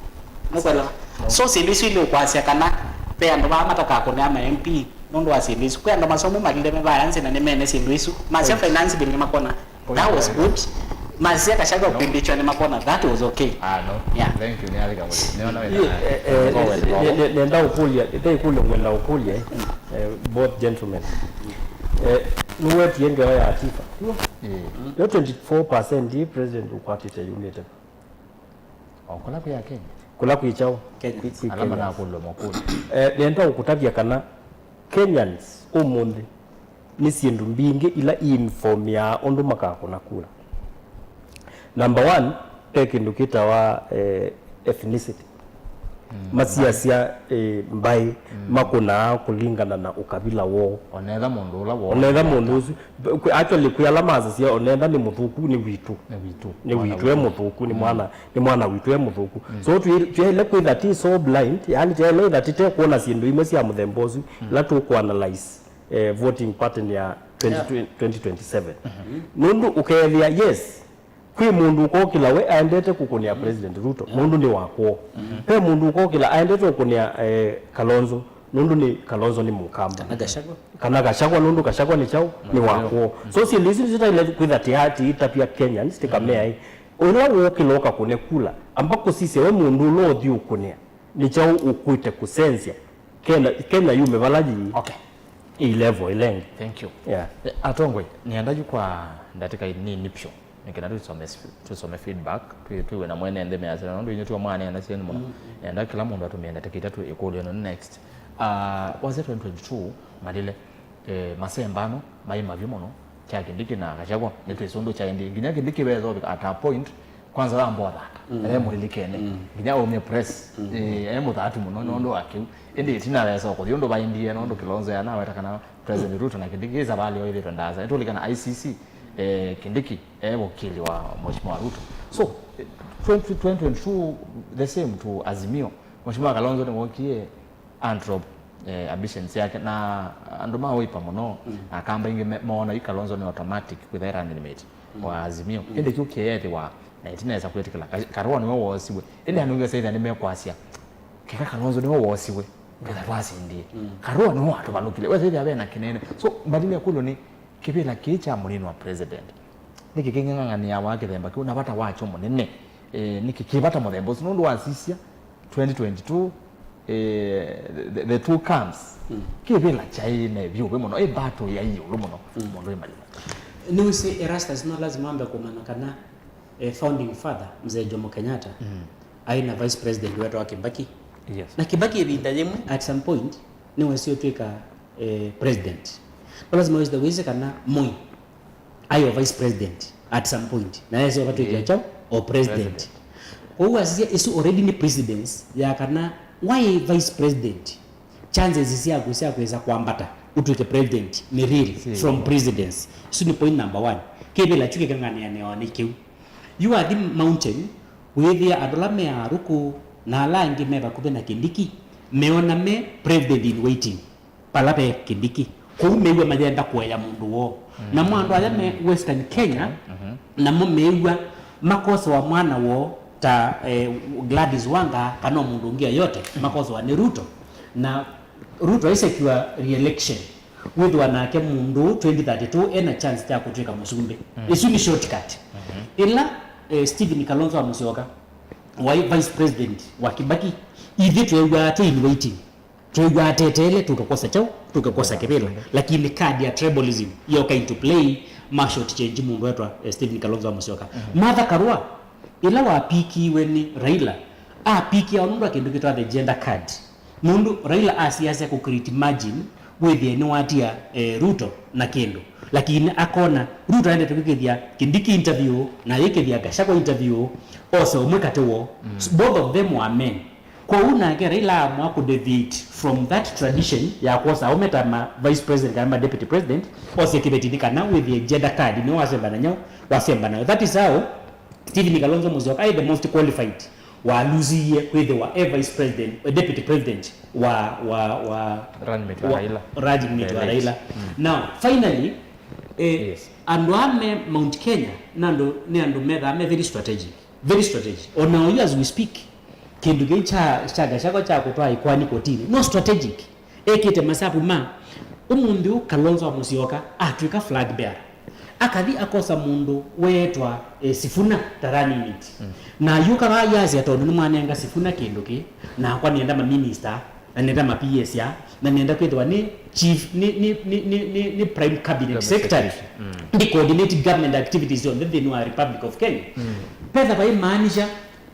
Nũkwelewa? So syĩndũ isu ili ũkwasya kana ve andũ vaa matakakũnĩa ma M P nũndũ wa syĩndũ isu. Kwĩ andũ masomu malile me vaya nzĩ na nĩmene syĩndũ isu. Masya finance bill nĩmakona that was good. Masya Gachagua kwimbichwa nĩmakona that was okay. Ah, no. Yeah. Thank you. Nĩalika mũthĩ. Nĩona wĩna. Nenda ũkũlya, ĩte ĩkũlyo ngwenda ũkũlya, eh, both gentlemen. Eh, nĩwetie ngewa ya Atifa. Ĩĩ. Yo twenty-four percent ĩ president ũkwatĩte yumĩte. O kũla kwĩ Akenya. Kũla kwĩ kyaũ? Kenya. Kwĩ, kwĩ Kenya. Ala manakũlwa makũlyo. Eh, nenda ũkũtavya kana Kenyans ũmũnthĩ nĩ syĩndũ mbingĩ ila iinformĩaa ũndũ makakũna kura. Number one, Ve kĩndũ kĩtawa eh, ethnicity. Masiasya eh, mbaĩ makũnaa kũlingana na ũkavila woo. Onetha mũndũ ũla woo. Onetha mũndũ ũsu, actually kwĩ ala masasya onetha nĩ mũthũku nĩ witũ. Nĩ witũ. Nĩ witũ e mũthũku, nĩ mwana, nĩ mwana witũ e mũthũku. So twi- twaĩle kwĩtha ti so blind, yani twaĩle ĩtha tite kwona syĩndũ imwe sya mũthemba ũsu ila tũkũanalyze eh, voting pattern ya twenty twenty, twenty twenty-seven. Nũndũ ũkethĩa, yes, kwĩ mũndũ ũkokĩla we aendete kũkũnĩa President Ruto nũndũ nĩ wa kwoo. Ve mũndũ ũkokĩla aendete kũkũnĩa eh, Kalonzo nũndũ nĩ Kalonzo nĩ Mũkamba. Kana Gachagua. Kana Gachagua nũndũ Gachagua nĩ kyaũ, nĩ wa kwoo. So syĩndũ isu nĩsyo taile kwĩtha tiatitapia Kenyans tĩkamea ĩ, ũla wokĩla ũkakũne kula, amba kũsisya we mũndũ ũla ũthi ũkũnĩa nĩ kyaũ ũkwĩte kũsenzya Kenya, Kenya yume vala yĩĩ. Okay. Ĩ level ĩla ĩngĩ. Thank you. Yeah. Eh, atongoi, nĩenda yu kwa ndatĩka nini vyũ. Nĩkenda tũsome, tũsome feedback, twĩ- twĩw'e na mwene nthĩ measya, na nũndũ inyuĩ tiwe mwaneena syeni mũno. Nĩenda kĩla mũndũ atũmĩe ndatĩka itatũ ĩkũlyo ĩno nĩ next. Ah, wasya twenty twenty-two, malile, eh, masembano, maĩ mavyũ mũno, kya Kindiki na Gachagua, nĩtwĩsĩ ũndũ kyaendie. Nginya Kindiki wethwa at a point, kwanza wambothata, mm, ele mũlilikene. Mm. Nginya aumie press, mm, eh, e mũthatu mũno, mm, nũndũ wa kĩu. Ĩndĩ ĩtina wesa kũthi ũndũ vaendie, nũndũ Kilonzo yanaweta kana President Ruto na Kindiki ĩsa vali oithĩtwe ndaasa. Nĩtũlikana I C C, eh, Kindiki e wakili wa Mheshimiwa Ruto. So, eh, twenty, twenty twenty-two, the same to Azimio. Mheshimiwa Kalonzo nĩwokie, androp, eh, ambitions yake, na andũ ma Wiper mũno, mm, na Akamba aingĩ me- moona yu Kalonzo nĩ automatic kwĩtha running mate, mm, wa Azimio. Mm. Ĩndĩ kĩu kĩethĩwa na ĩtinesa kwĩtĩkĩla. Ka- Karua nĩwe woosiwe. Ĩndĩ andũ aingĩ saitha nĩmekwasya, keka Kalonzo nĩwe woosiwe, ketha twasindie. Mm. Karua nĩwe watũvalũkile. We saitha ve na kĩnene. So, mbalile kũlyo nĩ kĩvĩla kĩĩ kya mũnini wa president. Nĩkĩ kĩng'ang'anĩawa kĩthemba kĩu, na vata wakyo mũnene, eh, nĩkĩ kĩ vata mũthemba ũsu? Nũndũ wasisya twenty twenty-two, eh, the, the two camps, mm, kĩvĩla kyaĩ na ĩvyũvĩ mũno, ĩ battle ya ĩũlũ mũno, mm, mũndũ ĩ malima. Nĩwĩsĩ Erastus no lazima ambe kũmanya kana, eh, founding father, Mzee Jomo Kenyatta, mm, aĩ na vice president wetwa Kibaki. Yes. Na Kibaki ĩvinda yĩmwe, at some point, nĩwesi ũtwĩka, eh, president. No lazima wĩsĩ, wĩsĩ kana Moi aĩ o vice president at some point. Na ese ũvatwĩkĩa, eh, kyaũ? O president. President. Kwoou asisya ĩsu already nĩ precedence ya kana why vice president, chances syaku sya kwĩsa kwambata ũtwĩke president nĩ real, si, from precedence. Ĩsu nĩ point number one. Kĩvĩla kyu kĩkang'anĩanĩawa nĩ kĩu. Yu wathi mountain, wĩthĩa andũ ala me arũkũ na ala angĩ me vakuvĩ na Kindiki meona me president in waiting. Vala ve Kindiki. Kũu mew'a mayenda kũea mũndũ woo. Mm. Namo andũ aya me Western Kenya, mm-hmm, namo mew'a makosewa mwana woo ta, eh, Gladys Wanga kana o mũndũ ũngĩ yoyote, mm, makosewa nĩ Ruto. Na Ruto aisecure re-election. Wĩthĩwa nake mũndũ ũũ twenty thirty-two ena chance ya kũtw'ĩka mũsumbĩ. Mm. Ĩsu nĩ shortcut. Mm-hmm. Ĩla, eh, Stephen Kalonzo wa Musyoka waĩ vice president wa Kibaki, ithyĩ tweew'aa twĩ in waiting. Twĩw'aa tweteele tũke kwosa kyaũ, tũke kwosa kĩvĩla. Lakini card ya tribalism yoka into play, ma short change mũndũ wetwa, eh, Stephen Kalonzo wa Musyoka. Mhm. Martha Karua, ĩla wapikiiwe nĩ Raila, apikia o nũndũ wa kĩndũ kĩtwa the gender card. Nũndũ Raila asiasya kũ create margin, wĩthĩe nĩwatia, eh, Ruto na kĩndũ. Lakini akona Ruto aendete kwĩkĩthya Kindiki interview, na yĩkĩthya Gachagua interview, ose ũmwe katĩ woo. Mm. Both of them were men. Kwoou nake Raila aamua kũ deviate from that tradition ya kwosa aũme ta ma vice president kana ma deputy president, osie kĩvetinĩ kana wĩthĩe gender card nĩyo wasemba na nyaũ, wasemba nayo. That is how Stephen Kalonzo Musyoka aĩ the most qualified walusie kwĩthĩwa e vice president, e deputy president wa, wa, wa running mate wa, wa Raila. Running mate wa Raila. Mm. Now, finally, eh, yes, andũ aa me Mount Kenya nĩ andũ, nĩ andũ methaa me very strategic. Very strategy. O na oyu as we speak, kĩndũ kĩu kya, kya Gachagua kya kũtwaa ĩkoani kotinĩ, no strategic. Ekĩte masavu ma, ũmũnthĩ ũũ Kalonzo wa Musyoka atw'ĩka flag bearer. Akathi akosa mũndũ weetwa, eh, Sifuna ta running mate. Mm. Na ayũka vaa yasya, "Tondũ nĩmwanenga Sifuna kĩndũ kĩĩ, nakwa nĩenda maminista." Na nenda ma P S ya, na nenda kwĩthĩwa nĩ chief, nĩ, nĩ, nĩ, nĩ, nĩ, nĩ prime cabinet, cabinet secretary, secretary. Mm. Ndi coordinate government activities yonthe nthĩnĩ wa Republic of Kenya. Mm. Petha vaimaanisha,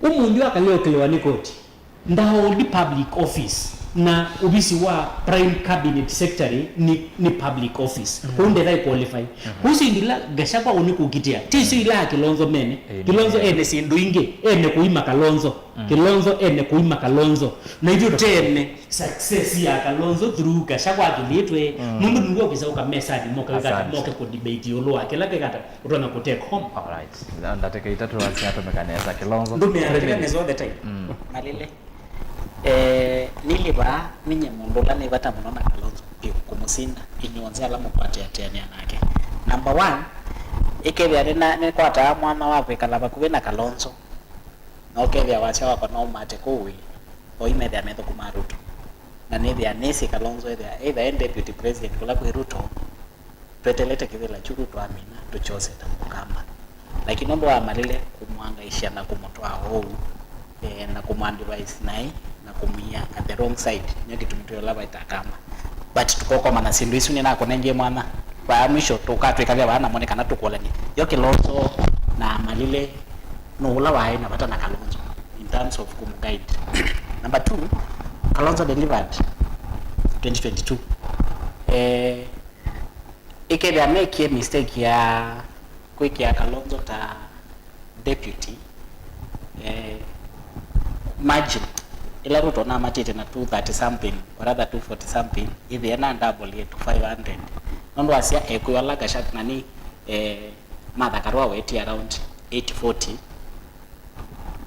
ũmũnthĩ akaleokelewa nĩ koti, ndaondi public office, Na ovisi wa prime cabinet secretary ni, ni public office. Kũu ndethai qualify. Kũu syĩndũ ila Gachagua ũnĩkũkitĩa ti isu ila ya Kilonzo mene. Ĩĩ, Kilonzo ene syĩndũ ingĩ, ene kũima Kalonzo. Kilonzo ene kũima Kalonzo. Na ithyĩ tene success ya Kalonzo through Gachagua akilĩtwe. Nũndũ nĩw'o ũkĩsa ũka mesanĩ moka wĩkata, asante, moke kũdebate ĩũlũ wa kĩla kĩkata ũtonya kũtake home. Alright. Na ndatĩka itatũ asia atũmĩka nesa Kilonzo. Ndũmĩandĩka nesa all the time. Malile. Eh, nĩlĩ vaa, ninyie mũndũ ũla nĩ vata mũno na Kalonzo vyũ kũmũsinda inyuĩ onthe ala mũkwatĩatĩanĩa nake. Number one, ĩkethĩa nĩna-, nĩkwataa mwanya wa kwĩkala vakuvĩ na Kalonzo, na ũkethĩa wasya wakwa no ũmate kũu ĩ, oyu methĩa methũkũma Ruto. Na nĩthĩa nĩsĩ Kalonzo ethĩa either e deputy president kũla kwĩ Ruto, twetelete kĩvĩla kyu Ruto amina, tũkyose ta Mũkamba. Lakini nũndũ wamalile kũmũangaisya na kũmũtwaa ũu, eh, na kũmũadvise naĩ, na kũmwia at the wrong side, nĩyo kĩtumi twĩ ũla vaita Kamba. But tũkokomana syĩndũ isu nĩnakũnengie mwanya. Vaa mwisho tũkatwĩkavya vaa namo nĩ kana tũkũlany'e. Yo Kilonzo na amalile nũ ũla waĩ na vata na Kalonzo in terms of kũmũguide. Number two, Kalonzo delivered twenty twenty-two. Eh, ĩkethĩa mekie mistake ya kwĩkĩa Kalonzo ta deputy, eh, margin ĩla Ruto namatĩte na two thirty something, or rather two forty something, ĩthĩe na double ye to five hundred. Nũndũ wasya ekwĩwa la Gachagua nani, eh, Martha Karua wetie around eight forty,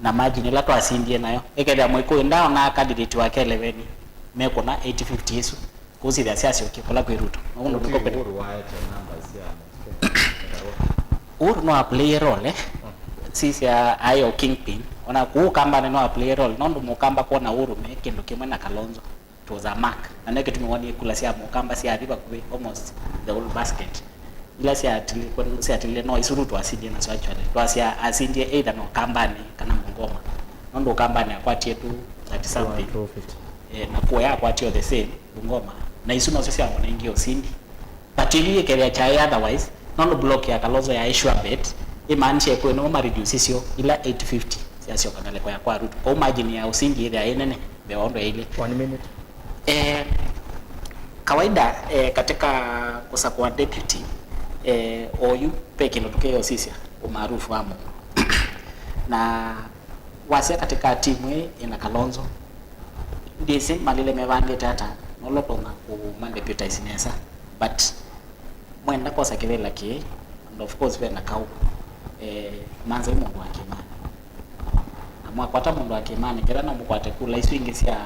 na margin ĩla twasindie nayo, ĩkethĩa Mũkũyũ ndaonaa candidate wake eleveni, mekũna eight fifty ĩsu. Kũsĩthya syasyokie kũla kwĩ Ruto. Na ũndũ nĩko Uhuru waete namba sya Uhuru no aplay role, eh? Sisya aĩ o kingpin. Ona kũu Kambanĩ no aplay role. Nũndũ Mũkamba kwona Uhuru me kĩndũ kĩmwe na Kalonzo, it was a mark. Na nĩkĩtumi wonie kula sya Mũkamba syathi vakuvĩ almost the whole basket. Ila syatili-, syatĩlile no isu Ruto asindie nasyo actually. Twasya asindie either no Kambanĩ kana Bungoma. Nũndũ Kambanĩ akwatie tu thirty something. Two fifty. Eh, na kuoya akwatie the same. Bungoma, na isu nosyo syamũnengie ũsindi. But ĩyu yĩkethĩa kyaĩ otherwise, nũndũ block ya Kalonzo yaĩ sure bet, ĩmaanisha ĩkwĩ nĩmo ma reduce syo, ila eight fifty syasyoka ngalĩko ya kwa Ruto. Kwoou margin ya ũsindi yĩthĩa ĩ nene mbee wa ũndũ yailĩ. One minute. Eh, kawaida, eh, katika kusakua deputy, eh, oyu pe kĩndũ tũkĩyosisya umaarufu wa mũndũ. Na wasya katika timu ĩĩ ĩna Kalonzo, ndyĩsĩ Malile mevangĩte ata, nũla ũtonya kũma deputize nesa, but mwenda kwosa kĩvĩla kĩĩ, and of course ve na kau, eh, manzai mũndũ wa kĩmani. Na mwakwata mũndũ wa kĩmani, ketha no mũkwate kula isu ingĩ sya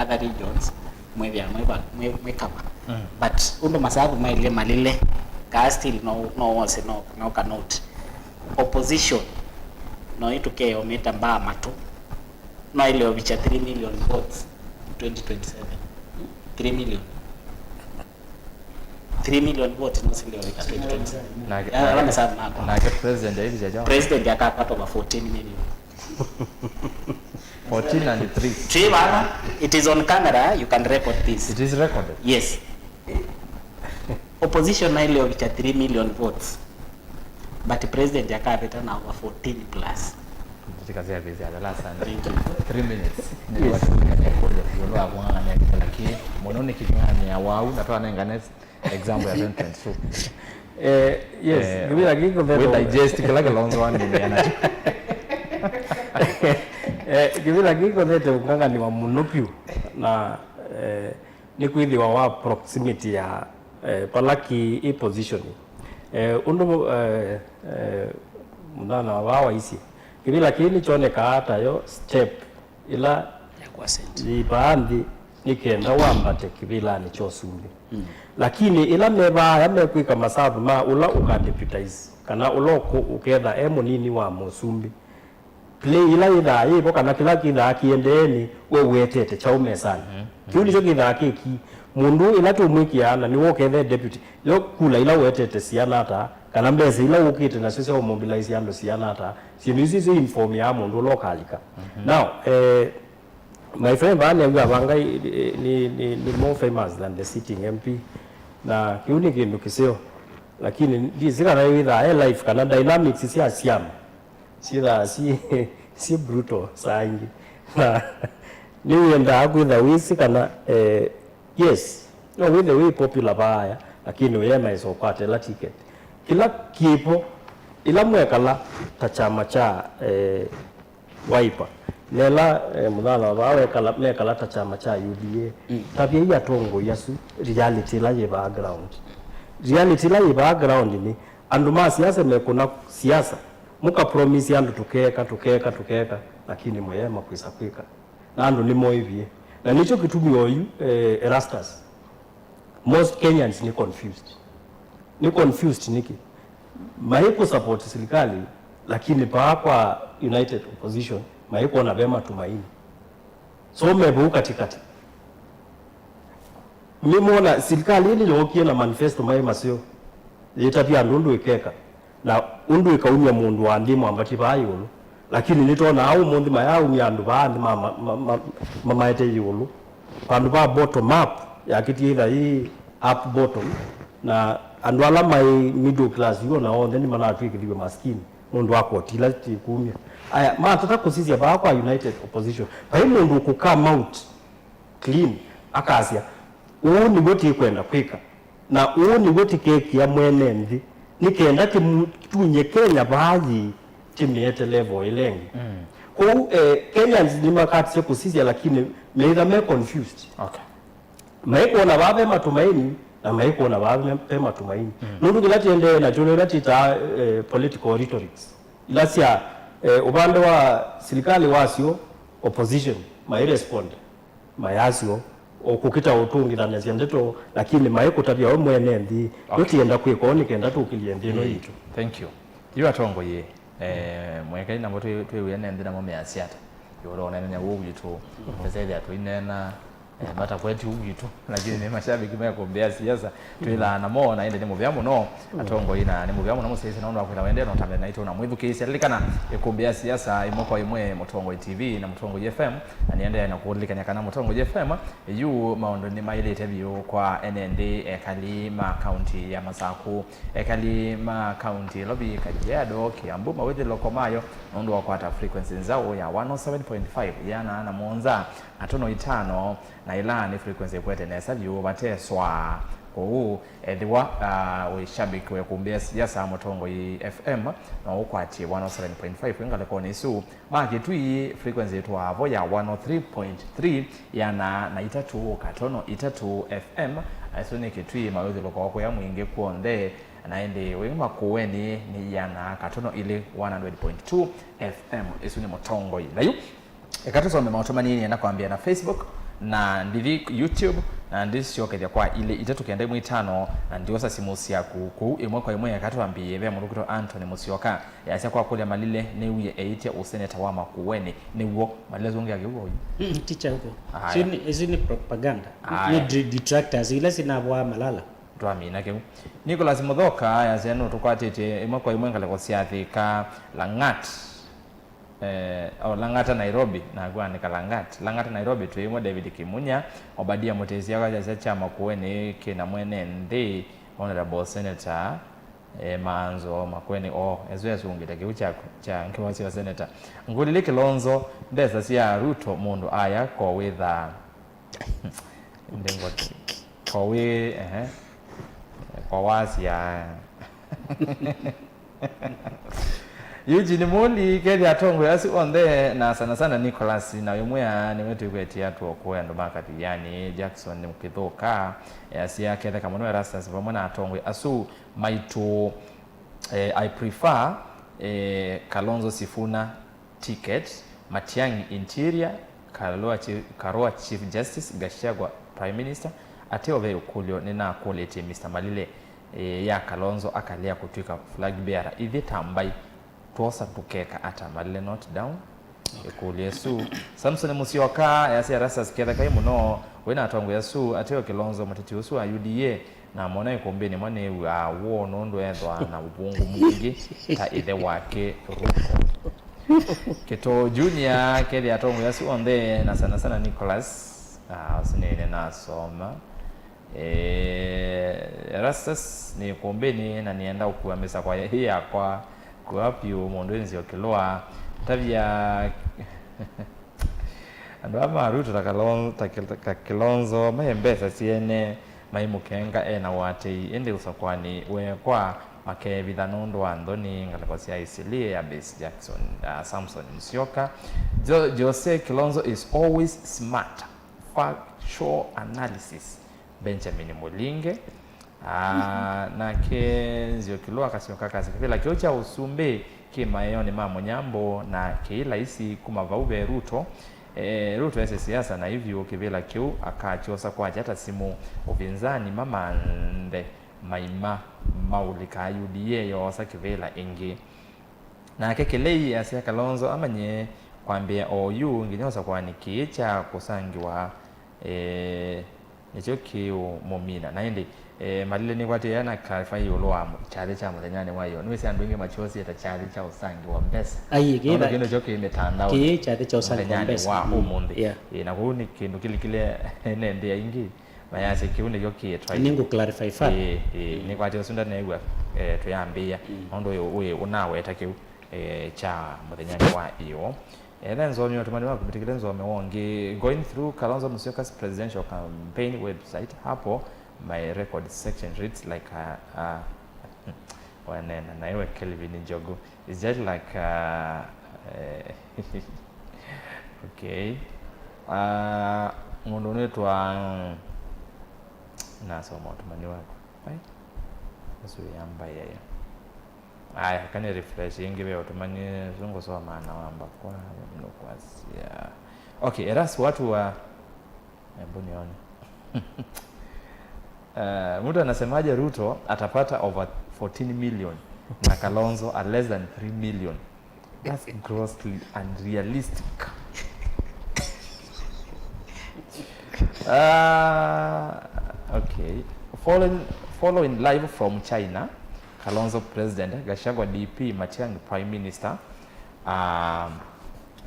other regions, mwĩthĩa mwĩ va-, mwĩ, mwĩ kava. Mm. But ũndũ masavu mailye Malile, kaa still no, no wose no, no ka note. Opposition no ĩtũkee ũmĩta mbaa matũ. No ĩle ũvikya three million votes twenty twenty-seven. Three million. Three million votes no sile ũvika twenty twenty-seven. Nake, ya, nake, ala masavu makwa. Nake president aithi jaja. President akakwata over fourteen million. Fourteen and three. Twĩ vana, it is on camera, you can record this. It is recorded. Yes. Opposition no ĩle ũvikya three million votes. But president akavĩta na over fourteen plus. Tikasia visi ya the last Sunday. Thank you. Three minutes. Yes. Nĩwatũkania kũlya ĩũlũ wa kũng'ang'ania kĩla kĩ. Mũno nĩ kĩng'ang'ania wau na twanengane example ya twenty twenty-two. Eh, yes, eh, kĩvĩla kĩkũthete we digest kĩla Kalonzo wanĩnĩa nakyo. Eh, kĩvĩla kĩkũthete ũng'ang'aniwa mũno vyũ na, eh, nĩkwĩthĩwa wa proximity ya, eh, vala kĩ ĩ position. Eh, ũndũ, eh, eh, mũthana wa vaa waisye, kĩvĩla kĩĩ nĩkyonekaa tayo step ĩla ya kwa Senate yĩvaa nthĩ nĩ kenda wambate kĩvĩlanĩ kya ũsumbĩ. Mm. Lakini ĩla me vaaya mekwĩka masavu ma ũla ũka deputize kana ũla ũkũ-, ũketha e mũnini wa mũsumbĩ, play ĩla yĩthaa yĩvo kana kĩla kĩthaa kĩendee nĩ we ũetete kyaũ mesanĩ. Mhm. Kĩu nĩkyo kĩthaa kĩki mũndũ ĩla tũmwĩkĩaa na nĩwe ũkethe deputy. Yo kula ila ũetete siana ata, kana mbesa ila ũkĩte nasyo sya ũmobilize andũ siana ata, syĩndũ isu isu inform ya mũndũ ũla ũkalika. Mhm. Now, eh, my friend vaa nĩaw'a vanga nĩ, nĩ, nĩ more famous than the sitting M P. Na kĩu nĩ kĩndũ kĩseo. Lakini ndisi kana wĩthaa e life kana dynamics sya siama syĩthaa syĩ, syĩ brutal saa ingĩ. Na, Nĩwĩendaa kwĩtha wĩsĩ kana, eh, yes, no wĩthe wĩ popular vaaya, lakini ũyemaĩsa ũkwata ĩla ticket. Kĩla kĩvo, ĩla mwekala ta kyama kya, eh, Wiper, na ĩla, eh, mũthana wa vaa wekala, mekala ta kyama kya U D A, mm, tavyai atongoi asu reality ĩla yĩ vaa ground. Reality ĩla yĩ vaa ground nĩ andũ ma siasa mekũna siasa, mũka promise andũ tũkeeka, tũkeeka, tũkeeka, lakini mũyema kwĩsa kwĩka. Na andũ nĩmoĩvie. Na nĩkyo kĩtumi oyu, eh, Erastus, most Kenyans nĩ confused. Nĩ confused nĩkĩ? Maikũ support silikalĩ, lakini paa kwa United Opposition, maikwona ve matumaini. So me vau katikati. Nĩmwona silikalĩ ĩno yookie na manifesto maĩ maseo, yĩtavya andũ ũndũ ĩkeka. Na ũndũ ĩkaumya mũndũ wa nthĩ mwambati vaa ĩũlũ. Lakini nĩtwonaa ũmũnthĩ mayaaumya andũ vaa nthĩ ma, ma, ma, ma, mamaete ĩũlũ. Vandũ va bottom up, yakĩtie ĩtha yĩ up bottom. Na andũ ala maĩ middle class yu ona onthe nĩmanatw'ĩkĩthiw'e maskini nũndũ wa koti ila tikumya. Aya, matata kũsisya vaa kwa United Opposition. Vai mũndũ ũkũ come out clean, akasya, ũũ nĩw'o tĩkwenda kwĩka. Na ũũ nĩw'o tĩkekĩa mwene nthĩ, nĩ kenda tĩmũtunye Kenya vaa yĩĩ, tĩmĩete level ĩla ĩngĩ. Mm. Kwoou, eh, Kenyans nĩmakatisye kũsisya, lakini meitha me confused. Okay. Maikwona vaa ve matumaini, na maikwona vaa ve, ve matumaini. Mm. Nũndũ kĩla tĩendee nakyo nĩ ĩla tĩtaa, eh, political rhetorics. Ila sya, eh, ũvande wa silikalĩ wasyo, opposition, mai respond. Mayasyo, o kũkita ũtũngĩthanĩsya ndeto, lakini maikũtavya we mwene nthĩ, okay, nĩtĩenda kwĩka ũũ nĩ kenda tũkĩlye nthĩ ĩno yitũ. Thank you. Yu atongoi, eh, mwekai namo twĩ-, twĩw'e ne nthĩ namo measya ata? Ĩũlũ wa ũneenany'a ũũ witũ, tũsethĩa tũineena, eh, matakweti ũu witũ, lakini nĩ mashabiki mekũmbĩa siasa. Twĩthaa namo, na ĩndĩ nĩ mũvea mũno, atongoi, na nĩ mũvea mũno mũsyaĩĩsya nũndũ wa kwĩtha wendee na ũtambya naitũ na mwĩthukĩĩsya. Lilikana, ĩkũmbĩ ya siasa ĩmwe kwa ĩmwe, Mũtongoi T V na Mũtongoi F M, na nĩendeea na kũlilikany'a kana Mũtongoi F M yu maũndũ nĩmaĩlĩte vyũ kwa ene nthĩ, ekali ma kaunti ya Masaku, ekali ma kaunti ya Nairobi, Kajiado, Kiambu, mawĩthĩloko mayo nũndũ wa kwata frequency nzaũ ya one oh seven point five, yĩana na mũonza, katono itano, na ĩla nĩ frequency ĩkwete nesa vyũ vate swaa. Kwoou, ethĩwa, ah, wĩ shabiki wa ĩkũmbĩ ya siasa Mũtongoi F M, no ũkwatye one oh seven point five wĩ ngalĩkonĩ ĩsu. Ma Kitui, frequency ĩtwaa vo ya one oh three point three, yĩana na itatũ katono itatũ F M. Ĩsu nĩ Kitui, mawĩthĩloko kũya mwingĩ kw'onthe, na ĩndĩ wĩ Makueni nĩ yĩana katono ilĩ, one hundred point two F M. Ĩsu nĩ Mũtongoi. Na yu, eka tũsome maũtũmani nĩenda kwambĩa na Facebook, na ndithi YouTube, na ndisyokethya kwa ilĩ itatũ kenda ĩmwe itano, na ndiosa simũ syaku kũu ĩmwe kwa ĩmwe. Eka twambĩĩe ve mũndũ kwĩtwa Anthony Mũsyoka, yasya kwa kũlya Malile nĩwie eĩtye ũseneta wa Makueni. Nĩw'o, Malile zũngĩa kĩu oyu. Mm, ti kya ũko. Aya. Isu nĩ, isu nĩ propaganda. Aya. Nĩ dri-, detractors, ila sinavwaa Malala. Twamina kĩu. Nicholas Mũthoka yasya nũtũkwatĩtye ĩmwe kwa ĩmwe ngalĩko sya Thika, Lang'at. Eh, o Lang'ata Nairobi, naku andĩka Lang'at. Lang'ata Nairobi twĩ ĩmwe, David Kimunya, Obadia Mũtĩsya, kwa kyasya kya Makueni kĩna mwene nthĩ, Honorable Senator, eh, Maanzo Makueni, o, esu esungĩte kĩu kyaku, kya ngewa sya Senator. Ngũlili Kilonzo, mbesa sya Ruto mũndũ aya ko wĩthaa. Ndengwa ko wĩ, ehe. Ko wasya. Eugene Muli, kethĩa atongoi asu onthe, na sana sana Nicholas, na wĩmwĩa nĩwe twĩkwetye atũokũe andũ ma Kathiani. Jackson Kĩthũka, eh, asya ketheka mũno Erastus vamwe na atongoi asu maitũ, eh, I prefer, eh, Kalonzo Sifuna ticket, Matiang'i Interior, Karua Chief, Karua Chief Justice, Gachagua Prime Minister. Ateo ve ũkũlyo nĩnakũlĩtye Mister Malile, ĩĩ, ya Kalonzo akalea kũtw'ĩka flag bearer. Ithyĩ ta mbaĩ, twosa tũkeka ata? Malile not down. Ĩkũlyo ĩsu. Samson Mũsyoka easya Erastus ketheka ĩ mũno wĩ na atongoi asu, ateo Kilonzo mũteti ũsu wa U D A. Namwona ĩkũmbĩnĩ mwa nĩw'aa woo nũndũ ethwa na ũvũngũ mwingĩ ta ĩthe wake Ruto. Kĩtoo Junior, kethĩa atongoi asu onthe, na sana sana Nicholas, ah, ũsu nĩ, nĩnasoma. Eh, Erastus, nĩ ĩkũmbĩnĩ na nĩenda ũkua mĩsakwa ĩ yakwa, kua pyũ mũndũ ĩnzĩ ũkĩlũa. Tavya Andũ aa ma Ruto ta Kalon-, ta Kil-, ta Kilonzo, maĩ mbesa syene, maimũkenga e na ũatĩĩi, ĩndĩ ũsakũani weekwa, makevitha nũndũ wa nthoni, ngalĩko sya Eastleigh, Abes Jackson, uh, Samson Musyoka. Jo-, Jose Kilonzo is always smart. Factual analysis. Benjamin Mulinge. Ah, nake Nzioki Lwa akasyoka akasya kĩvĩla kĩu kya ũsumbĩ kĩ maĩonĩ ma Mũnyambũ na kĩi laisi kuma vau ve Ruto. Eh, Ruto ese siasa na ivyũ kĩvĩla kĩu akakyosa kwakya ta simũ, ũvinzani mamanthe maima maũlĩkaa U D A yoosa kĩvĩla ĩngĩ. Nake Kĩlei asya Kalonzo amanye kwambĩĩa oyu nginya ũsakũani kĩĩ kya kũsangĩwa, eh, nĩkyo kĩũmũmina. Na ĩndĩ, eh, malile nĩkwatĩĩa na clarify ĩũlũ wa mũ-, kyathĩ kya mũthenyanĩ wa ĩyo. Nĩwĩsĩ andũ aingĩ makyosĩe ta kyathĩ kya ũsangĩwa mbesa. Ai, kĩĩ. Nũndũ kĩĩ nĩkyo kĩ mĩtandaonĩ kĩĩ kyathĩ kya ũsangĩwa mũthenyanĩ mbesa wa mm, ũmũnthĩ. Yeah. Ĩĩ, na kũu nĩ kĩndũ kĩlikile ene nthĩ aingĩ. Mayasya kĩu nĩkyo kĩĩtwa. Nĩngũ clarify further. Ĩĩ, ĩĩ, mm, nĩkwatĩĩa ũsu ndaneew'a, eh, tũyambĩĩa. Mm. Nũndũ ũyũ, ũyũ ũnaweta kĩu, eh, kya mũthenyanĩ wa ĩyo. Etha nzomi, ũtũmani waku mĩtĩkĩle nzomi wongi. Going through Kalonzo Musyoka's presidential campaign website hapo, my record section reads like a, a, wanena na iwe Kelvin Njogu. It's just like, uh, eh, okay. Uh, mũndũ ũnĩtwa, mm, nasoma ũtũmani waku. Ai, ũsu yamba yayo. Aya, kani refresh ĩngĩ ve ũtũmani ũsu ngũsoma na wamba kwa nũkwasya. Okay, Eras watu wa Hebu nione. Eh, mtu anasemaje Ruto atapata over fourteen million na Kalonzo a less than three million? That's grossly unrealistic. Ah, okay. Following, following live from China, Kalonzo President, Gachagua D P, Matiang'i Prime Minister, um,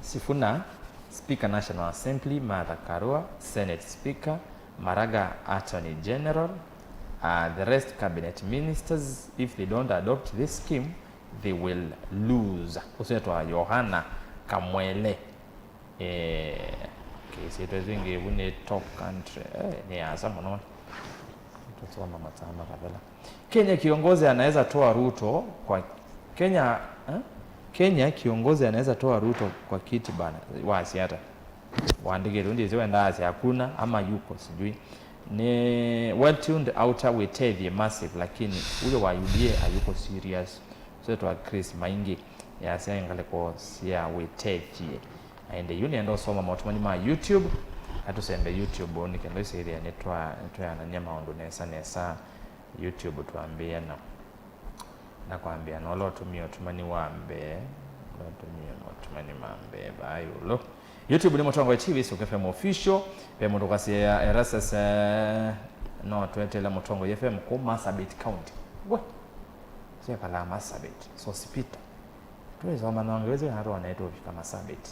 Sifuna Speaker National Assembly, Martha Karua, Senate Speaker, Maraga Attorney General, uh, the rest cabinet ministers, if they don't adopt this scheme, they will lose. Ũsu etwa Yohana Kamwele. Eh, kĩsĩtwe ĩsu ĩngĩ ĩvu nĩ top country. Eh, nĩ asa mũno. Tusoma matano kabela. Kenya kiongozi anaweza toa Ruto kwa Kenya, eh? Kenya kiongozi anaweza toa Ruto kwa kiti bana. Wasi hata. Waandĩkĩte ũndĩ ĩsĩ wenda asya hakuna ama yuko sijui. Nĩ well tuned outer wĩtethie massive, lakini huyo wa U D A hayuko serious. Setwa Chris Maingi yasya ngalĩko sya wĩtethie. Na ĩndĩ yu nĩenda ũsoma maũtũmani ma YouTube. Atũsembe YouTube nĩ kenda ĩsĩthĩa nĩtwa-, nĩtweanany'a maũndũ nesa nesa. YouTube twambĩĩa na, na kwambĩa na ũla ũtũmie ũtũmani wa mbee, ũla ũtũmie maũtũmani ma mbee vaa ĩũlũ. YouTube nĩ Mũtongoi T V, Suk F M Official. Ve mũndũ ũkasya Erastus, eh, no twetele Mũtongoi F M kũ Marsabit County. We, syekalaa Marsabit, Sosipita. Twĩsoma no ngewezi kana twaneetwe ũvika Marsabit.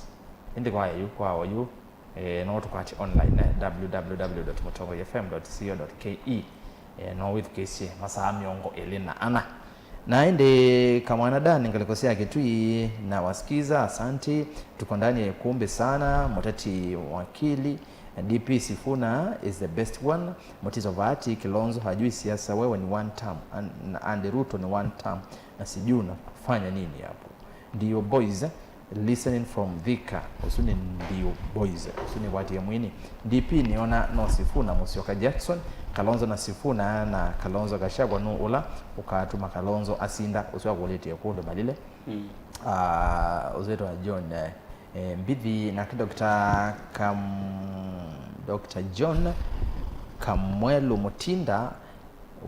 Ĩndĩ kwa yu, kwa oyu, Eh, no tũkwate online, eh, W W W dot mũtongoi F M dot co dot K E. Eh, no wĩthukĩĩsye masaa mĩongo ĩlĩ na ana. Na ĩndĩ kamwana Dan ngalĩko sya Kĩtui na wasikiza, asante. Tuko ndani ya ikumbi sana, mũteti wakili, D P Sifuna is the best one. Mũtiso Vati, Kilonzo hajui siasa, wewe ni one term, and, and Ruto ni one term, na sijui unafanya nini hapo. Ndio boys, eh? Listening from Thika. Ũsu nĩ Ndiũ Boys. Ũsu nĩ Vati ya mwini. D P nĩona no Sifuna Musyoka Jackson, Kalonzo na Sifuna na Kalonzo Gachagua nũ ũla ũkatuma Kalonzo asinda? Ũsu akũlĩtie kũndũ malile. Mm. Ah, ũsu wĩtwa John, eh, eh, Mbithi nake Doctor Kam-, Doctor John Kamwelu Mutinda.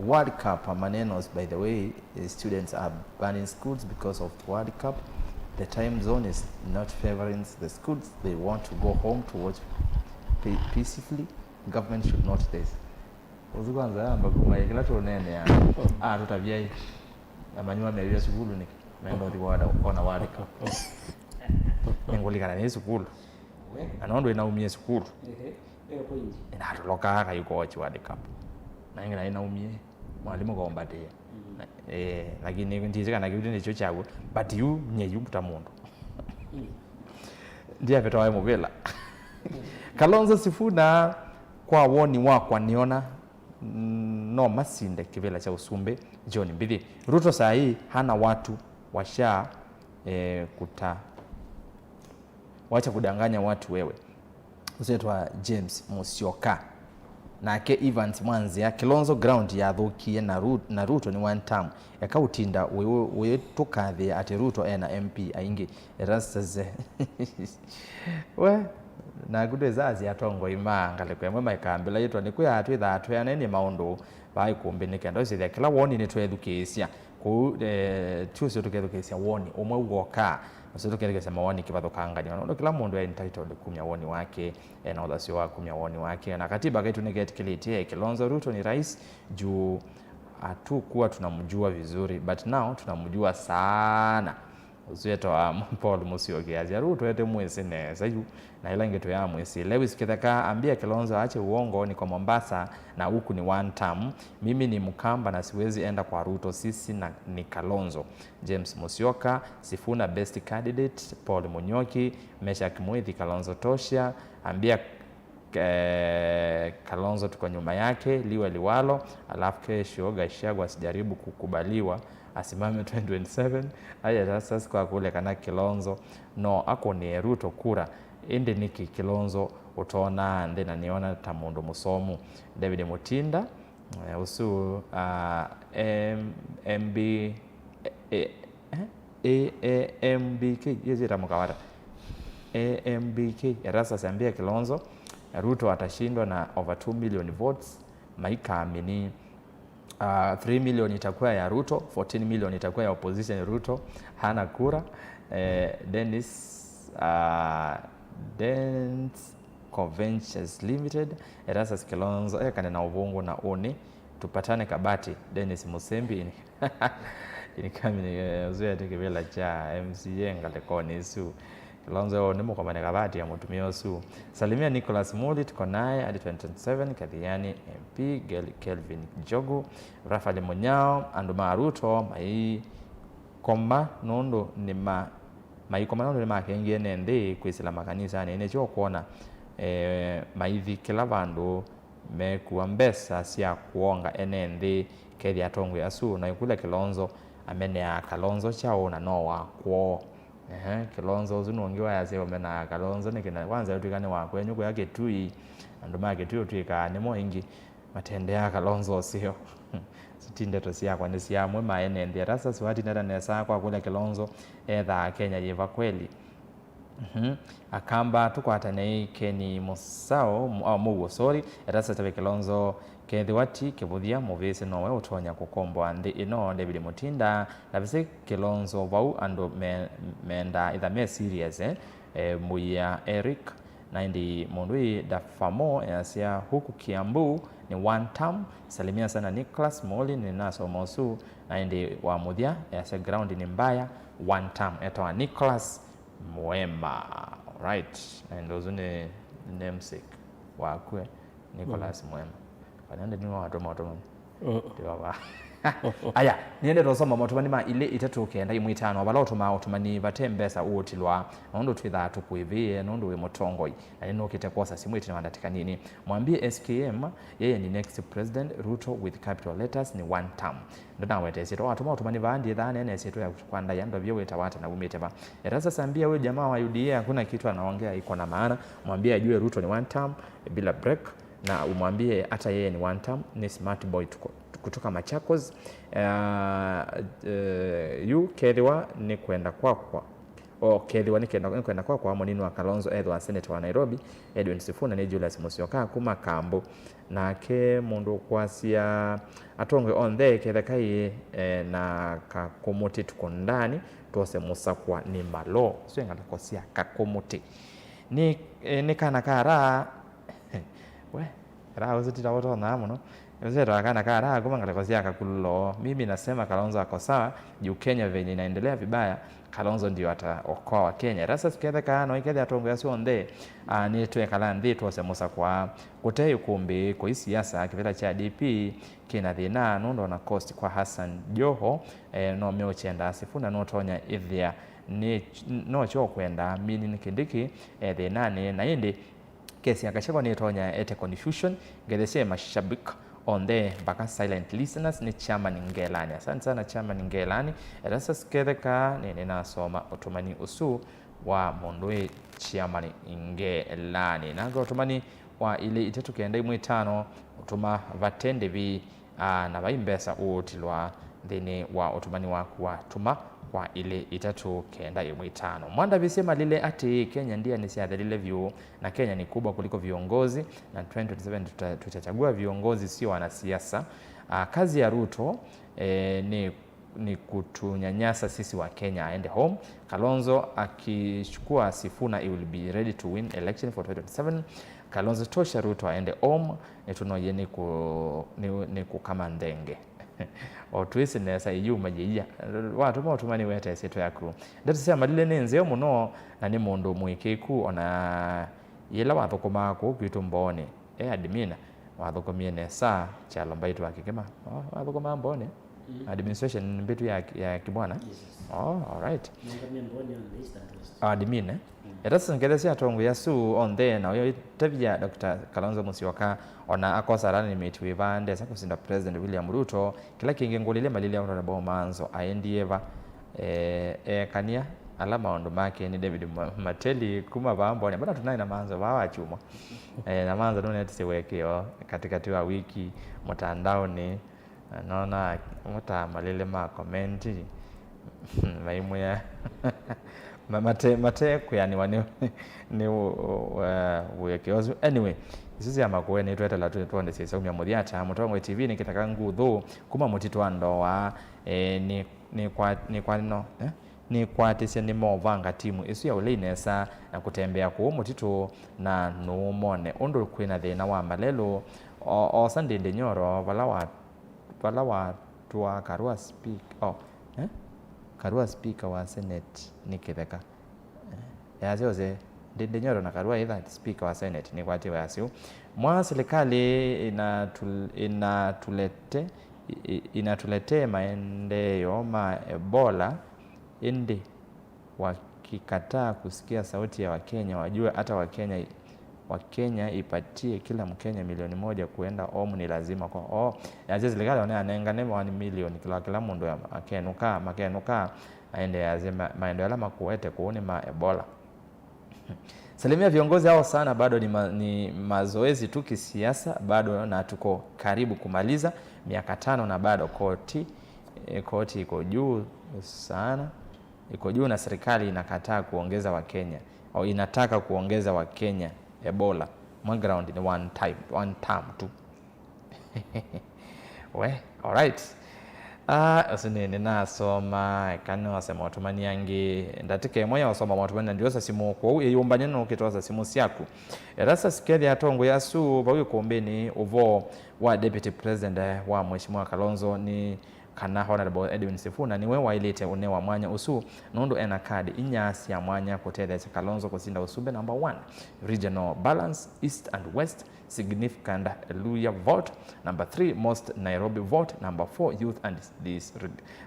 World Cup, uh, manenos, by the way, eh, students are burning schools because of World Cup. The time zone is not favoring the schools. They want to go home to watch pe-, peacefully. Government should note this. Ũsu kwanza yamba kuma ĩ kĩla tũneenea. Ah, tũtavyai. Amanyua mewia sukulu nĩkĩ? Menda ũthi wada kona World Cup. Nĩngũlikana nĩ sukulu. Na nondũ ĩnaumie sukulu. Ehe. Ĩyo point. Ĩnatũlokaa kayuko watch World Cup. Na ĩngĩ na ĩnaumie, mwalimũ kaũmbatĩĩa. Mm. Na, eh, lakini ndĩsĩ kana kĩu nĩkyo kyaw'o, but yu, nye yu ta mũndũ. Mm. Ndiavetawa mũvĩla. Kalonzo Sifuna, kwa woni wakwa, nĩona, mm, no masinde kĩvĩla kya ũsumbĩ John Mbithi. Ruto saa hii hana watu washa, eh, kuta wacha kudanganya watu wewe. Ũsetwa James Musyoka. Nake Evans Mwanzia, Kilonzo ground yathũkie na Ru-, na Ruto nĩ one term. Eka ũtinda ũyũ-, ũyĩtũkathĩa atĩ Ruto ena M P aingĩ. Erastus. We, naku ndwĩsasya atongoi ma ngalĩko ĩmwe maikambĩla yĩtwa nĩ kwĩa twĩthaa tweanene maũndũ vaa ikumbĩ nĩ kenda ũsĩthya kĩla woni nĩtwethukĩĩsya. Kũu, eh, ti ũseo tũkethukĩĩsya woni ũmwe w'oka, ũseo tũkethukĩĩsya mawoni kĩvathũkangany'o, nũndũ kĩla mũndũ e entitled kumya woni wake, ena ũthasyo wa kumya woni wake. Na katiba kaitũ nĩketĩkĩlĩtye Kilonzo Ruto ni rais juu hatukuwa tunamjua vizuri, but now tunamjua sana. Ũsu etawa Paul Musyoki asya, Ruto ete mwĩsĩ nesa yu, na ĩla ĩngĩ tũyamwĩsĩ. Lewis Kĩtheka, ambia Kilonzo aache uongo, niko Mombasa na huku ni one term. Mimi ni Mkamba na siwezi enda kwa Ruto, sisi na ni Kalonzo. James Musyoka, Sifuna best candidate. Paul Munyoki, Meshack Mwithi, Kalonzo tosha. Ambia eh, Kalonzo tuko nyuma yake, liwe liwalo, alafu kesho Gachagua asijaribu kukubaliwa asimame twenty twenty-seven. Aya, sasa kwa kule kana Kilonzo no akũnĩe Ruto kura, ĩndĩ nĩkĩ Kilonzo ũtonaa nthĩ na nĩona ta mũndũ mũsomu? David Mutinda, eh, ũsu, ah, M-, M B, eh, eh, A A M B K, hiyo sio tamko kawata. A M B K, Erastus ambia Kilonzo, Ruto atashindwa na over two million votes, maikaamini, uh, three million itakuwa ya Ruto, fourteen million itakuwa ya opposition, Ruto hana kura. Eh, Dennis, uh, Dennis Conventions Limited, Erastus Kilonzo ekane na ũvũngũ na ũnĩ. Tupatane Kabati, Dennis Musembi, in-, incoming, eh, ũsu ete kĩvĩla kya M C A ngalĩkonĩ ĩsu. Kilonzo nĩ mũkomane Kabati ya mũtumĩa ũsu. Salimia Nicholas Muli, tuko naye hadi twenty twenty-seven, Kathiani M P, Gel-, Kelvin Njogu, Rafael Munyao, andũ ma Ruto maikoma nũndũ nĩ ma-, maikoma nũndũ nĩmakengie ene nthĩ kwĩsĩla makanisanĩ. Nĩkyo ũkwona, eh, maithi kĩla vandũ mekua mbesa sya kũonga ene nthĩ, kethĩa atongoi asu na ĩkũlya Kilonzo ameneaa Kalonzo kyaũ na no wa kwoo. Ehe, Kilonzo ũsu nũngĩ wayasya ũmenaa Kalonzo nĩkĩ na kwanza ũtw'ĩka nĩ wa kwenyu kũya Kitui, andũ ma Kitui ũtw'ĩkaa nĩmo aingĩ matendeaa Kalonzo ũseo. Isu ti ndeto syakwa, nĩ sya amwe ma ene nthĩ. Erastus watinda nesa kwa kũlya Kilonzo ethaa Kenya yĩva kweli? Mhm. Akamba tũkwatanei Kenny Mũsao, mu-, ah, Mũuo, sorry, Erastus Tave Kilonzo, kethĩwa ti kĩvũthya, mũvĩsĩ nowe ũtonya kũkomboa nthĩ ĩno. David Mutinda, na vĩsĩ Kilonzo vau andũ me-, mendaa ĩtha me serious, eh? Eh, Mũia Eric, na ĩndĩ mũndũ ĩ Dafamo easya huku Kiambu ni one term, salimia sana Nicholas Moli, ninasoma ũsu, na ĩndĩ wa mũthya easya ground ni mbaya, one term, etawa Nicholas Mwema. Right. Na ĩndĩ ũsu nĩ namesake wakwe, Nicholas Mwema. Kana ĩndĩ nĩwe watũma ũtũmani. Ndĩwava. Aya, nĩendete ũsoma maũtũmani ma ilĩ itatũ kenda imwe itano, vala ũtũmaa ũtũmani vate mbesa ũũtilwa, nũndũ twĩthaa tũkwĩvĩĩe, nũndũ wĩ mũtongoi. Na nĩnũkĩte kwosa simũ ĩtina wa ndatĩka nini. Mwambie S K M, yeye ni next president, Ruto with capital letters ni one term. Ndũnaweta ĩsyĩtwa, watũma ũtũmani vaa, ndiĩthaa neena ĩsyĩtwa yaku kwa ndaĩa, ndovye wĩtawa ata na wumĩte va. Erastus ambia huyu jamaa wa U D A hakuna kitu anaongea iko na maana, mwambie ajue Ruto ni one term, bila break, na umwambie hata yeye ni one term, ni smart boy tuko, kutoka Machakos. Uh, uh, yu kethĩwa nĩ kwenda kwakwa, o kethĩwa nĩ kenda, nĩ kwenda kwakwa, mũnini wa Kalonzo ethwa senator wa Nairobi, Edwin Sifuna, nĩ Julius Musyoka kuma Kambu. Nake mũndũ ũkwasya atongoi onthe ketheka ĩ, eh, na Kakũmũtĩ tuko ndani, twose mũsakwa nĩ maloo. Sio ngalĩko sya Kakũmũtĩ. Nĩ, eh, nĩ kana ka raha. We, raha ũsu ti ta ũtonaa mũno. Ũsu etawa kana ka raha kuma ngalĩko sya Kakululo. Mimi nasema Kalonzo ako sawa, juu Kenya venye inaendelea vibaya, Kalonzo ndio ataokoa Wakenya. Erastus ketheka no ikethĩa atongoi asu onthe, ah, nĩ twekala nthĩ twose mũsakwa. Kũte ĩkũmbĩ kũi siasa, kĩvĩla kya D P kĩna thĩna, nũndũ ona cost kwa Hassan Joho, eh, no meũkyenda Sifuna nũtonya ĩthĩa nĩ, no kyo kwenda, meaning Kindiki e thĩnanĩ, na ĩndĩ Kesi ya Gachagua nĩtonya ete confusion, ngethesye mashabik onthe mpaka silent listeners nĩ Chairman Ngelani. Asante sana Chairman Ngelani. Erastus Ketheka, nĩ nĩnasoma ũtũmani ũsu wa mũndũ wĩ Chairman Ngelani. Nanga ũtũmani wa ilĩ itatũ kenda imwe itano, ũtũma vate ndĩvi. Aa, na vai mbesa ũũtilwa nthĩnĩ wa ũtũmani waku wa tũma kwa ilĩ itatũ kenda ĩmwe itano. Mwandavisye malile atĩĩ, Kenya ndia nĩsyathelile vyũ, na Kenya ni kubwa kuliko viongozi, na twenty twenty-seven tuta-, tutachagua viongozi, sio wanasiasa. Aa, kazi ya Ruto, eh, ni, ni kutunyanyasa sisi wa Kenya. Aende home. Kalonzo akichukua Sifuna, he will be ready to win election for twenty twenty-seven. Kalonzo tosha, Ruto aende home. Nĩtũnoie nĩ kũ-, nĩ, nĩ kũkama nthenge. O twĩsĩ nesa iyuma yĩia. Watũma ũtũma nĩwete ĩsyĩtwa yaku. Ndeto sya Malile nĩ nzeo mũno, na nĩ mũndũ mũĩkĩĩku, ona yĩla wathũkũmaa kũu kwitũ Mbooni. E admin, wathũkũmie nesa kyalo mbaitũ wa Kĩkĩma. Oh, wathũkũmaa Mbooni? Mm. Administration mbĩtu ya, ya Kĩbwana? Yes. Oh, all right. Nathũkũmie Mbooni on the East and West. Admin, eh? Erastus Ngelesi atongoi asu onthe, na ũyũ ĩtavya Doctor Kalonzo Musyoka, ona akosa running mate wĩva ndesa kũsinda President William Ruto. Kĩla kĩngĩ ngũlĩlye Malile Honorable Manzo aendie va, eh, ekania ala maũndũ make nĩ David Ma-, Mateli kuma vaa Mbooni. Mbona tunaĩ na Manzo vaa wa kyumwa? Eh, na Manzo nũnetisye wekĩo katikati wa wiki mũtandaonĩ. Na nona mũtaa malĩle ma komenti maimwĩa ma-, mate, mate kwĩanĩwa nĩ, nĩ ũ-, ũ-, eh, wĩkĩo ũsu. Anyway, isu sya makũe nĩtwetela tũ-, twone syaumya mũthya ata. Mũtongoi T V nĩ kĩtheka nguthu kuma mũtitũ wa Ndoa, eh, nĩ, nĩ kwa, nĩ kwa, no, eh? Nĩkwatĩsye nĩmovanga timu ĩsu ya ũlei nesa na kũtembea kũu mũtitũ na nũũ mone ũndũ kwĩna thĩna wa malelũ. O-, osa Ndindi Nyoro vala wa vala watũaa Karua speak-, oh, eh? Karua speaker wa Senate nĩ kĩtheka. Eh, yasya ose, Ndindi Nyoro na Karua either speaker wa Senate nĩkwatiwe asyũ. Mwa serikali inatu-, inatulete, i-, i-, inatuletee maendeeo ma Ebola, ĩndĩ wakikataa kusikia sauti ya Wakenya, wajue hata Wakenya, Wakenya ipatie kila Mkenya milioni moja kuenda home ni lazima kwa. Oh, yasya serikali ona yanengane one million kila, kila mũndũ ya-, akenũka, makenũka, aende yasya ma-, maendeeo ala makuete kũu nĩ ma Ebola. Salimia viongozi hao sana, bado ni ma-, ni mazoezi tu kisiasa, bado na tuko karibu kumaliza miaka tano na bado koti, eh, koti iko juu sana. Iko juu na serikali inakataa kuongeza Wakenya, au inataka kuongeza Wakenya Ebola. Mwa ground ni one time, one term tu. We, alright. Ah, ũsu nĩ, nĩnasoma, eka nĩwasema ũtũmani angĩ. Ndatĩka ĩmwe ya ũsoma maũtũmani na ndiosa simũ, kwoou ĩyũmbany'e nũkĩtosa simũ syaku. Erastus Kethia atongoi asu vau ĩkũmbĩnĩ ũvoo wa Deputy President wa Mheshimiwa Kalonzo nĩ kana Honorable Edwin Sifuna nĩwe waĩlĩte ũnewa mwanya ũsu, nũndũ ena kadi inya sya mwanya kũtetheesya Kalonzo kũsinda ũsumbĩ. Number one, regional balance, East and West, significant Luhya vote. Number three, most Nairobi vote. Number four, youth and dis-,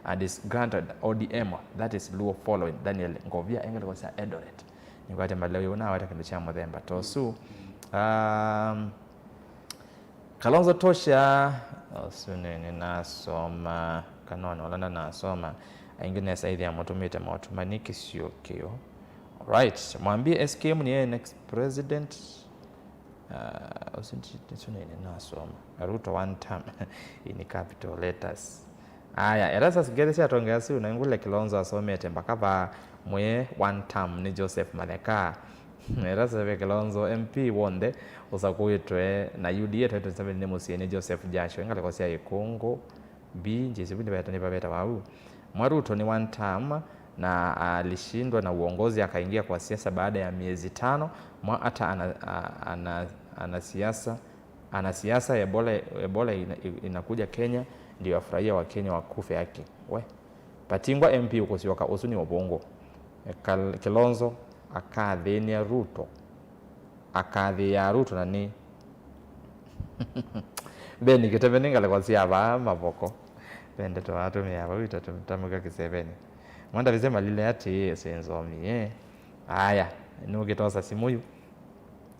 uh, disgruntled O D M, that is Luo following. Daniel Ngovia, engeleko sya Eldoret. Nĩkwate maleo yĩu naweta kĩndũ kya mũthemba ta ũsu. Um, Kalonzo tosha, ũsu nĩ, nĩnasoma, kana ona ũla ndanasoma, aingĩ nesa ĩthĩa mũtũmĩte maũtũmani kĩsio kĩu. Alright, mwambie S K M nĩ yeye next president. Uh, ũsu nĩ, ũsu nĩ, nĩnasoma. Ruto one term in capital letters. Aya, Erastus Ngethe sya atonge asu, na ngũle Kilonzo asomete mpaka va mwĩe one term nĩ Joseph Matheka. Erastus ve Kilonzo M P w'onthe ũsakũĩtwe na U D A twenty twenty-seven nĩ mũsyĩ nĩ Joseph Jasho, ngalĩko sya Ĩkũngũ B, njĩsĩ vu nĩveta, nĩvavetawa au. Mwa Ruto nĩ one term na alishindwa na uongozi akaingia kwa siasa baada ya miezi tano. Mwa hata ana, a-, ana, ana siasa Anasiasa, Ebola, Ebola ina-, inakuja Kenya, ndio afurahia Wakenya wakufe haki. We. Patingwa M P ũkũsyoka, ũsu nĩ ũvũngũ. Kal-, Kilonzo akathĩnĩa Ruto. Akathĩĩa Ruto na nĩ. Beni Kiteve nĩ ngalĩko sya vaa mavoko. Ve ndeto atũmĩa vau itatũtamũka kĩseveni. Mwenda vise malile atĩĩ, sĩ nzomi, eh. Aya, nũkĩtosa simũ yu.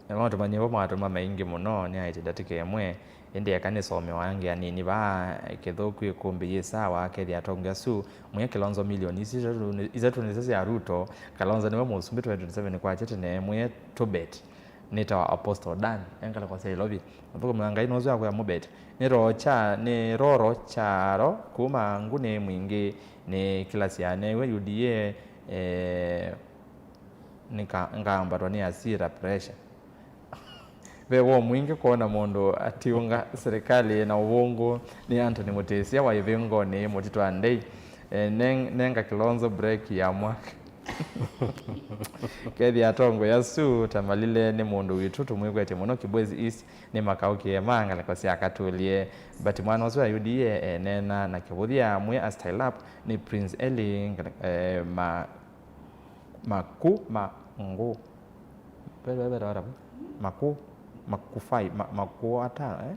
Na maũndũ manyĩvo mwatũma maingĩ mũno, nĩaĩtye ndatĩka ĩmwe, ĩndĩ eka nĩsomewa angĩ anini vaa. Kĩthũku ĩkũmbĩ yĩ sawa, kethĩa atongi asu mwĩe Kilonzo milioni isu itatũ nĩ-, itatũ nĩsyo sya Ruto. Kalonzo nĩwe mũsumbĩ twenty twenty-seven kwakya tene, mwĩe tũbet. Nĩtawa Apostle Dan, e ngalĩko sya Ilovi. Mũthũkũmi wa Ngai nũsu akwĩa mũbet. Nĩ Rocha, nĩ Roro Charo, kuma Nguni Mwingĩ, nĩ kĩlasi ya newe U D A, eh, Nika-, ngambatwa nĩ asira, pressure. Ve woo mwingĩ kwona mũndũ atiunga serikali na ũvũngũ. Nĩ Anthony Mutisya wa Ivingoni, Mũtitũ wa Ndei. E, neng-, nenga Kilonzo break ya mwaka. Kethĩa atongoi asu ta malile nĩ mũndũ witũ, tũmwĩkwetye mũno. Kibwezi East nĩ makaũkĩe ma ngalĩko sya Katũlye. But mwana ũsu wa U D A eneena na kĩvũthya, mwĩ a style up nĩ Prince Eli, e, ma Maku, ma, ngu. Ve, ve, ve, ve, maku, makufai, ma, makuatano, eh?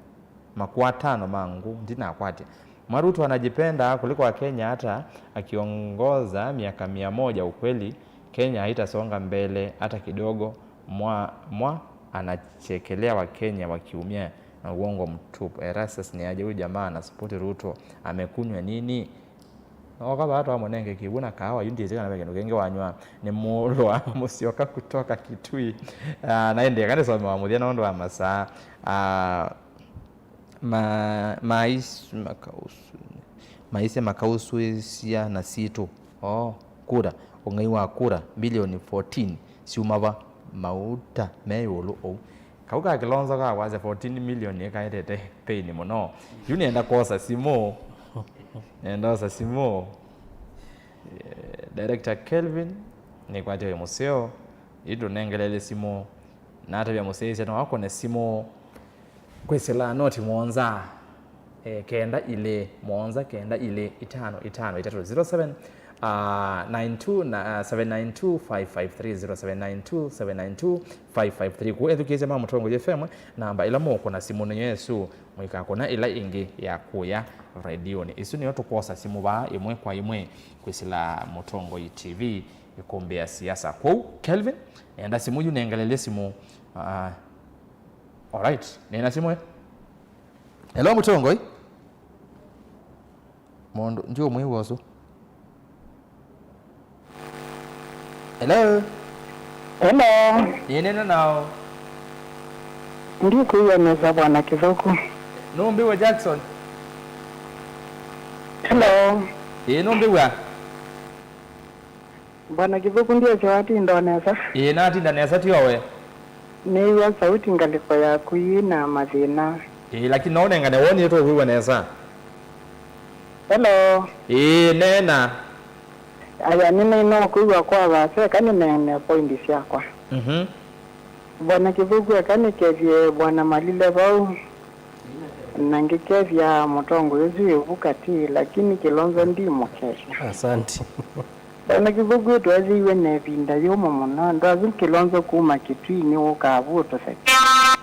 Makuatano ma ngu, ndinakwatya. Maruto anajipenda kuliko Wakenya, hata akiongoza miaka mia moja, ukweli, Kenya haitasonga mbele hata kidogo. Mwa, mwa anachekelea Wakenya wakiumia na uongo mtupu. Erastus ni aje huyu jamaa anasapoti Ruto? Amekunywa nini? Oka vaa twamũnenge kĩw'ũ na kaawa, yu ndyĩsĩ kana ve kĩndũ kĩngĩ wanyw'a. Nĩ mũlũ wa Mũsyoka kutoka Kitui. Ah, na ĩndĩ eka nĩsomewa mũthya nũndũ wa masaa. Ah, ma-, mais-, makausu-, maisye makausũĩsya na sitũ. Oh, kura, ũng'ei wa kura, mbilioni fourteen syuma va? Mauta me ĩũlũ ũu. Kau ka Kilonzo ka kwasya fourteen million nĩkaetete pain mũno. Yu nĩenda kwosa simũ. Nĩenda osa simũ. Eh, Director Kelvin, nĩkwatya wĩ mũseo. Yu tũnengelele simũ. Natavya mũsyaĩĩsya no akũne simũ kwĩsĩla noti mũonza. Eh, kenda ilĩ, mũonza, kenda ilĩ, itano, itano, itatũ, zero seven, ah, nine two, na, ah, seven nine two, five five three, zero seven nine two, seven nine two, five five three. Kũu ethukĩĩsya ma Mũtongoi F M, namba ĩla mũkũna simũ nĩyo ĩsu, mũikakũna ĩla ĩngĩ ya kũya redionĩ. Ĩsu nĩyo tũkwosa simũ vaa ĩmwe kwa ĩmwe kwĩsĩla Mũtongoi T V, ĩkũmbĩ ya siasa. Kwoou, Kelvin, enda simũ yu, nengelelye simũ. Ah, alright, nĩna simũ ĩ. Hello, Mũtongoi. Mũndũ, ndiũmwĩw'a ũsu. Hello? Hello. Ĩĩ, nena nao. Ndikwĩw'a nesa, Bwana Kĩthũku. Nũmbĩw'a Jackson. Hello. Ĩĩ, nũmbĩw'a. Bwana Kĩthũku, ndyĩsĩ watinda o nesa. Ĩĩ, natinda nesa, ti o we? Nĩw'a sauti ngalĩko yaku yĩ na mathĩna. Ĩĩ, lakini no ũnengane woni tũkwĩw'a nesa. Hello. Ĩĩ, neena. Aya, nĩnaĩ no kwĩw'a kwa vasa, eka nĩneene poindi syakwa. Mhm. Bwana Kĩthũku, eka nĩkethye Bwana Malile vau, na ngĩkethya mũtongoi ũsu wĩ vu katĩ, lakini Kilonzo ndimũkethya. Asante. Bwana Kĩthũku, twethĩiwe na ĩvinda yũmũ mũno. Andũ asu Kilonzo kuma Kitui nĩwũkaa vu ũtũthekeea.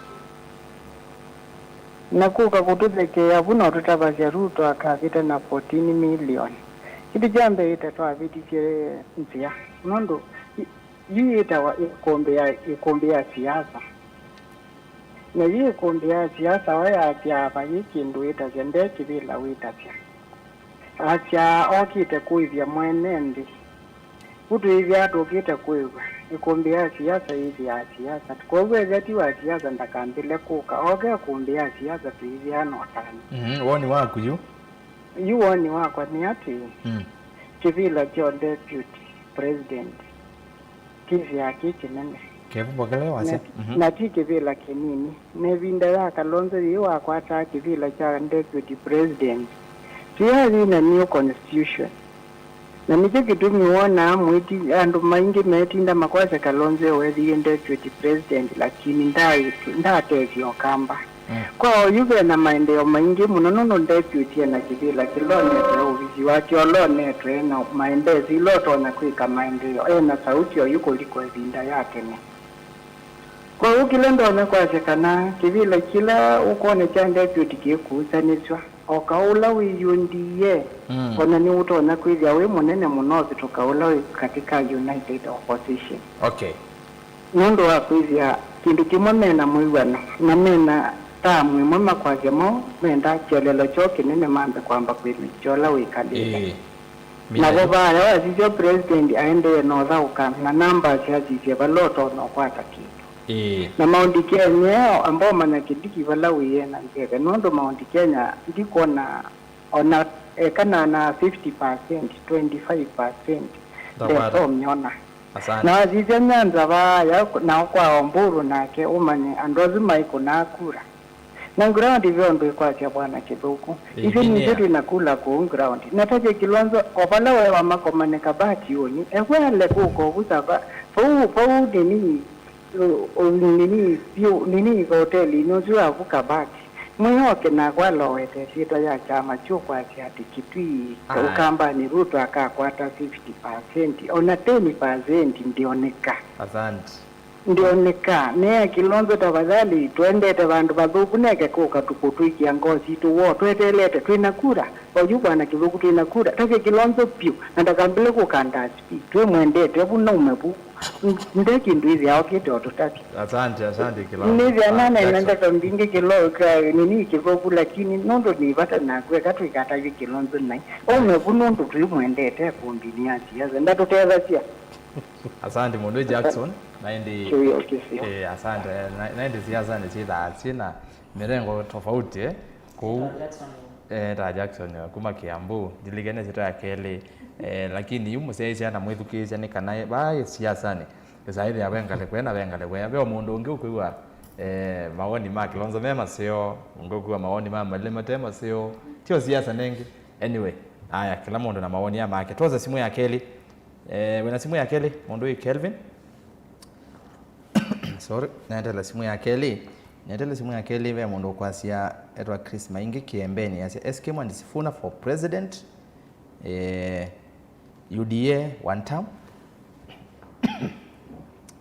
Na kũka kũtũthekeea vu no tũtavasya Ruto akavĩta na fourteen million. Kĩndũ kya mbee ĩta twavĩtisye nzĩa. Nũndũ i-, Yu yĩtawa ĩkũmbĩ ya, ĩkũmbĩ ya siasa. Na yu ĩkũmbĩ ya siasa, o yasya ava yĩ kĩndũ ĩtasya nde kĩvĩla wĩtasya. Asya okĩte kũĩvya mwene nthĩ. Vu twĩthĩaa tũkĩte kwĩw'a, ĩkũmbĩ ya siasa yĩthĩaa siasa. Kwoou ethĩa ti wa siasa ndakambĩle kũka. Oke ĩkũmbĩ ya siasa twĩthĩaa na ũtanu. Mhm, woni waku yu? Yu woni wakwa nĩ atĩĩ, mm, kĩvĩla kya deputy president kĩthĩaa kĩ kĩnene. Kĩvũvũkĩle wasya. Na, mhm, na ti kĩvĩla kĩnini. Na ĩvinda ya Kalonzo yĩĩ wakwataa kĩvĩla kya deputy president, tũyathi na new constitution. Na nĩkyo kĩtumi wonaa mwĩti-, andũ maingĩ metinda makwasya Kalonzo weethĩie deputy president, lakini ndaaĩtwe-, ndaatethya Ũkamba. Mm. Kwa oyu ve na maendeeo maingĩ mũno nũndũ deputy e na kĩvĩla kĩla onetwe, ovisi wake ũla onetwe, na maendeesyo ila ũtonya kwĩka maendeeo. E na sauti oyu kũliko ĩvinda ya tene. Kwoou kĩla ndonya kwasya kana kĩvĩla kĩla ũkwona kya deputy kĩkũũsanĩsw'a, o kaũ ũla wĩ U D A, mm, o na nĩũtonya kwĩthĩa wĩ mũnene mũno ũvĩtũka ũla wĩ katĩ ka United Opposition. Okay. Nũndũ wa kwĩthĩa kĩndũ kĩmwe mena mwĩw'ano na mena taamu ĩmwe makwasya mo menda kyelelo kyoo kĩnene mambe kwamba kwĩmĩkya ũla wĩkalĩte. Ĩĩ. Navo vaya wasisya president aendee na ũthaũka na numbers asisye vala ũtonya ũkwata kĩndũ. Ĩĩ. Na Mount Kenya amba ũmanya kĩliki vala wĩe na nzeve, nũndũ Mount Kenya ndikwona ona ekana na fifty percent, twenty-five percent. Ndakwata. Ndesomyona. Asante. Na wasisya Nyanza vaya nao kwa Oburu nake ũmanye andũ asu maikũnaa kura. Na ground ve ũndũ ĩkwasya Bwana Kĩthũku. Ithyĩ nĩthyĩ twĩ na kula kũu ground. Na Tavia Kilonzo, o vala we wamakomane kabati ũni, ewe ale kũka ũvusa va, vau, vau nini, ũ-, ũ-, nini, vyũ, nini hotelinĩ ũsu wavu kabati. Mwĩoke nakwa alowete syĩtwa ya kyama kyũkwasya atĩ Kitui, Aye. Ũkambanĩ Ruto akakwata fifty percent, ona ten percent ndĩoneka. Asante. Ndĩoneka. Nea Kilonzo tafadhali, twendete vandũ vathũku, neke kũka tũkũtwĩkĩa ngoo sitũ woo, twetelete, twĩna kura. Oyu Bwana Kĩthũku twĩna kura. Tavia Kilonzo piũ, na ndakambĩle kũka ndaspi. Twĩmwendete, vu naume vu. Nde kĩndũ ĩthĩa okĩte o tũtavya. Asante, asante, Kilonzo. Nĩthĩa Ah, nanena Jackson. Ndeto mbingĩ Kilo-, ka-, nini Kĩthũku, lakini nũndũ nĩ vata naku, eka twĩkatavye Kilonzo nai. Aume vu nũndũ twĩmwendete ĩkũmbinĩ ya siasa. Ndatũtethasya. Asante mũndũ Jackson. Na ĩndĩ Kĩwĩo kĩseo. Eh, asante. Na, na ĩndĩ siasa nĩ syĩthaa syĩna mĩrengo tofauti, eh. Kũu, eh, ta Jackson, eh, kuma Kiambu, ndilikene syĩtwa ya kelĩ. Eh, lakini yu mũsyaĩĩsya na mwĩthukĩĩsya nĩ kana, eh, vaa siasanĩ, ĩsaĩthĩa ve ngalĩko ĩ na ve ngalĩko ĩ. Ve o mũndũ ũngĩ ũkwĩw'a, eh, mawoni ma Kilonzo me maseo, ũngĩ ũkwĩw'a mawoni ma Malima te maseo. Tio siasa nengĩ. Anyway, aya, kĩla mũndũ na mawoni ya make. Twosa simũ ya kelĩ. Eh, wĩna simũ ya kelĩ, mũndũ wĩ Kelvin? Sorry, netele simũ ya kelĩ. Netele simũ ya kelĩ, ve mũndũ ũkwasya etwa Chris Maingi Kiembeni. Asya, S K Mwandi Sifuna for president. Eh, U D A one term.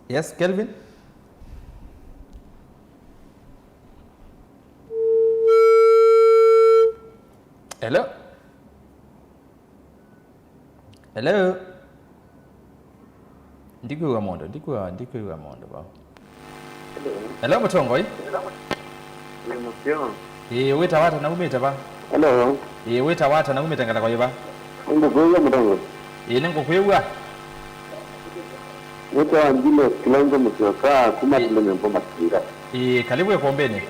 Yes, Kelvin? Hello? Hello? Ndikwĩw'a mũndũ, ndikwĩw'a, ndikwĩw'a mũndũ vau. Hello. Hello, mũtongoi. Nĩ mũseo. Ĩĩ, wĩtawa ata na umĩte va? Hello. Ĩĩ, wĩtawa ata na umĩte ngalĩko yĩva? Nĩngũkwĩw'a mũtongoi. Ĩĩ, nĩngũkwĩw'a. Nĩtawa Julius Kilonzo Musyoka kuma Ĩĩ. Tũlĩmembo Masinga. Ĩĩ, karibu ĩkũmbĩnĩ.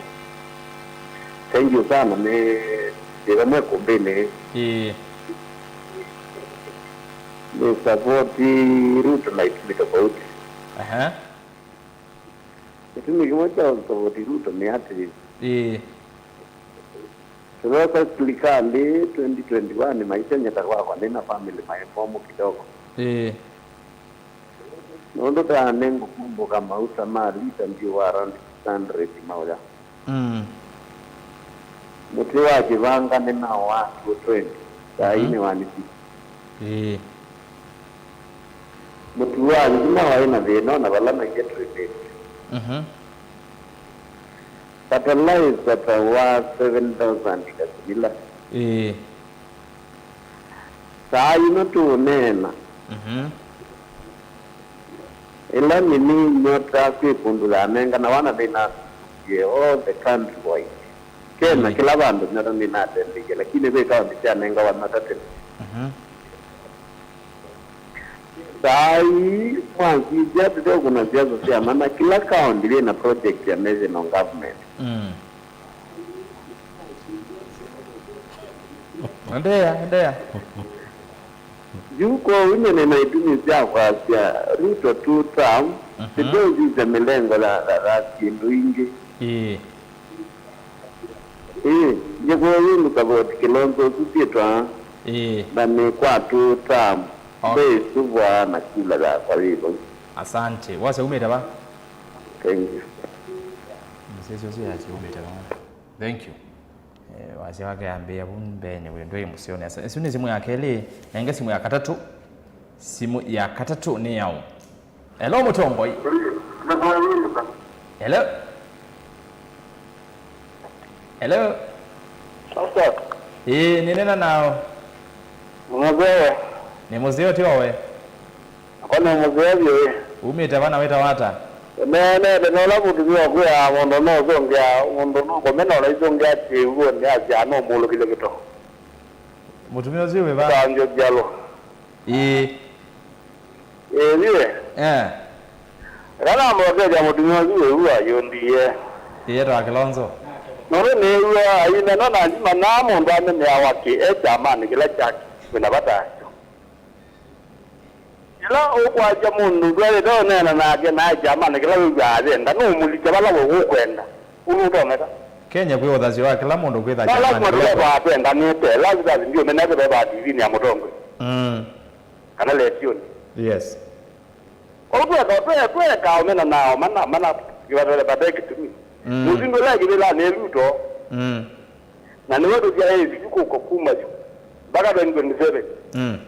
Thank you sana. Nĩ ndĩva me kũmbĩnĩ. Ĩĩ. Nĩ support Ruto na itumi tofauti. Aha. Itumi kĩmwe kya support Ruto nĩ atĩ Ĩĩ. Tũvesa silikalĩ twenty twenty-one maisha nyata kwakwa nĩ na family maĩ momũ kidogo. Ĩĩ. Nũndũ ta nĩngũkumbũka mauta ma lita ndiũ wa around six hundred maũya. Mm. Mũtĩ wa kĩvanga nĩ nao wa two twenty, saa ii Mhm. nĩ one fifty. Ĩĩ. Mũtĩ wa nzima waĩ na thĩna o na vala maithe twĩthĩtwe. Mhm. Fertilizer ta wa seven thousand kasimila. Ĩĩ. Saa ino tũũneena. Mhm. Ĩla nĩnĩ nyota kwĩ kũndũ yanenganawa na nĩnasisye all the country wide. Kenya, Mm. kĩla vandũ nyota nĩnatembeie, lakini ve kaũntĩ syanengawa nyota tene. Mhm. Saa ii, mwasisya tũteũkũna siasa sya mana, kĩla kaũntĩ yĩ na project ya national government. Mm. Endelea, endelea. Yu kwoou nyene na itumi sya kwasya Ruto two term, Mhm. sitĩũsisya mĩlengo ya, ya, ya syĩndũ ingĩ. Ĩĩ. Ĩĩ, nje kwoou ngũsavoti Kilonzo ũsu syĩtwa Ĩĩ. na nĩ kwa two term. Okay. Mbee ĩsu vwaa na kula yakwa yĩ vau. Asante. Wasya umĩte va? Thank you. Msesi ũsu yasya umĩte va? Thank you. Eh, wasya wake ambĩĩa vu mbeenĩ wĩ ndwĩ mũseo nesa. Ĩsu nĩ simũ ya kelĩ, nenge simũ ya katatũ. Simũ ya katatũ nĩ yaũ? Hello, mũtongoi. Hello? Hello? Sasa. Ĩĩ, nĩnena nao. Mũzee. Nĩ mũzeo tiowe. Akwa nĩ mũzeo vyũ. Umĩte va na wĩtawa ata? Neenete na ũla mũtumĩa ũkwĩaa mũndũ nũsũngĩa, mũndũ nũkũmena ũla isũngĩa kĩw'ũnĩ, asyaa nũmũlũkĩlye kĩtoo. Mũtumĩa ũsu wĩ va? Tanzio kyalo. Ĩĩ. Ĩĩ, viwe. Eh. Ĩla namũthokethya mũtumĩa ũsu wĩw'a ayũndie. Ĩĩ, etwa Kilonzo. Nũndũ nĩw'a ainena na nzimanaa mũndũ ameneawa kĩ e kyamanĩ kĩla kyake wĩna vata nakyo. Yĩla ũkwasya mũndũ ndwaĩlĩte ũneena nake na e kyamanĩ kĩla wĩw'aa ayenda, nũũmũlikya vala we ũkwenda. Ũu nũtonyeka. Kenya kwĩ ũthasyo wa kĩla mũndũ kwĩtha no kyamanĩ lasima kĩla tũvevaa twendanĩte. Lasima ndiũmenete vevaa T V-nĩ ya mũtongoi. Mm. Kana lesionĩ. Yes. Kwoou tweka, twe-, tweka ũmena nao, mana, mana, vate, vate kĩtumi. Mm. Mũsindi ũla kĩvĩlanĩ nĩ Ruto. Mm. Na nĩwe tũsyaĩĩsye yu kũka kuma yu mpaka twenty twenty-seven. Mm.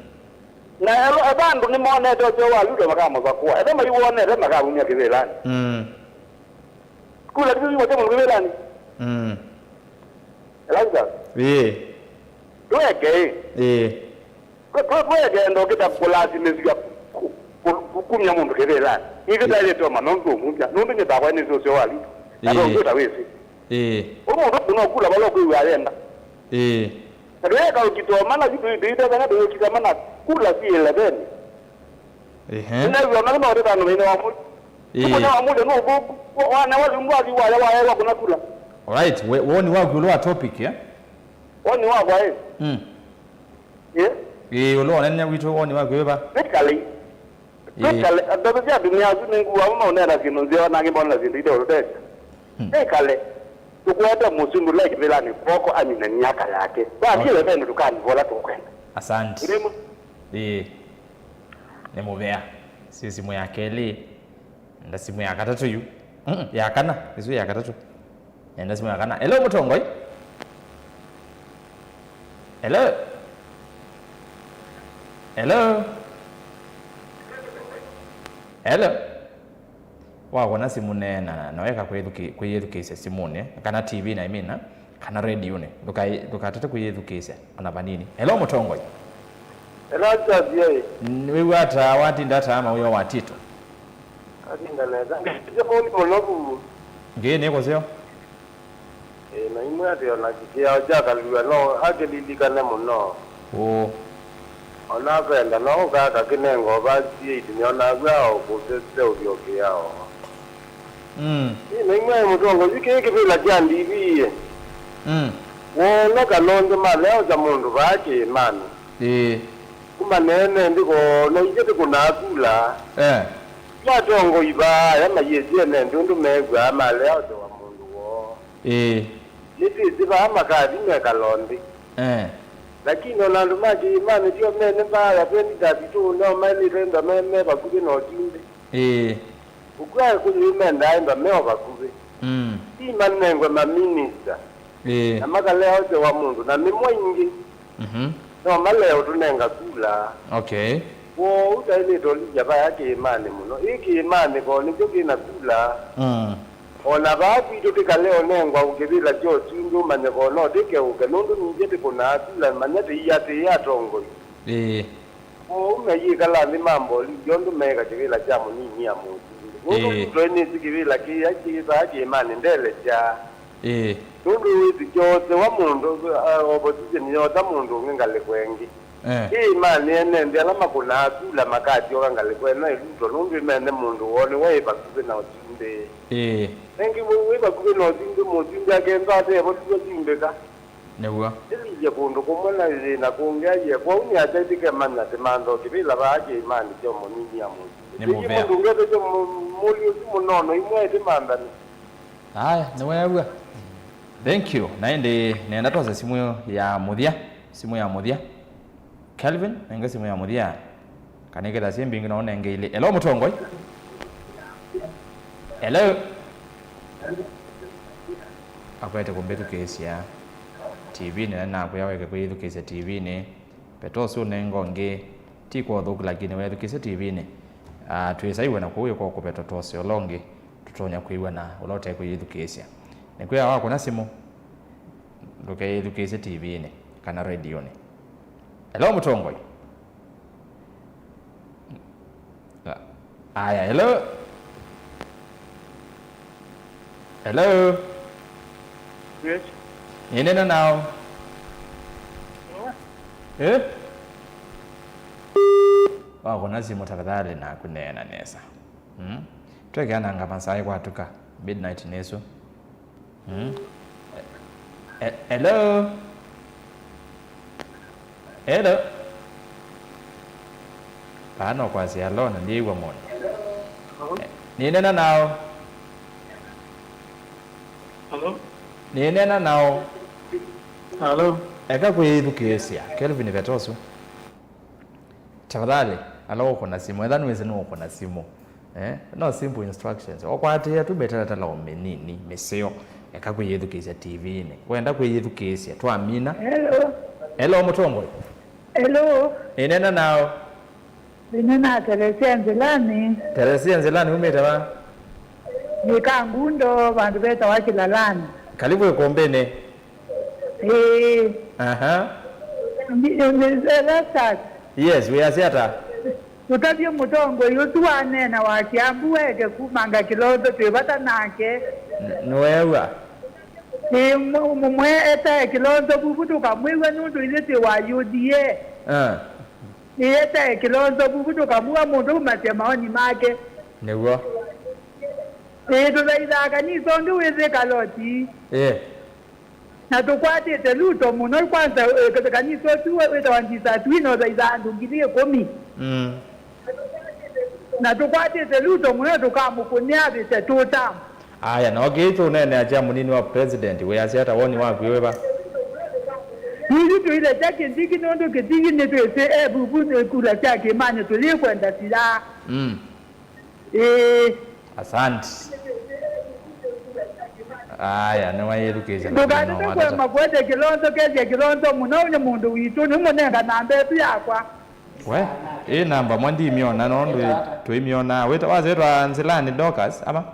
Na elo, ethĩwa andũ nĩmonete ũseo wa Ruto makamũsakũa. Ethĩwa maiwonete makamumya kĩvĩlanĩ. Mm. Kula tisu iwa kya mũndũ kĩvĩlanĩ. Mm. Elaza. Ĩĩ. Tweke ĩ. Ĩĩ. Twe-, twe-, twekenda ũkĩta kũlasimĩsya ku-, ku-, ku-, kumya mũndũ kĩvĩlanĩ. Nĩkĩtaĩlĩte ũma nũndũ ũmumya. Nũndũ nyĩtakwa nĩsĩ ũseo wa Ruto. Na ĩĩ. Ndũngĩta wĩsĩ. Ĩĩ. Ũmũndũ kũno kula vala ũkwĩw'a ayenda. Ĩĩ. Na tũyeka ũkitwa mana yu tũitethana tũyũkita mana kula si eleven. Ehe. Nĩnew'a ona nĩmaũteta andũ maine wa mũi. Ĩĩ. Mũne wa mũi nũthũku. Wa-, wana wa lungu athi waya waya wa kuna kula. Alright, we, woni waku ĩũlũ wa topic, eh? Woni wakwa, eh? Mm. Eh? Ĩĩ, ĩũlũ wa ũnene witũ woni waku wĩva? Nĩkali. Ĩĩ. Nĩkale, ndeto sya atumĩa asu nĩngũa amwe maũneena syĩndũ nzeo, na angĩ maũneena syĩndũ ite ũtũtethya. Hmm. Nĩkale, tũkwete mũsindi ũla kĩvĩlanĩ kw'oko amine myaka yake. Wathi okay. Eleven tũkanivola tũkwenda. Asante. Nĩma. Ĩĩ. Nĩ mũvea. Sio simu ya kelĩ. Nda simu ya katatũ yu. Mm, ya kana. Isu ya katatũ. Nenda simu ya kana. Hello, mũtongoi. Hello. Hello. Hello. Wawona simu neena, na weka kwĩthukĩ-, kwĩyĩthukĩĩsya simũnĩ, kana T V na imina, kana rediũnĩ. Ndũkai-, ndũkatate kwĩyĩthukĩĩsya ona vanini. Hello, mũtongoi. Hello, Charles, yai. Nĩwĩw'a ata, watinda ata ama wĩo wa Tito? Atinda nesa. Ngeja mũni mũno vu. Ngĩĩ nĩ kũseo? Ĩĩ, na imwe atĩ ona kĩao kya Kalua no akĩlilikane mũno. Ũũ. Ona venda no ũkaka kĩnengo vasiĩiti nĩonaw'a o kũseseũvya ũkĩao. Mm. Ĩĩ, na imwe mũtongoi kĩĩ kĩvĩla kya ndivi. Mm. Wona Kalonzo maleaũkya mũndũ vaa kĩĩmanĩ. Ĩĩ. Kuma neene nthĩ koo, na ithyĩ tũkũnaa kula. Eh. Yu atongoi vaa aya mayĩsĩ ene nthĩ ũndũ mew'aa maleaũkyawa mũndũ woo. Ĩĩ. Nĩtwĩsĩ vaa makathi mekalo nthĩ. Eh. Lakini ona andũ ma kĩĩmanĩ tyo mene vaa ya twenty thirty-two nao maĩlĩte enda me, me vakuvĩ na ũtimbĩ. Ĩĩ. Ũkw'a kũyĩmendaa enda me o vakuvĩ. Mm. Ti manengwe maminista. Ĩĩ. Na makaleaũkyawa mũndũ, na nĩmo aingĩ. Mhm. No maleũtũnenga kula. Okay. Kwoou taĩlĩte ũlikya vaya kĩĩmanĩ mũno. Ĩ kĩĩmanĩ ko nĩkyo kĩ na kula. Mm. O na vaa kwitũ tĩkale ũnengwa kĩvĩla kya ũsumbĩ ũmanye ko no tĩkeũke, nũndũ nithyĩ tĩkũnaa kula, manya tĩiatĩĩa atongoi. Ĩĩ. Kwoou mayĩkala nthĩ mambolilye ũndũ meeka kĩvĩla kya mũnini ya mũsumbĩ. Nũndũ ĩĩ. Ruto nĩsĩ kĩvĩla kĩya kĩĩ vaa kĩĩmanĩ ndelekya. Ĩĩ. Nũndũ wĩsĩ kyosewa mũndũ, uh, opposition yosa mũndũ ũngĩ ngalĩko ĩngĩ. Eh. Kĩĩmanĩ ene nthĩ ala makũnaa kula makasyoka ngalĩko ĩno ĩ Ruto, nũndũ ĩmene mũndũ woo nĩwe ĩ vakuvĩ na ũsumbĩ. Ĩĩ. Nengĩ wĩ, wĩ vakuvĩ na ũsumbĩ, mũsumbĩ akenda ate evo tiwe sumbĩka. Nĩw'o. Ĩlilye kũndũ kũmwe na ĩthĩna kũngĩ aiee, kwoou nĩasya ĩtĩkemanya ĩtĩmantha o kĩvĩla vaa kĩĩmanĩ kya mũnini ya mũsumbĩ. Nĩ mũvea. Ĩngĩ mũndũ ũngĩ ethĩtwe mũ-, mũlĩ ũsu mũnono imwe ĩtĩmanthane. Aya, nĩweew'a. Thank you. Na ĩndĩ nenda twose simũ ya mũthya. Simũ ya mũthya. Kelvin, nenga simũ ya mũthya. Kana ĩkĩtha syĩ mbingĩ no ũnenge ilĩ. Hello, mũtongoi. Hello. Akwete kũmbĩthukĩĩsya T V-nĩ, na nakwĩa weke kwĩyĩthukĩĩsya T V-nĩ. Veta ũsu ũnenga ũngĩ. Ti kwa ũthũku, lakini weethukĩĩsya T V-nĩ. Ah, twĩsaiwe na kũu ĩko kũveta twose ũla ũngĩ. Tũtonya kwĩw'a na ũla ũte kwĩyĩthukĩĩsya. Nĩkwĩa wakũna simũ, ndũkeyĩthukĩĩsye T V-nĩ kana redionĩ. Hello, mũtongoi. Aya, hello. Hello? Yes. Nĩneena nao? Hello? Eh? Wakũna simũ tafadhali naku neena nesa. Mm? Twekeananga masaa kwatuka midnight nĩsu. Mm? E-, e-, hello? Hello? Vaa no kwasya hello na ndyĩw'a mũndũ. Eh, nĩneena nao? Hello? Nĩneena nao? Hello? Eka kwĩyĩthukĩĩsya. Kelvin Vetosu. Tafadhali, ala ũkũna simũ, ethĩwa nĩwĩsĩ nũũkũna simũ. Eh? No simple instructions. Ũkwatĩĩa tu mĩtalatala o mĩnini, mĩseo. Eka kwĩyĩthukĩĩsya T V-inĩ. Wenda kwĩyĩthukĩĩsya, twamina. Hello. Hello, mũtongoi. Hello. Nĩneena nao? Nĩneena na Teresia Nzĩlanĩ. Teresia Nzĩlanĩ, umĩte va? Nĩ Kangundo, vandũ vetawa Kĩlalanĩ. Karibu ĩkũmbĩnĩ. Ĩĩ. Aha. Ndi-, ndi-, Erastus. Yes, wĩasya ata? Ũtavye mũtongoi ũsu waneena wa Kiambu eke kumanga Kĩlonzo twĩ vata nake. N-, nĩweew'a? Ĩĩ, mũ-, mũmwe etae Kĩlonzo vuvu tũkamwĩw'a nũndũ ithyĩ twĩ wa U D A. Ah. Ĩĩ, etae Kĩlonzo vuvu tũkamwĩw'a mũndũ umasya maoni make. Nĩw'o. Ĩĩ, tũthaithaa kanisa ũngĩ wĩthĩ Kaloti. Ĩĩ. Na tũkwatĩte Ruto mũno, kwanza, eh, kanisa ũsu wĩ-, wĩtawa Jesus Win ũthaithaa andũ ngili ĩkũmi. Mm. Na tũkwatĩte Ruto mũno, tũkamũkũnĩa avĩte two term. Aya, na okay, tũneenea kya mũnini wa president, wĩasya ata, woni waku wĩ va? Yuyu tũile kya Kindiki nũndũ Kindiki nĩtwĩsĩ e vuvu nĩ kula sya kĩmanyo tũyĩkwenda siya. Mm. Ĩĩ. Asante. Aya, nĩwayĩthukĩĩsya. Ndũkatete kũema kwete Kĩlonzo, kesya Kĩlonzo mũno, nĩ mũndũ witũ, nĩmũnenga namba ĩsu yakwa. We, ĩ namba mwa ndimyona, nũndũ tũimyona. Wĩta, wasya wĩtwa Nzĩlanĩ Dorcas, ama?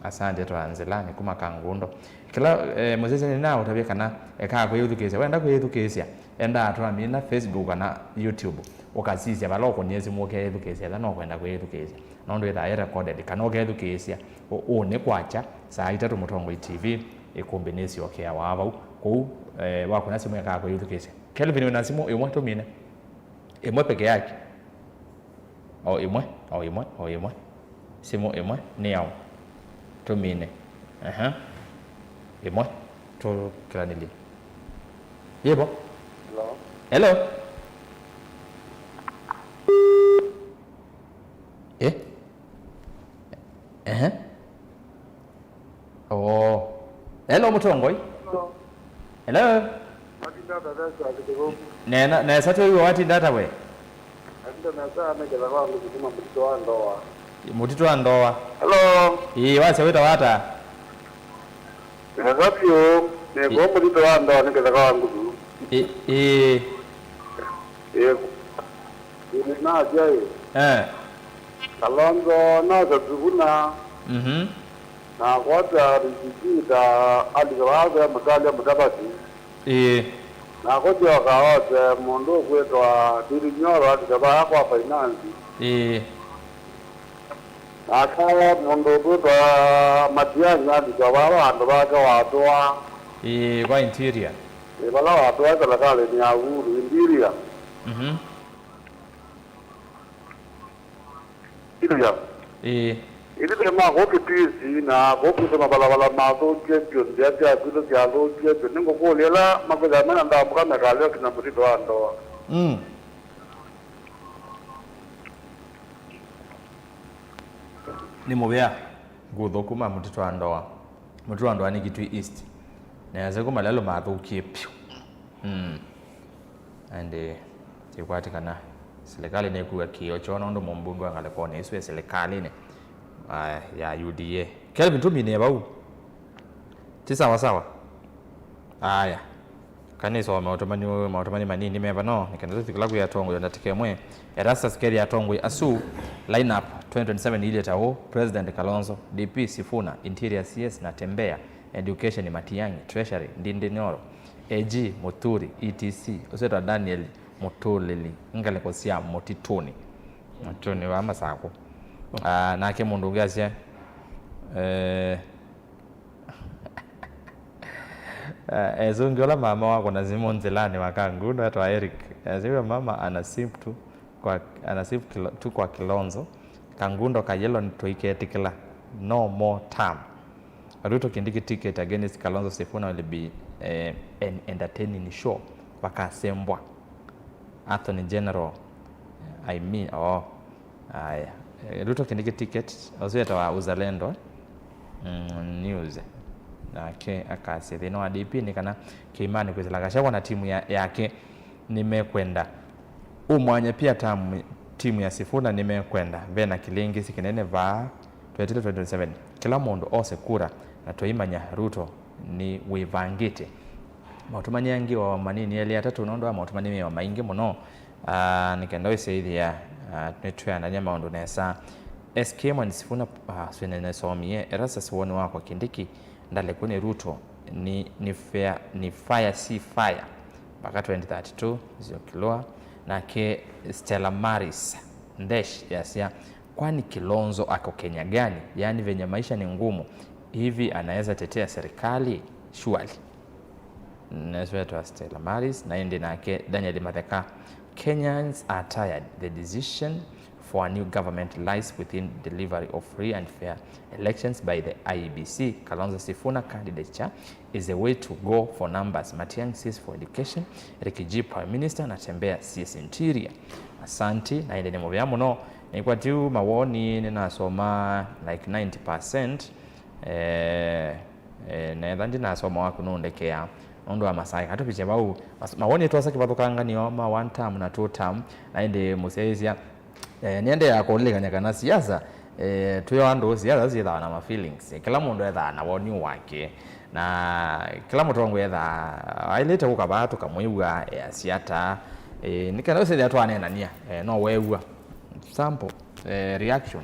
Asante, twa Nzĩlanĩ kuma Kangundo. Kĩla, eh, mũsyasyani naũtavya kana ekaa kwĩyĩthukĩĩsya. Wenda kwĩyĩthukĩĩsya, endaa twamina Facebook kana YouTube, ũkasisya vala ũkũnie simũ ũkeyĩthukĩĩsya, ethĩwa no kwenda kwĩyĩthukĩĩsya. Nũndũ ĩthaa yĩ recorded, kana ũkethukĩĩsya ũ-, ũnĩ kwakya saa itatũ Mũtongoi T V, ĩkũmbĩ nĩsyokeawa vau. Kwoou, eh, wakũna simũ ekaa kwĩyĩthukĩĩsya. Kelvin, wĩna simũ ĩmwe tũmine? Ĩmwe peke yake. O ĩmwe, o ĩmwe, o ĩmwe. Simũ ĩmwe nĩ yaũ? Tũmine. Aha. Ĩmwe. Tũkĩlanĩlye. Yĩvo? Hello? Hello? Eh? Ehe. Oo. Hello, Mũtongoi. Hello. Hello. Watindata, that's why I get home. Nena, nesa twĩw'a, watindata we? Atinda nesa, anekela kwa ngũsukuma mũtito wa ndoa. Mũtito wa ndoa. Hello. Ĩĩ, wasya wĩtawa ata? Nesa vyũ, nĩkũo mũtito wa ndoa nĩketha kwa ngũsu. Ĩ-, ĩĩ. Ĩĩ. Ĩĩ, nasya ĩ. Eh. Kalonzo nose Sifuna. Mhm. Na kwata Riziki ta alika vaa ve Musalia Mudavadi. Ĩĩ. Na kũsyoka ose mũndũ ũkwĩtwa Ndindi Nyoro alika vaa kwa finance. Ĩĩ. Nake mũndũ ũkwĩtwa Matiang'i alika vaa vandũ vake watũa. Ĩĩ, kwa interior. Ĩĩ, vala watũa selekalĩnĩ ya Uhuru, interior. Mhm. Interior. Ĩĩ. Ithyĩ ma kũu Kitui na kũu kwitũ mavalala mathũkie vyũ, nzĩa sya kwitũ syathũkie vyũ. Nĩngũkũlya ĩla makwĩthĩa mena ndambũka mekalea kinya mũtito wa ndoa. Mm. Nĩ mũvea ngũthũ kuma mũtito wa ndoa. Mũtito wa ndoa nĩ Kitui East. Na yasya kuma lelo mathũkie vyũ. Mm. And, eh, kĩkwatĩkana, silikalĩ nĩkua kĩo kyoo nũndũ mũmbunge wa ngalĩkonĩ ĩsu e silikalĩnĩ, ah, ya U D A. Kelvin, tũminĩe vau. Ti sawa sawa? Aya. Kanĩsome maũtũmani, maũtũmani manini me vano, nĩkenda tũthi kĩla kwĩ atongoi o ndatĩka ĩmwe. Erastus, kethĩa atongoi asu, line up twenty twenty-seven iilye ta ũũ: President Kalonzo, D P Sifuna, Interior C S Natembeya, Education Matiang'i, Treasury Ndindi Nyoro, A G Mũthuri, E T C ũsĩtwa Daniel Mũtũlĩli, ngalĩko sya mũtitũnĩ. Mũtitũnĩ wa Masakũ. Ah, nake mũndũ ũngĩ asya, Eh, eh, esungi ũla mama wakwa na simũ nzĩlanĩ wa Kangundo etwa Eric. Asiwe mama ana simp tu kwa, ana simp kilo, tu kwa Kilonzo. Kangundo ka yellow tũiketĩkĩla. No more term. Ruto Kindiki ticket against Kalonzo Sifuna will be, eh, an entertaining show. Vakasembwa. Attorney General, I mean, oh. Aya. Eh, Ruto Kindiki ticket, ũsu wĩtawa Uzalendo, eh? Mm, news. Nake akasya thĩna wa D P nĩ kana kĩimani kwĩsĩla Gachagua na timu ya, yake nĩmekwenda ũmwanya pia tamu, timu ya Sifuna nĩmekwenda. Vena kĩlĩngĩsi kĩnene vaa. Twetĩle twenty twenty-seven. Kĩla mũndũ ose kura na tũimanya Ruto nĩ wĩvangĩte. Maũtũmani angĩ o manini elĩ atatũ nũndũ wa maũtũmani meo maingĩ mũno. Ah, nĩ kenda wĩsĩithia, ah, nĩtwĩanany'a maũndũ nesa. S K Mwene Sifuna, ah, swĩnĩsomie Erastus woni wakwa Kindiki ndalekwe nĩ Ruto nĩ, nĩ fair, nĩ fire si fire mpaka twenty thirty-two, Zio Kilua. Nake Stella Maris Ndesh yasya, kwani Kilonzo ako Kenya gani? Yaani venye maisha ni ngumu hivi anaweza tetea serikali? Surely. Neswetwa Stella Maris, na ĩndĩ nake Daniel Matheka, Kenyans are tired. The decision for a new government lies within delivery of free and fair elections by the I E B C. Kalonzo Sifuna candidature is the way to go for numbers. Matiang'i C S for education, Ricky G Prime Minister, Natembeya C S interior. Asante, na ĩndĩ nĩ mũvea mũno. Nĩkwatyu mawoni nĩnasoma like ninety percent. Eh, eh, netha ndinasoma waku nũndekea nũndũ wa masaa. Katũvikye vau. Mas-, mawoni twosa kĩvathũkanganio ma one term na two term, na ĩndĩ mũsyaĩĩsya, eh, nĩendeea kũlilikany'a kana siasa, eh, twĩ o andũ, siasa syĩthawa na ma feelings. Kĩla mũndũ ethaa na woni wake, na kĩla mũtongoi ethaa aĩlĩte kũka vaa tũkamwĩw'a easya ata. Eh, nĩ kana ũsĩthĩa twaneenania, eh, no weew'a sample, eh, reaction.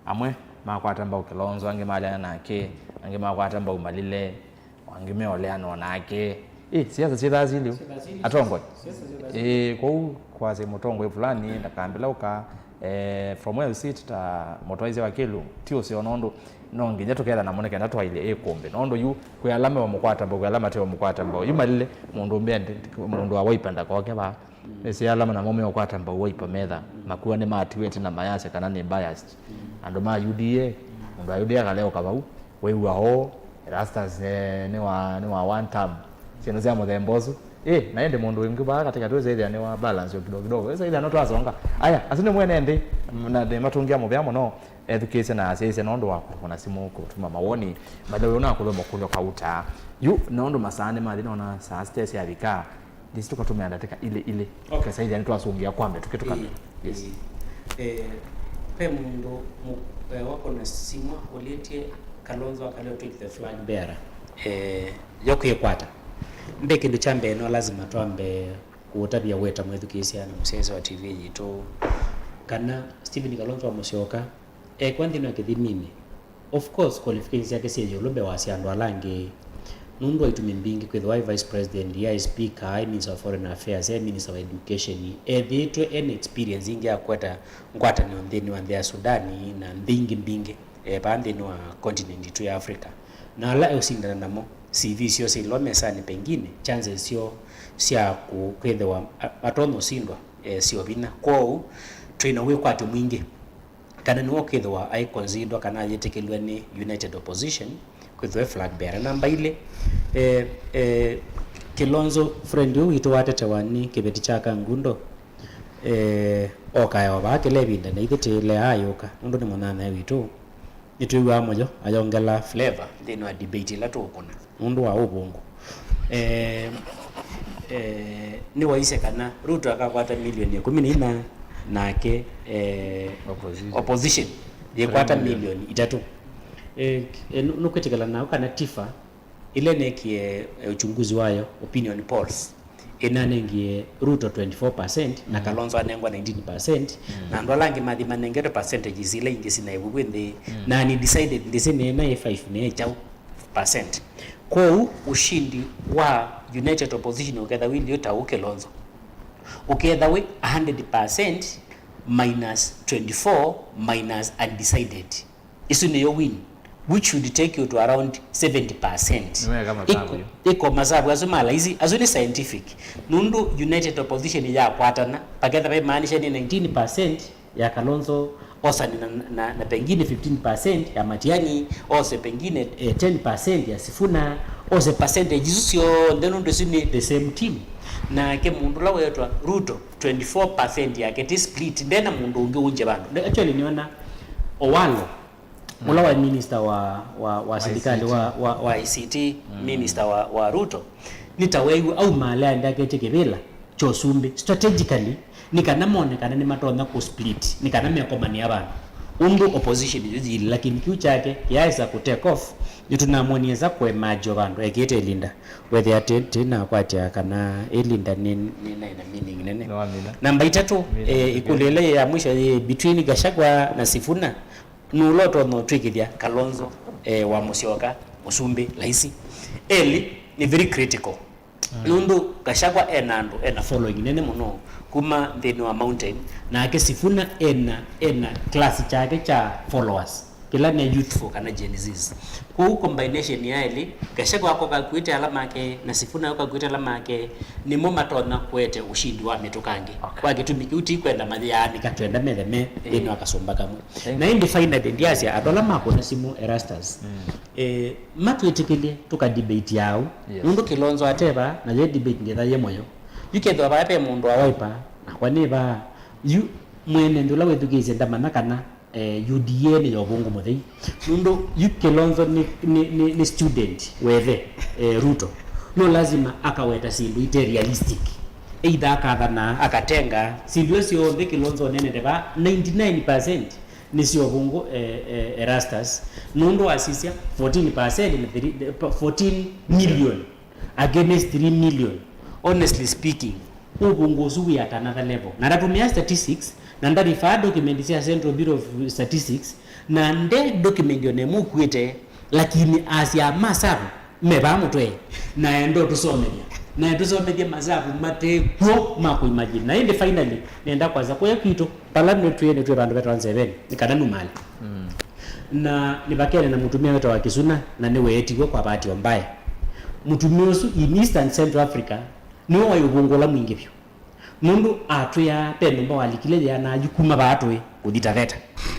Amwe makwata mbau Kilonzo, angĩ maleana nake, angĩ makwata mbau Malile, angĩ meoleana o nake. Ĩ, siasa syĩthaa syĩ lĩu. Syĩthaa syĩ lĩu. Atongoi. Siasa syĩthaa syĩ lĩu. Ĩ, kwoou kwasya mũtongoi fulani ndakambĩla ũka, eh, from where you sit ta mũtwaĩsya wa kĩlungu, ti ũseo nũndũ no nginya tũketha namo nĩ kenda twailye ĩkũmbĩ. Nũndũ yu kwĩ ala meũmũkwata mbau, kwĩ ala mateũmũkwata mbau. Yu Malile, mũndũ mbende, mũndũ wa Wiper ndakoke vaa. Nĩsĩ ala namo meũkwata mbau Wiper metha makua nĩmatiwĩte na mayasya kana nĩ biased. Andũ ma U D A, mũndũ wa U D A akaleũka vau, wĩw'a ũũ, Erastus, eh, nĩ wa, nĩ wa one term. Syĩndũ sya mũthemba ũsu. Ĩ, na ĩndĩ mũndũ wĩngĩ vaa katĩkatĩ ũsĩthĩa nĩ wa balance o kidogo kidogo. Ĩsa ĩthĩa no twasonga. Aya, asu nĩ mwene nthĩ, na nĩmatũngĩa mũvea mũno, ethukĩĩsye na asyaĩĩsye nũndũ wa kũkũna simũ kũtuma mawoni. By the way, ũnakũlwe makũlyo kauta. Yu, nũndũ masaa nĩmathi nona saa sita syavika. Ndĩsĩ tũkatũmĩa ndatĩka ilĩ ilĩ. Okay. Kesa ĩthĩa nĩtwasũngĩa kwa mbee tũkĩtũkana. Ĩĩ, yes. Ĩĩ. Eh, ve mũndũ mũ-, eh, wako na simũ akũlĩtye Kalonzo akaleo twĩkĩthe flag bearer. Eh, yo kwĩkwata. Mbe kĩndũ kya mbee no lazima twambe kũũtavya weta mwĩthukĩĩsya na mũsyaĩĩsya wa T V yitũ kana Stephen Kalonzo wa Musyoka ekwa nthĩnĩ wa kĩthiminĩ. Of course, qualifications syake syĩ ĩũlũ mbee wa sya andũ ala angĩ, nũndũ wa itumi mbingĩ, kwĩthĩwa aĩ Vice President, aĩ Speaker, aĩ Minister of Foreign Affairs, aĩ Minister wa Education, ethĩĩtwe ena experience ingĩ ya kũkwata ngwatanĩo nthĩnĩ wa nthĩ ya Sudan na nthĩ ingĩ mbingĩ, eh, vaa nthĩnĩ wa continent yitũ ya Africa. Na ala eũsindana namo, C V syoo syĩ ĩla mesanĩ, pengine chances syoo sya kũ-, kwĩthĩwa a-, matonya ũsindwa, eh, syĩ o vinya. Kwoou, twĩ na wĩkwatyo mwingĩ kana nĩwe ũkĩthĩwa aĩ considered kana ayĩtĩkĩlw'e nĩ United Opposition kwĩthĩwa e flag bearer. Namba ilĩ, eh, eh, Kilonzo, friend ũyũ witũ watetewa nĩ kĩveti kya Kangundo, eh, okae o vaa kĩla ĩvinda, na ithyĩ tĩĩle ayũka nũndũ nĩ mũnyanyae witũ. Nĩtwĩw'aa mũyo ayongela flavor nthĩnĩ wa debate ĩla tũũkũna nũndũ wa ũvũngũ. Eh, eh, nĩwaisye kana Ruto akakwata milioni ĩkũmi na inya, nake, eh, opposition, opposition yĩkwata milioni itatũ. Eh, eh, nũ-, nũkwĩtĩkĩla naũ kana Tifa ĩla ĩneekie, eh, uchunguzi wayo, opinion polls, ĩnanengie Ruto twenty-four percent na Kalonzo anengwa nineteen percent, na andũ ala angĩ mathi manengetwe percentages ila ingĩ sinaĩ vuvĩ nthĩ, na ni decided ndĩsĩ nĩ ĩna ĩ five nĩ ĩ kyaũ percent. Kwoou, ushindi wa United Opposition ũketha wĩ liu ta ũ Kilonzo, ũketha wĩ a hundred percent minus twenty-four minus undecided. Isu nĩyo win. which should take you to around seventy percent. Nĩweka masavu yu. Iko masavu asu ma laisi, asu nĩ scientific. Nũndũ united opposition yakwatana, paketha vaimaanisha nĩ nineteen percent ya Kalonzo, osane na, na, na pengine fifteen percent ya Matiang'i, ose pengine, eh, ten percent ya Sifuna, ose percentage isu syonthe, nũndũ isu nĩ the same team. Nake mũndũ ũla wetwa Ruto, twenty-four percent yake ti split, ndena mũndũ ũngĩ ũngye vandũ. Actually, nĩona Owalo, ũla waĩ minister wa, wa, wa silikalĩ wa, wa, wa I C T, minister wa, wa Ruto, nĩ ta weew'a aumaale aende aketye kĩvĩla kya ũsumbĩ strategically, nĩ kana mone kana nĩmatonya kũ split, nĩ kana mekomanĩa vandũ ũndũ opposition yu yĩlĩ, lakini kĩu kyake kĩaĩsa kũ take off. Nĩtũnamwonie esa kũ emerge o vandũ ekĩte ĩlinda, wethĩa tĩ, tĩ nakwatya kana ĩlinda nĩ, nĩ, nĩ na meaning nene. Nĩwamina. Namba itatũ, eh, ĩkũlyo ĩla ya mwisho yĩ between Gachagua na Sifuna. Nũũ ũla ũtonya ũtw'ĩkĩthya Kalonzo, eh, wa Mũsyoka, mũsumbĩ, laisi? Elĩ nĩ very critical. Nũndũ Gachagua ena andũ, ena following nene mũno kuma nthĩnĩ wa mountain, nake Sifuna ena, ena class kyake kya followers, kĩla nĩ youthful kana Gen Zs. Kwoou combination ya elĩ, Gachagua akoka akuĩte ala make, na Sifuna akoka akuĩte ala make, nĩmo matonya kũete ũshindi wa mĩtũkangĩ. Okay. Kwa kĩtumi kĩu ti kwenda mayaanĩka twenda metheme nthĩnĩ wa kasũmba kamwe. Na ĩndĩ finally, ndyasya andũ ala makũna simũ Erastus, eh, matwĩtĩkĩlye tũka debate yaũ. Yes. Nũndũ Kilonzo ateva, na yĩ debate ngĩtha yĩ mũyo. Yu kethwa vaa ve mũndũ wa Wiper, nakwa nĩ vaa. Yu mwene nthĩ ũla wĩthukĩĩsye ndamanya kana, eh, U D A nĩ ya ũvũngũ mũthei. Nũndũ yu Kilonzo nĩ, nĩ, nĩ, nĩ student wethe, eh, Ruto. No lazima akaweta syĩndũ ite realistic. Either akathana, akatenga, syĩndũ isu syonthe Kilonzo onenete vaa, ninety-nine percent nĩ sya ũvũngũ, eh, eh, Erastus. Nũndũ wasisya fourteen percent na three, fourteen million against three million. Honestly speaking, ũvũngũ ũsu wĩ at another level. Na ndatũmĩa statistics, na ndarifaa document sya Central Bureau of Statistics, na nde document ona ĩmwe ũkuĩte, lakini asya masavu me vaa mũtwe, na enda ũtũsomethya, na tũsomethye masavu mate kw'o ma kũimagine. Na ĩndĩ finally, nenda kwasya kũya kwitũ, vala nĩtwĩ, nĩtwĩ vandũ vetawa Nzeveni, nĩ kana numale. Mm. Na nĩvakene na mũtumĩa wĩtawa Kisuna, na nĩweetiwe kwa bahati mbaya. Mũtumĩa ũsu in Eastern Central Africa, nĩwe waĩ ũvũngũ ũla mwingĩ vyũ. Nũndũ atwĩaa, ve nyũmba walikile yeanaa yu kuma vaa tũĩ kũthi Taveta.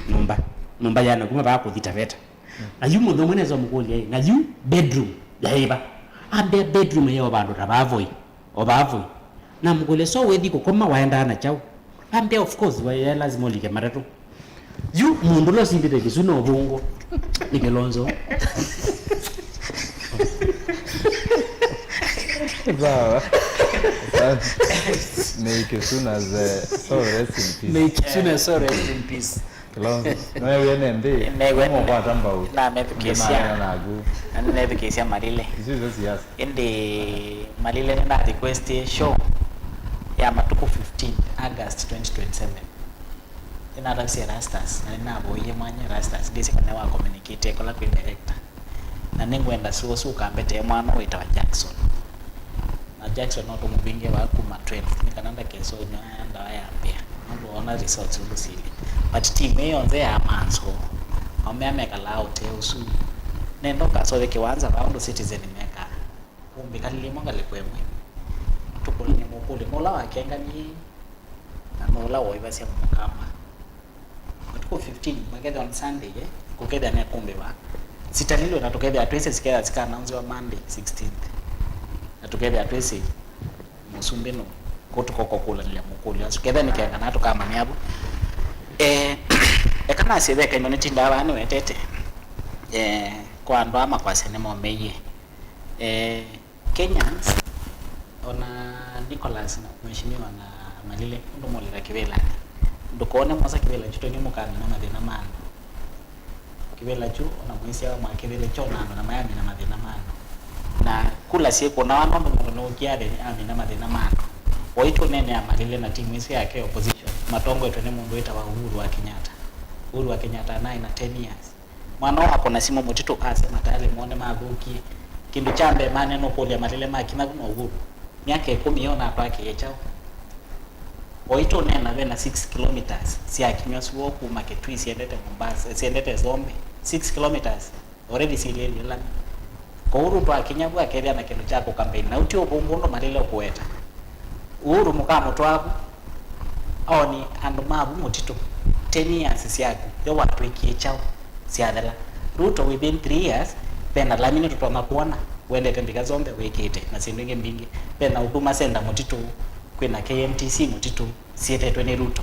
Nyũmba, nyũmba yeana kuma vaa kũthi Taveta. Na yu mũthũmwe nesa ũmũkũlya, "Ĩ, na yu bedroom yaĩ va?" Ambĩa, "Bedroom yaĩ o vandũ ta vaa voi, o vaa voi." Namũkũlya, "So wĩthi kũkoma waendaa na kyaũ?" Ambĩa, "Of course, waĩ lazima ũlike matatũ." Yu mũndũ ũla ũsindĩte Kisuna ũvũngũ nĩ Kilonzo. Sawa. Asante. May Kisuna, eh, soul rest in peace. May Kisuna soul rest in peace. Kilonzo. Nĩweew'ie nĩ nthĩ. Nĩweew'ie nĩ nthĩ. Nĩmũkwata mbau. Namethukĩĩsya. Nĩmaneena naku. Na nĩnethukĩĩsya Malile. Isu isu siasa. Ĩndĩ Malile nĩna request show ya matukũ fifteen August twenty twenty-seven. Nĩnatavisye Erastus, na nĩnavoie mwanya Erastus, ndĩsĩ kana wa communicate kũla kwĩ director. Na nĩngwenda show ũsu ũkambetee mwana wĩtawa Jackson. Na Jackson no tũmũvingĩe vaa kuma twelve, nĩ kana ndakesũnywa ndawa ya mbĩa, nũndũ oona results ũndũ silyĩ. But team ĩĩ yonthe ya Manso, aũme aa mekalaa ũtee ũsu. Nenda ũkasove kĩwanza vaa ũndũ Citizen mekaa. Ũmbĩkalĩlye ĩmwe ngalĩko ĩmwe. Tũkũlany'e mũkũlyo nũla wakenganie na nũla woivasya mũkamba. Matukũ fifteen makethĩa on Sunday, eh, kũkethĩa nĩ kũmbĩ vaa. Sitalilwe na tũkethĩa twĩsĩ sikethĩa sikaanaunziwa Monday sixteenth. Na tũkethĩa twĩsĩ mũsumbĩ nũ, kũ tũkoka kũkũlanĩlya mũkũlyo asu. Kethĩa nĩ kenga na tũkamanya vu. Eh, eka nasye ve kaimba nĩtindaa vaa nĩwetete. Eh, kwa andũ aa makwasya nĩmomeie. Eh, Kenyans, ona Nicholas na Mheshimiwa na Malile, ũndũ mũlika kĩvĩlanĩ, ndũkone mwosa kĩvĩla kyu tondũ mũkamina mathĩna ma andũ. Kĩvĩla kyu, ona mũisyawa mwakĩvĩle kyo na andũ na mayamina mathĩna ma andũ. Na kula syĩkũnawa nũndũ mũndũ nũũkie athĩ-, amina mathĩna ma andũ. Oĩ tũneenea Malile na timu ĩsu yake ya opposition, matongoetwe nĩ mũndũ wĩtawa Uhuru wa Kenyatta. Uhuru wa Kenyatta anaĩ na ten years. Mwana ũũ akũna simũ mũtitũ asya mataĩle mone mathũkie. Kĩndũ kya mbee maneena ũkũlya Malile makinya vu na Uhuru. Myaka ĩkũmi yo natwakĩie kyaũ? Oĩ tũneena ve na six kilometres syakinywa suo kuma Kitui syendete Mombasa, syendete Zombe. Six kilometres. Already silĩlye lami. Kwoou Ruto akinya vu akethĩa na kĩndũ kya kũkambeini, na ũti ũvũngũ ũndũ malĩle kũweta. Uhuru mũkamũtwaa vu, aoni andũ ma vu mũtitũ, ten years syaku, yo watwĩkie kyaũ? Syathela. Ruto, within three years, ve na lami nĩtũtonya kwona, wendete mbika syonthe wĩkĩte, na syĩndũ ingĩ mbingĩ. Ve na Huduma Center mũtitũ, kwĩ na K M T C mũtitũ, syĩtetwe nĩ Ruto.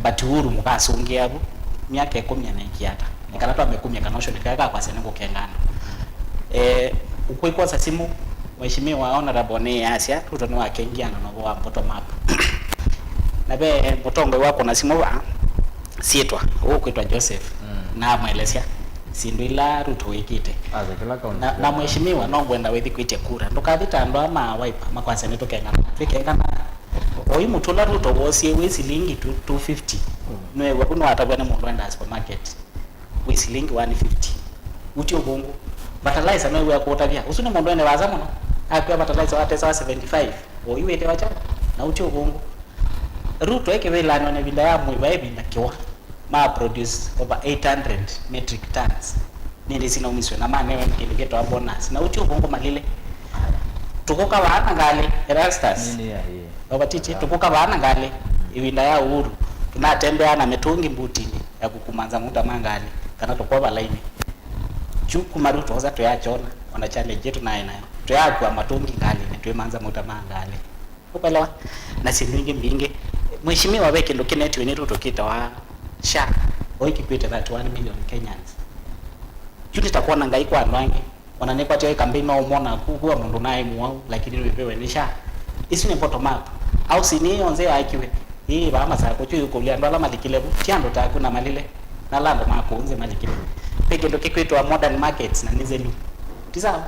But Uhuru mũkasũngĩa vu myaka ĩkũmi anaĩkĩa ata? Nĩ kana twambe kumya kana ũcio nĩ kaĩ kakwasya nĩ kũkenga andũ. Eh, ũkwĩkwosa simũ, Mheshimiwa Honorable nĩyasya, Ruto nĩwakengie andũ na ũvoo wa bottom up. Na ve mũtongoi wa kũna simũ va, syĩtwa, ũkwĩtwa Joseph, mm, na amwelesya syĩndũ ila Ruto wĩkĩte. Asa kĩla kaunti na, na mheshimiwa, no ngwenda wĩthi kwĩtya kura. Ndũkathi ta andũ aa ma Wiper makwasya nĩtũkengana. Twĩkengana. Oyu mũtu ũla Ruto woosie wĩ silingi two, two fifty. Mm. Nĩwew'a vu nĩwatavw'a nĩ mũndũ endaa supermarket wĩ silingi one fifty. Ũti ũvũngũ. Fertilizer nĩwew'a kũũtavya. Ũsu nĩ mũndũ ene vaasa mũno. Akwĩa fertilizer wa tesa wa seventy-five. Oyu wĩtewa kyaũ? Na ũti ũvũngũ. Ruto e kĩvĩlanonĩ ĩvinda ya mũi, vai ĩvinda kĩwa, ma produce over eight hundred metric tons. Nĩndĩ sinaumiswe na manewe kĩndũ kĩtawa bonus. Na ũti ũvũngũ malile. Tũkũka vaa na ngalĩ, Erastus. Nini ya hii? Ovatiti, yeah, tũkũka vaa na ngalĩ. Ĩvinda ya Uhuru, tũnatembeaa na mĩtũngi mbutinĩ ya kũkumanza mauta ma ngalĩ, kana tũkova laini. Kyu kuma Ruto osa tũyakyona, ona challenge yetu naĩ nayo. Tũyakua matũngi ngalĩnĩ, twĩmanza mauta ma ngalĩ. Ũkwelewa? Na syĩndũ ingĩ mbingĩ. Mheshimiwa, ve kĩndũ kĩnetiwe nĩ Ruto kĩtawa SHA. Oĩ kĩkwĩte thirty-one million Kenyans. Yu nĩ ta kwona Ngai kwa andũ angĩ. Ona nĩkwatya ĩ campaign no ũmwona ku, kwa mũndũ naĩ mũwau, lakini nĩwĩvewe nĩ SHA. Isu nĩ bottom up. Housing ĩĩ yonthe yaekiwe. Ĩĩ, vaa Masakũ, kyu ĩkũlya andũ ala malikile vu. Ti andũ taku na malile. Na ala andũ ma kũũ nzĩ malikile. Ve kĩndũ kĩkwĩtwa modern markets na nĩ nzelu. Ti sawa?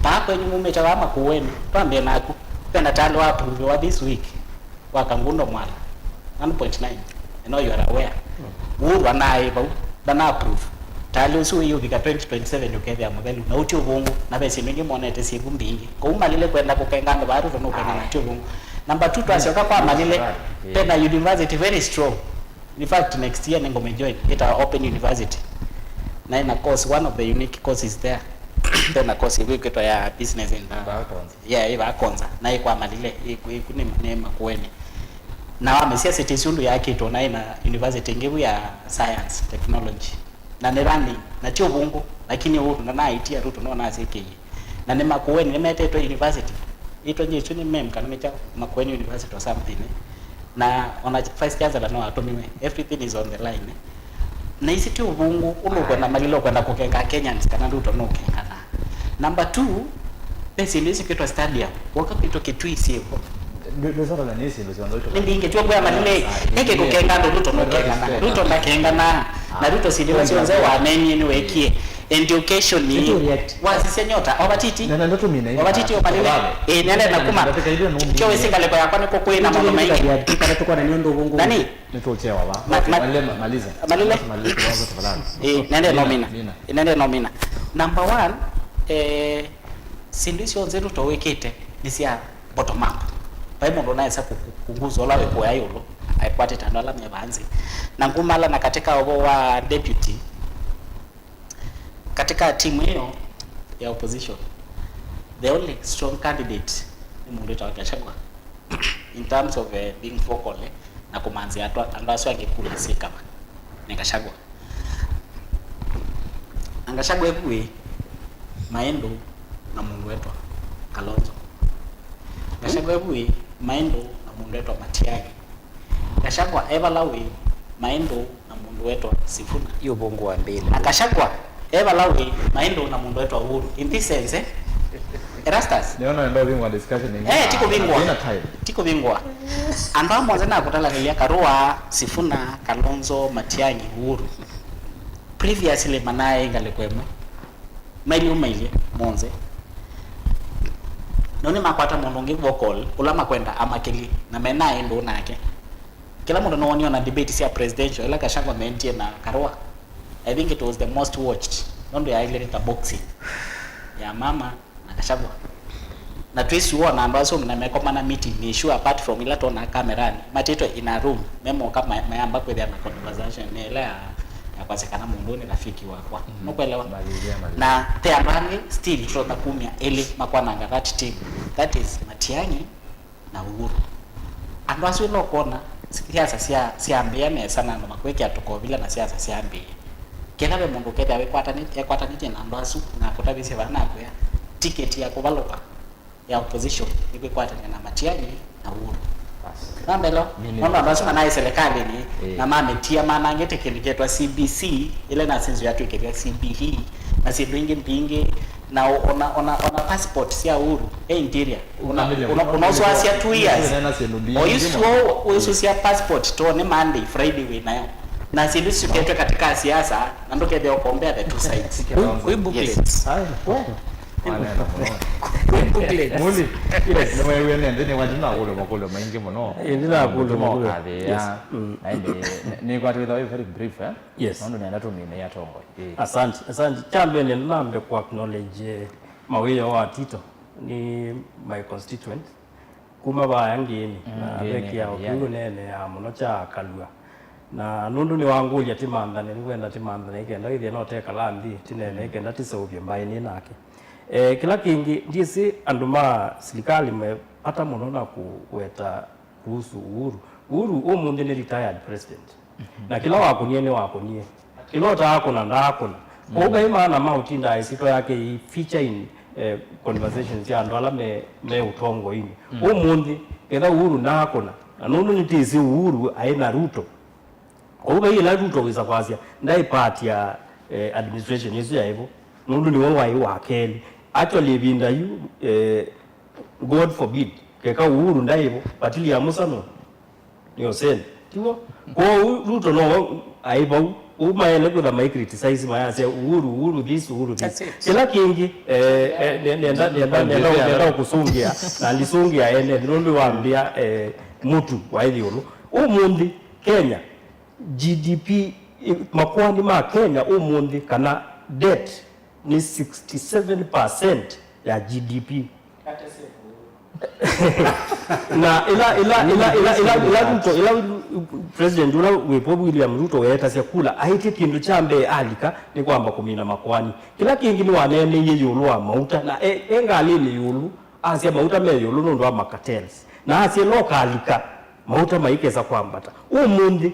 Vaa kwenyu mumĩte vaa Makueni, twambie naku. Ve na tali wa approve wa this week wa Kangundo Mwala, one point nine. I know you are aware. Uhuru anaĩ vau, ndana approve. Tali ũsu wĩyũvika twenty twenty-seven ũkethĩa mũthelu, na ũti ũvũngũ, na ve syĩndũ ingĩ monete syĩ vu mbingĩ. Kwoou malile kwenda kũkenga andũ vaa Ruto nũkenga na ti ũvũngũ. Number two, twasyoka kwa malile, ve na university very strong. In fact, next year nĩngũmĩjoin, ĩtawa Open University. Na ĩna course, one of the unique courses there. Ve na course ĩkwĩtwa ya business in the, yeah, ĩ vaa Konza. Na ĩ kwa malile, ĩ, ĩ, nĩ, nĩ Makueni. Na wamesya city ũndũ yakĩtwo, na ĩna university ĩngĩ vu ya science, technology. Na nĩ running, na ti ũvũngũ, lakini ũndũ ndanaitia Ruto no nasĩkĩie. Na nĩ Makueni nĩmetetwe university. Ĩtwa nĩ ĩsu nĩ mem kana nĩ kyaũ, Makueni University or something, eh. Na ona Vice Chancellor no atũmiwe. Everything is on the line, eh. Na isi ti ũvũngũ, ũndũ ũkwenda malile ũkwenda kũkenga Kenyans kana Ruto no ũkenga na. Number two, ve syĩndũ isi kwĩtwa stadium. Woka kwitũ Kitui syĩvo. Nĩ, nĩ sort of nĩ syĩndũ syonthe nĩ mbingĩ, twĩ ngwĩa malile, eke kũkenga andũ Ruto no ũkenga na. Ruto ndakenga na. Na Ruto syĩndũ ila syonthe wamenie nĩwekie. Education. Nĩtũ react. Wasisya nyota, ovatiti. Na, na ndoto mina. Ovatiti omalile. Eh, nende na kuma. Kyo wĩsĩ ngalĩko yakwa nĩkũkwĩ na maũndũ maingĩ. Kana tũkona nĩ ũndũ ũvũngũ. Nani? Nĩtũchewa va. Ma-, ma-, malile, ma-, maliza. Malile? Maliza, tuanze tafadhali. Eh, nende no mina. Mina. Eh, nende no mina. Number one, eh, syĩndũ icio nzĩ tũtowĩkĩte nĩ sya bottom up. Vai mũndũ ũnaesa kũ-, kũ-, kũnguza ũla wĩ kũya ĩũlũ, aikwatĩte andũ ala me vaa nzĩ. Na ngumala na katika ũvoo wa deputy, katika timu ĩyo ya opposition, the only strong candidate nĩ mũndũ wĩtawa Gachagua, in terms of, eh, being vocal, eh, na kũmanzĩa andũ, andũ asu angĩ kula syĩkava nĩ Gachagua. Na Gachagua e vu ĩ maĩ ndũũ na mũndũ wetwa Kalonzo. Gachagua e vu ĩ maĩ ndũũ na mũndũ wetwa Matiang'i. Gachagua e vala wĩ maĩ ndũũ na mũndũ wetwa Sifuna. Yu ũvũngũ wa mbĩlĩ. Na Gachagua e vala wĩ maĩ ndũũ na mũndũ wetwa Uhuru. In this sense, eh? Erastus? Nĩona nenda ũvingwa discussion ĩngĩ. Eh, ti kũvingwa. Ndina time. Ti kũvingwa. Andũ aa monthe nakũtalanĩlya, Karua, Sifuna, Kalonzo, Matiang'i, Uhuru. Previously manaĩ ngalĩko ĩmwe. Mailyũmailye monthe. Nao nĩmakwata mũndũ ũngĩ vocal, ũla makwenda amakĩlye, na menaĩ ndũũ nake. Kĩla mũndũ nĩwonie ona debate sya presidential ĩla Gachagua meentie na Karua. I think it was the most watched. Nũndũ yaĩlye nĩ ta boxing ya mama na Gachagua. Na twĩsĩ wona andũ asu na mekomana meeting, nĩ sure apart from ila twonaa kamerani, matĩtwe in a room, memoka ma-, mayamba kwĩthĩa na conversation ĩla ya, kwasya kana mũndũ ũyũ nĩ rafiki wakwa. Nũkwelewa? Na ve andũ angĩ still tũtonya kumya elĩ makwananga that team. That is Matiang'i na Uhuru. Andũ asu ĩla ũkwona siasa sya syambĩĩa nesa na andũ makwĩkĩa tũkovila na siasa syambĩĩe. Ketha ve mũndũ ũkethĩa wĩkwatanĩ- ekwatanĩtye na andũ asu na akũtavĩsye vaa nakwĩa, tiketi ya kũvalũka ya opposition nĩkwĩkwatany'a na Matiang'i na Uhuru. Nambelo, nũndũ andũ asu manaĩ serikalĩnĩ na mamĩtia manangĩte kĩndũ kĩetwa C B C, ĩla nasinzio yatw'ĩkĩthya C B E, na syĩndũ ingĩ mbingĩ, na ona, ona, ona passport sya Uhuru e interior. Ũna- ũna- ũnaũsũasya two years. Oyu sio wĩsũsya passport to nĩ Monday, Friday wĩ nayo. Na syĩndũ isu syũketwe katika siasa, na ndũkethĩa ũkombea the two sides. Wĩ- wĩ booklets. Wanena mũno. Booklets. Muli, yes, nĩweewie nĩ nthĩ nĩwa ndinakũlya makũlyo maingĩ mũno. Ĩĩ, ndinakũlya makũlyo. Yes. Mm. Na ĩndĩ, nĩ- nĩkwatĩtha wĩ very brief, eh? Yes. Nũndũ nenda tũmine atongoi. Ĩĩ. Asante, asante. Kya mbee nenda nambe ku acknowledge, eh, Mawĩo wa Tito, nĩ my constituent. Kuma vaya Ngĩĩnĩ, mm, na Ngĩĩnĩ, ve kĩao kĩu neeneaa mũno kya Kalua. Na nũndũ nĩwangũlya tĩmanthane, nĩkwenda tĩmanthane ĩkenda wĩthĩa no tekala nthĩ tĩneene ĩkenda tĩseũvye mbaĩ nĩ nake. Eh, kĩla kĩngĩ, ndyĩsĩ andũ ma silikalĩ me vata mũno na kũweta kuhusu Uhuru. Uhuru ũmũnthĩ nĩ retired president. Na kĩla wakũnie nĩwakũnie. Kĩla ũtaakũna ndaakũna. Kwoou vai maana ma ũtinda ĩsyĩtwa yake ĩi feature in, eh, conversations sya andũ ala me, me ũtongoinĩ. Ũmũnthĩ, ketha Uhuru ndaakũna, na nũndũ nĩtĩsĩ Uhuru aĩ na Ruto. Kwoou vai ĩla Ruto wĩsa kwasya, ndaĩ part ya, eh, administration ĩsu yaĩ vo. Nũndũ nĩwe waĩ wa kelĩ. Actually, ĩvinda yu, eh, God forbid, keka Uhuru ndaĩ vo, but William Samoei nĩ ũseni. Tiw'o? Kwoou Ruto no aĩ vau. Ũu maele kwĩtha mai criticize mayasya Uhuru, Uhuru this, Uhuru this. That's it. Kĩla kĩngĩ, eh, eh, ne- nenda- nenda- nenda- nenda ũkũsũngĩa, na ndisũngĩa ene, nũndũ wambĩa, eh, mũtu wa ĩthĩũlũ. Ũmũnthĩ, Kenya, G D P, i- makoani ma Kenya ũmũnthĩ, kana debt, nĩ sixty seven percent ya G D P. Na ĩla, ĩla, ĩla, ĩla, ĩla, ĩla Ruto, ĩla President ũla wĩpo William Ruto weetasya kula, aĩtye kĩndũ kya mbee alika nĩ kwamba kũmina makoani. Kĩla kĩngĩ nĩwaneeneie ĩũlũ wa mauta, na e, e ngalĩnĩ ĩũlũ, asya mauta me ĩũlũ nũndũ wa macartels. Na asya ĩla ũkalika, mauta maikesa kwambata. Ũmũnthĩ,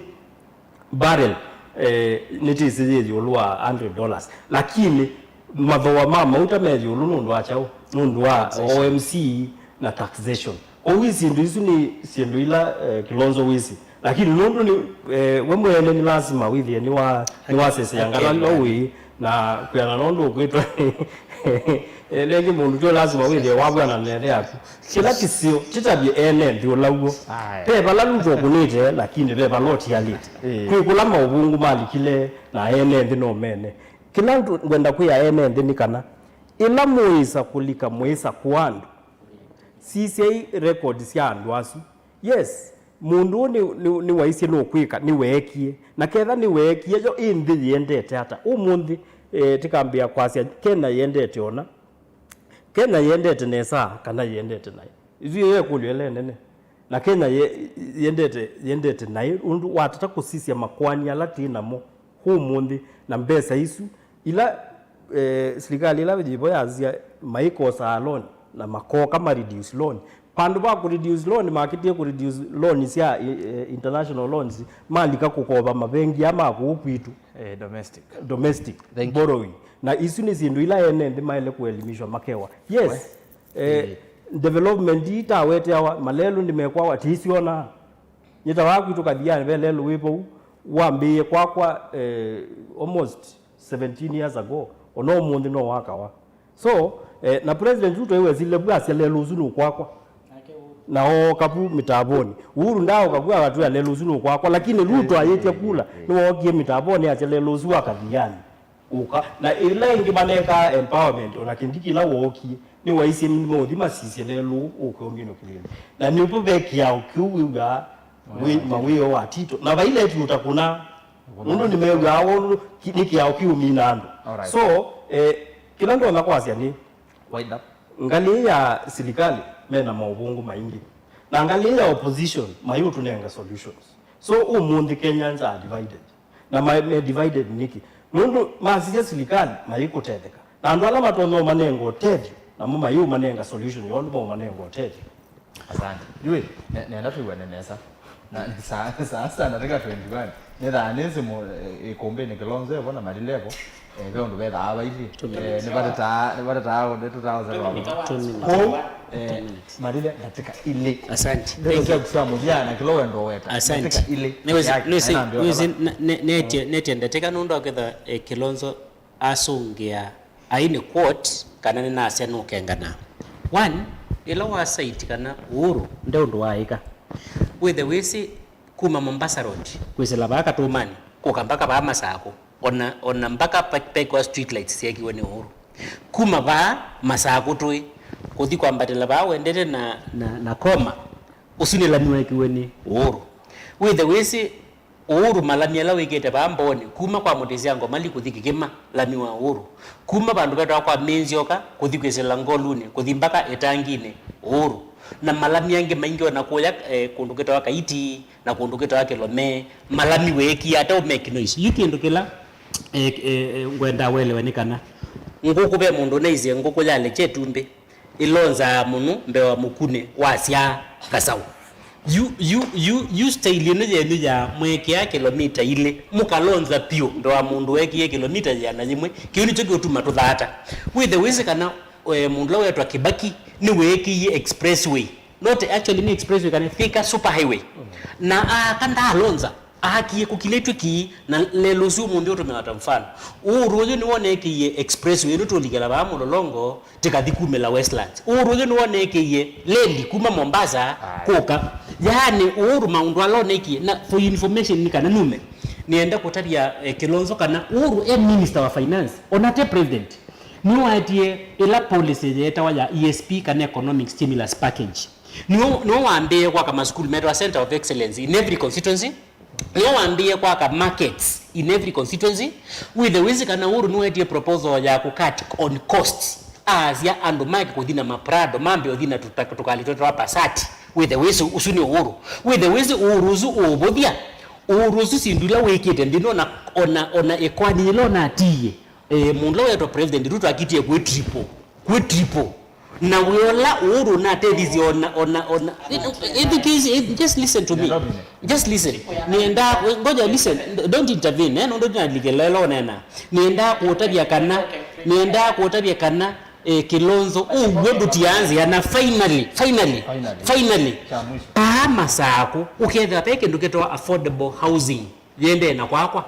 barrel, eh, nĩtĩsĩ yĩ ĩũlũ wa hundred dollars, lakini mathooa ma mauta me ĩũlũ nũndũ wa kyaũ? Nũndũ wa O M C na taxation. Kwoou syĩndũ isu nĩ syĩndũ ila, eh, Kilonzo wĩsĩ, lakini nũndũ nĩ, eh, we mwene nĩ lasima wĩthĩe nĩwa- nĩwasesea ngala ĩla wĩ na kwĩana nũndũ ũkwĩtwa. Eh, rĩngĩ mũndũ tyo lasima wĩthĩe wavw'ana na ĩthe yaku. Kĩla kĩsio kĩtavye ene nthĩ ũla w'o. Aye. Ve vala Ruto ũkũnĩte, lakini ve vala ũtialĩte. Ĩĩ. Kwĩ kũla maũvũngũ malikile na ene nthĩ no mene. Kĩla ndu- ngwenda kwĩa ene nthĩ nĩ kana, ĩla mũĩsa kũlika mũĩsa kwa andũ, sisyai record sya andũ asu. Yes, mũndũ ũũ nĩ, nĩ, nĩwaisye nũkwĩka, nĩweekie. Na ketha nĩweekie, yo ĩ nthĩ yĩendete ata? Ũmũnthĩ, eh, tĩkambĩĩa kwasya Kenya yĩendete ona. Kenya yĩendete nesa kana yĩendete naĩ? Isu yĩyo ĩkũlyo ĩla ĩnene. Na Kenya ye- yĩendete, yĩendete naĩ ũndũ watata kũsisya makoani ala twĩ namo ũmũnthĩ na mbesa isu ila, eh, silikalĩ ĩla yĩvo yasya maikosaa loan na makooka ma reduce loan. Vandũ va kũ reduce loan, makĩtie kũ reduce loan sya, eh, international loans, malika kũkova mavengi aa ma kũũ kwitũ. Eh, domestic. Domestic borrowing. Na isu nĩ syĩndũ ila ene nthĩ maĩle kũelimishwa makewa. Yes. Eh, development ii taweteawa, malelũ nĩmekwawa, tisyonaa. Nyie ta vaa kwitũ Kathiani ve lelũ wĩ vau, wambĩĩe kwakwa, eh, almost seventeen years ago, ona ũmũnthĩ no wakawa. So, eh, na President Ruto ĩwesile vu asya lelũ ũsu nũkwakwa. Na ooka vu mĩtavonĩ. Uhuru ndaaũka vu akatwĩa lelũ ũsu nũkwakwa, lakini Ruto ayĩtya kula, nĩwookie mĩtavonĩ asya lelũ ũsu wa Kathiani. Ũka. Na ĩla ĩngĩ manekaa empowerment, ona kĩndũ kĩla wookie, nĩwaisye nĩmaũthi masisye lelũ ũke ũminũkĩlĩle. Na nĩvo ve kĩao kĩu wĩw'aa wĩ mawĩo wa Tito. Na vailetu ũtakũna. Nũndũ nĩmew'aa woo nũndũ ki- nĩ kĩao kĩũmina andũ. Alright. So, eh, kĩla ndonya kwasya nĩ, wind up. Ngalĩ ya silikalĩ mena maũvũngũ maingĩ. Na ngalĩ ya opposition mayũtũnenga solutions. So, ũmũnthĩ Kenyans are divided. Na ma, me divided nĩkĩ? Nũndũ masisya silikalĩ mayĩkũtetheka. Na andũ ala matonya ũmanenga ũtethyo, namo mayĩũmanenga solution ya ũndũ maũmanenga ũtethyo. Asante. Yui, ne-, nenda tũiwane nesa. Na saa, saa sita ndatĩka twenty-one. Nĩthaa nĩsĩ mũ-, eh, ĩkũmbĩnĩ Kĩlonzo evo na Malile evo. Eh, ve ũndũ vethaa vailyĩ. Two minutes. Eh, nĩvatetaa, nĩvatetaa ũndũ tũtaosa. Two minutes. Kwoou, eh, Malile ndatĩka ilĩ. Asante. Ndeto syaku sya mũthya na kĩla wendo weta. Asante. Ndatĩka ilĩ. Nĩwĩsĩ, nĩwĩsĩ, nĩwĩsĩ, na, ne-, ne-, netie, netie ndatĩka nũndũ wa kwĩtha, eh, Kĩlonzo asũngĩa aini quote kana nĩnasya nũkengana. One, ĩla wa cite kana Uhuru nde ũndũ waaĩka. Wĩthe wĩsĩ kuma Mombasa Road kwĩsĩla vaa Katũmanĩ kũka mpaka vaa Masakũ, ona, ona mpaka pa-, pekwa street lights syekiwe nĩ Uhuru. Kuma vaa Masakũ tũĩ kũthi kwambatĩla vaa wendete na, na, na Koma, ũsu nĩ lami wekiwe nĩ Uhuru. Wĩthe wĩsĩ Uhuru malami ala wĩkĩte vaa Mbooni, kuma kwa mũtĩ sya Ngomali kũthi Kĩkĩma, lami wa Uhuru. Kuma vandũ vetawa kwa Mĩnzyoka kũthi kwĩsĩla Ngolunĩ, kũthi mpaka Ĩtanginĩ, Uhuru. Na malami angĩ maingĩ ona kũya, eh, kũndũ kĩtawa Kaiti na kũndũ kĩtawa Kĩlome, malami weekie ata ũmake noise. Yu kĩndũ kĩla, eh, eh, eh, ngwenda welewe nĩ kana ngũkũ ve mũndũ ũnaisye ngũkũ yalekya ĩtumbĩ ĩlonzaa mũno mbee wa mũkunĩ wasyaa kasaũ. Yu, yu, yu, yu style ĩno yenyu ya mwekea kĩlomita ilĩ, mũkalonza piũ mbee wa mũndũ wekie kĩlomita yĩana yĩmwe, kĩu nĩkyo kĩũtuma tũthata. Wĩthe wĩsĩ kana, eh, mũndũ ũla wetwa Kĩbaki nĩweekĩie expressway, not actually nĩ expressway, kana Thika super highway. Na aaka ndaalonza. Aakie kũkilĩtw'e kĩĩ, na lelũ ũsu ũmũnthĩ ũtũmĩawa ta mfano. Uhuru ũyũ nĩwe ũneekĩie expressway ĩno tũlikĩla vaa Mũlolongo, tĩkathi kumĩla Westlands. Uhuru ũyũ nĩwe ũneekĩie leli kuma Mombasa kũka. Yaani, Uhuru maũndũ ala ũneekie, na for your information nĩ kana nume, nĩenda kũtavya, eh, Kĩlonzo kana Uhuru e minister wa finance, ona te president. Nĩwaetie ĩla policy yeetawa ya E S P kana economic stimulus package. Nĩwe, nĩwe wambĩĩe kwaka masukulu metawa Center of Excellence in every constituency. Nĩwe wambĩĩe kwaka markets in every constituency. Wĩthe wĩsĩ kana Uhuru nĩwetie proposal ya kũ cut on costs. Aasya andũ make kũthi na ma Prado, mambe ũthi na tũta-, tũkali tũtawa Passat. Wĩthe wĩsĩ ũsu nĩ Uhuru. Wĩthe wĩsĩ Uhuru ũsu ũũvũthya. Uhuru ũsu syĩndũ ila wĩkĩte nthĩ, nona, ona, ona ĩkoani yĩla ũnatiie, eh, mũndũ ũla wetwa President Ruto akitie kwĩ triple. Kwĩ triple. Na wĩola Uhuru ũnatethĩsye ona, ona, ona. It, it, it, just listen to me. Just listen. Nĩenda, ngoja listen. Don't intervene, eh? Nũndũ ndinalikĩlela ũnena. Nĩenda kũtavya kana, nĩenda kũtavya kana, eh, Kĩlonzo, ũw'o ndũtianzĩa na finally, finally, finally, paa Masakũ, ũkethĩa ve kĩndũ kĩtawa affordable housing. Yĩendee na kwakwa.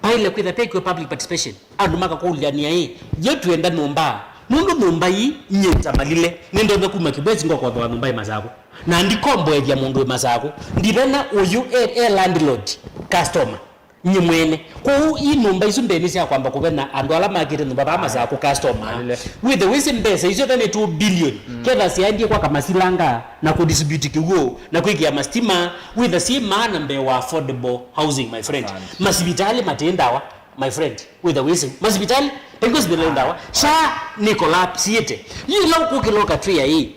Paĩle kwĩtha pekiwe public participation. Andũ makakũlya nĩ aĩ, yo twĩenda nyũmba. Nũndũ nyũmba ii, nyie ta Malile, nĩndonya kuma Kibwezi ngokothooa nyũmba ĩ Masakũ. Na ndikomboethya mũndũ wĩ Masakũ. Ndivena ũyũ e, e landlord, customer. Nyie mwene. Kwoou ii nyũmba isu mbee nĩ sya kwamba kũvena andũ ala makĩte nyũmba vaa Masakũ customer. Malile. Wĩthe wĩsĩ mbesa isu etha nĩ two billion. Ketha syaendie kwaka masilanga na kũdistribute kĩw'ũ na kwĩkĩa mastima, wĩtha syĩ maana mbee wa affordable housing, my friend. Masivitalĩ matĩ ndawa, my friend. Wĩtha wĩsĩ. Masivitalĩ, pengĩ hospital ndawa. SHA nĩ collapsiĩte. Yu ĩla ũkũkĩla ũkatwĩa ĩ,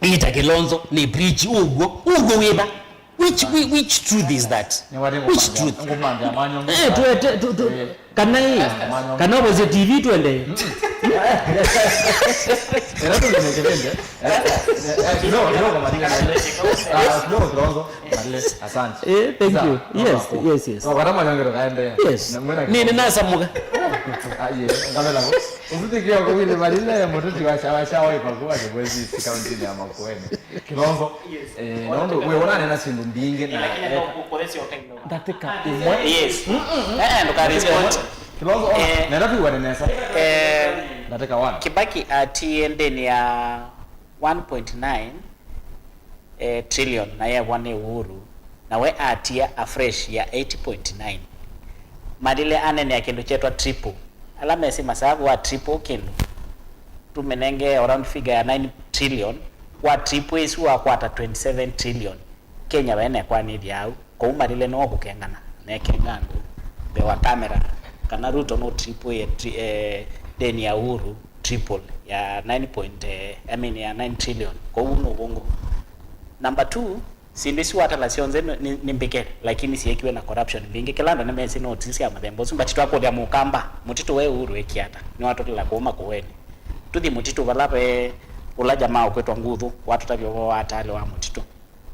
ĩta Kĩlonzo, nĩ bridge, ũguo, ũguo wĩva? Which, whi-, which truth is that? Which truth? Eh, tu, tu, tu, tu, kana ĩ, kana ũvosie T V twende. Ĩla tũmĩne kĩvĩnde. Eh, eh, eh, kidogo, kidogo, Malile, Malile. Ah, kidogo, Kĩlonzo, Malile, asante. Eh, thank you. Yes, yes, yes. No, kata manyonge tũkaendeea. Yes. Nĩ, nĩnasamũka. Ah, yeah, ngamela. Ũsitikia kwa vile Malile, mũteti wa shawa shawa ĩpakuwa Kibwezi, county ya Makueni. Kĩlonzo. Eh, nũndũ we ũnanena syĩndũ mbingĩ na, eh, ndatĩka ĩmwe. Yes. Eh, eh, ndũka respond. Kĩlonzo, ona, eh, nenda tũiwane nesa. Eh, ndatĩka one. Kibaki atie ndeni ya one point nine, eh, trillion na yevwa nĩ Uhuru, na we atia a fresh ya eight point nine. Malile anenea kĩndũ kyetwa triple. Ala mesĩ masaa wa triple kĩndũ, tũmenenge around figure ya nine trillion, wa triple ĩsu wakwata twenty-seven trillion. Kenya vena ĩkwanĩthya au, kwoou Malile no kũkengana, nekenga andũ mbee wa camera, kana Ruto no triple ye tri-, eh, deni ya Uhuru, triple ya nine point, eh, I mean, ya nine trillion, kwoou nĩ ũvũngũ. Number two, Syĩndũ isu watala syonthe nĩ, nĩ, nĩ mbĩke, lakini syeekiwe na corruption mbingĩ. Kĩla andũ nĩmesĩ noti sya mũthemba ũsu, but twakũlya mũkamba, mũtitũ we Uhuru wĩkie ata? Nĩwatũtala kũu Makueni. Tũthi mũtitũ vala ve ũla jamaa ũkwĩtwa Nguthu, watũtavya ũvoo wa atalĩ wa mũtitũ.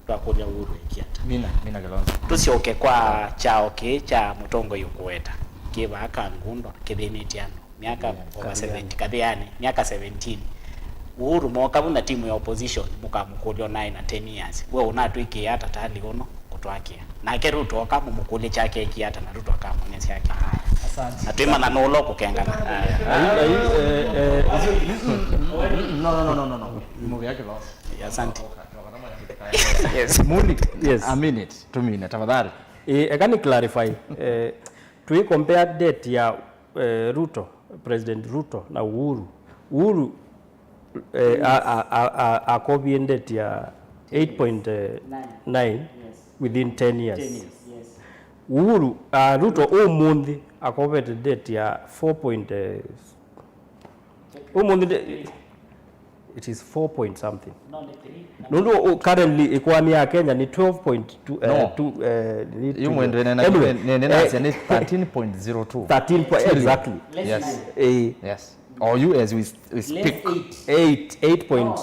Twakũlya Uhuru wĩkie ata? Mina, mina Kilonzo. Tũsyoke kwa kyaũ kĩĩ kya mũtongoi ũkũweta. Kĩ vaa Kangundo, kĩthĩnĩtye andũ. Myaka over seventy, Kathiani, myaka seventeen. Uhuru moka vu na timu ya opposition, mũkamũkũlya onaĩ na ten years. We ũnatwĩkĩĩa ata tali ũno kũtwakĩa? Nake Ruto oka mũmũkũlye kyake ekie ata na Ruto akamwony'a syake. Asante. Na twĩmanya nũũ ũla ũkũkengana. Ai, ai, eh, eh, no, no, no, no, no, no. Move yake boss. Asante. Yes. Muli, yes. A minute, two minutes, tafadhali. Eh, eka ni clarify. Eh, tui compare debt ya eh, Ruto, President Ruto na Uhuru. Uhuru eh, a- a- a- a- akovie debt ya eight point nine within ten years. Uhuru, uh, Ruto ũmũnthĩ akovete debt ya four point, eh, ũmũnthĩ de- it is four point something. Nũndũ ũ- currently ĩkoani ya Kenya nĩ twelve point two, eh, No. two, eh, nĩ Yu mwendene na anyway, nene- nene eh, nasya nĩ thirteen point zero two thirteen point, trillion. Exactly. Yes. Eh, Yes. Or you as we, we speak. Eight, eight point.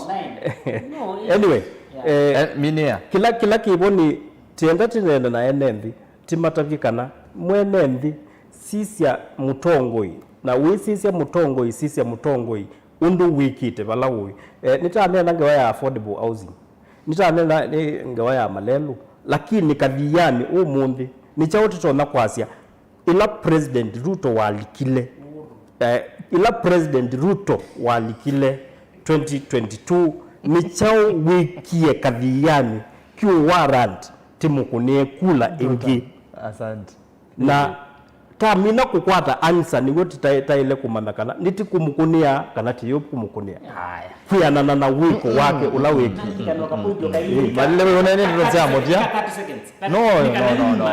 Anyway, eh, Eh, minia. Kĩla kĩla kĩvo nĩ tienda tinene na ene nthĩ, timatavye kana mwene nthĩ sisya mũtongoi, na wĩsisya mũtongoi, sisya mũtongoi ũndũ wĩkĩte vala ũĩ. Eh, nĩtaneena ngewa ya affordable housing, nĩtaneena nĩ ngewa ya malelũ, lakini kathianĩ ũmũnthĩ nĩ kyaũ tũtonya kwasya ĩla President Ruto walikile, eh, ĩla President Ruto walikile twenty twenty-two, nĩ kyaũ wĩkie kathianĩ kĩ warrant timũkũnĩe kula ĩngĩ? Asante. Na tamina kũkwata answer nĩw'o tũtaĩle kũmanya kana nĩtũkũmũkũnĩa kana tũyũkũmũkũnĩa. Aya. Kwĩanana na wĩko wake ũla wĩkie. Ĩĩ, malile wĩonene ndeto sya mũtya. No, no, no, no, no.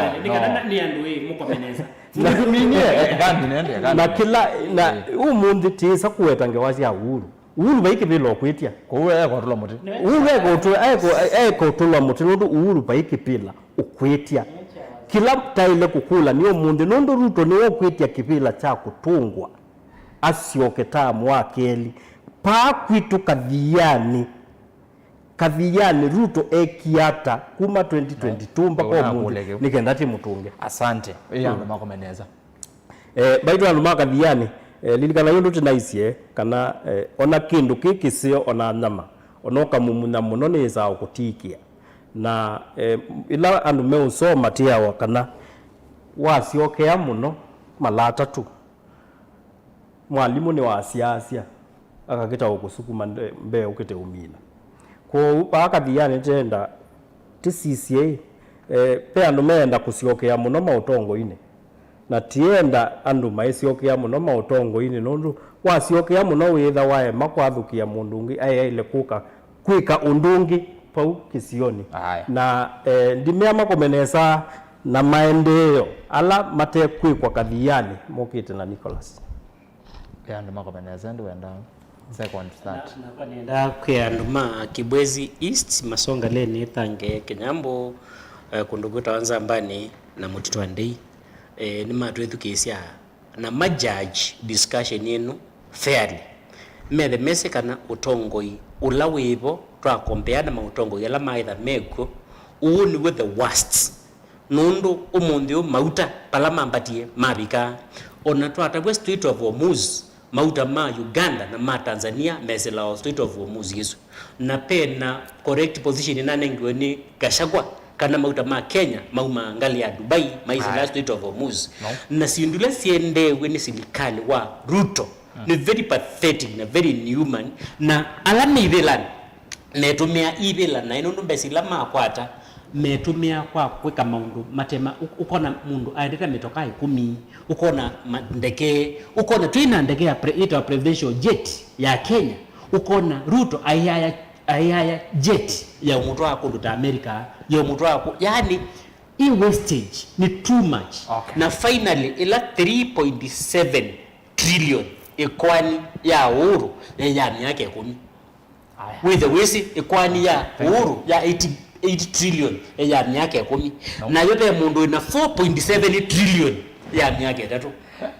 Minie, eh, kandi nende, kandi. Na kĩla, na ũmũnthĩ tĩĩsa kũweta ngewa sya Uhuru. Uhuru vai kĩvĩla ũkwĩtya. Kũu ekotũlwa mũtĩ. Uhuru ekotũ- eko- ekotũlwa mũtĩ nũndũ Uhuru vai kĩvĩla ũkwĩtya. Kĩla taĩle kũkũla nĩ ũmũnthĩ nũndũ Ruto nĩwe ũkwĩtya kĩvĩla kya kũtũngwa asyoke tamu wa kelĩ. Paa kwitũ kathianĩ, kathianĩ Ruto ekie ata kuma twenty twenty-two mpaka ũmũnthĩ nĩ kenda tĩmũtũnge? Asante. Ĩ andũ makomeneza. Eh, mbaitũ andũ ma kathianĩ, eh, lilikanai ũndũ tũnaisye kana, eh, ona kĩndũ kĩ kĩseo, ona nyama, ona ũkamumunya mũno nĩyĩsaa ũkũtiikĩa. Na, eh, ĩla andũ meũsoma tĩawa kana wasyokea mũno mala atatũ, mwalimũ nĩwasyaasya akakĩta ũkũsukuma nde- mbee ũkĩte ũmina. Kwoou vaa kathianĩ tenda tĩsisye, eh, ve andũ meenda kũsyokea mũno maũtongoinĩ. Na tienda andũ maĩsyokea mũno maũtongoinĩ, nũndũ wasyokea mũno wĩĩtha waema kwathũkĩa mũndũ ũngĩ aĩ aĩle kũka kwĩka ũndũ ũngĩ vau kĩsionĩ. Aya. Na, eh, ndimea makome nesa na maendeeo ala matekwĩkwa kathianĩ mokĩte na Nicholas. Ve andũ makome nesa ndĩwenda second that. Na, nakwa nĩendaa kwĩa andũ ma Kibwezi East, Masonga Lane, Thange, Kinyambu, eh, kũndũ kwĩtawa Nzambani na Mũtitũ wa Ndei, eh, nĩmatwĩthukĩĩsya na ma judge discussion ĩno fairly. Methe mesĩ kana ũtongoi ũla wĩvo twa compare na maũtongoi ala maĩtha mekw'o, ũũ nĩw'o the worst. Nũndũ ũmũnthĩ ũũ mauta vala mambatie mavika, ona twatavw'a Strait of Hormuz, mauta ma Uganda na ma Tanzania mesĩlaa o Strait of Hormuz ĩsu. Na pe na correct position ĩnanengiwe nĩ Gachagua, kana mauta ma Kenya maumaa ngalĩ ya Dubai maisĩlaa Strait of Hormuz. No. Na syĩndũ ila syendeew'e nĩ silikalĩ wa Ruto nĩ very pathetic na very inhuman, na ala me ivĩlanĩ metũmĩa ivĩla naĩ, nũndũ mbesa ila makwata metũmĩa kwa kwĩka maũndũ matema. Ũ- ũkona mũndũ aendete mĩtoka ĩkũmi, ũkona ma- ndeke, ũkona twĩ na ndeke ya pre- ĩtawa presidential jet ya Kenya, ũkona Ruto aiaya, aiaya jet ya ũmũtwaa kũndũ ta America, ya ũmũtwaa kũ- yaani, ĩ wastage nĩ too much. Okay. Na finally ĩla three point seven trillion ĩkoani ya Uhuru ya myaka ĩkũmi. Aya. Wĩthe wĩsĩ ĩkoani ya Uhuru ya eighty, eight trillion ya myaka ĩkũmi. No. Nayo ve mũndũ wĩna four point seven trillion ya myaka ĩtatũ.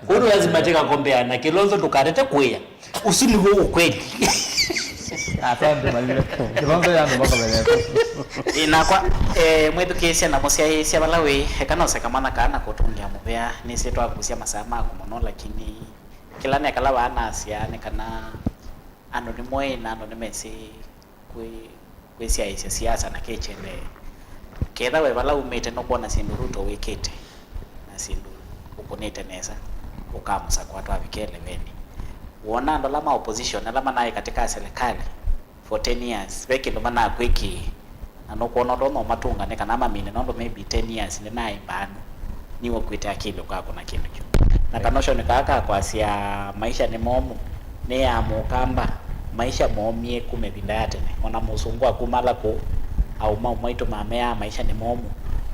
Kwoou lazima tĩkakombea na Kĩlonzo, ndũkatete kũĩa. Ũsu nĩw'o ũkweli. Asante, Malile. Kĩlonzo ya andũ makomeletwe. Ĩ, nakwa, eh, mwĩthukĩĩsya na mũsyaĩĩsya vala wĩ, eka nose kamwana kaa na kũtũngĩa mũvea. Nĩsĩ twakusya masaa maku mũno, lakini kĩla nekala vaa nasya nĩ kana andũ nĩmoĩ na andũ nĩmesĩ kwĩ-, kwĩsyaĩĩsya siasa na kĩkyendee. Ketha we vala umĩte nũkwona syĩndũ Ruto wĩkĩte na syĩndũ ũkũnĩte nesa, ũkamũsakũa twavika ĩlevenĩ. Wona andũ ala ma opposition ala manaĩ katĩ ka serikali for ten years, ve kĩndũ manakwĩkĩie, na nũkwona ũtonya ũmatũnga nĩ kana mamine, nũndũ maybe ten years nĩnaĩ mbanu, niw'o kwĩte akili ũkakũna kĩndũ kyu. Na kanoshoni kaa ka kwasya maisha nĩ momũ, nĩ ya mũkamba, maisha moomie kuma ĩvinda ya tene. Ona mũsũngũ akumala kũu, aũmau maitũ mameaa maisha nĩ momũ.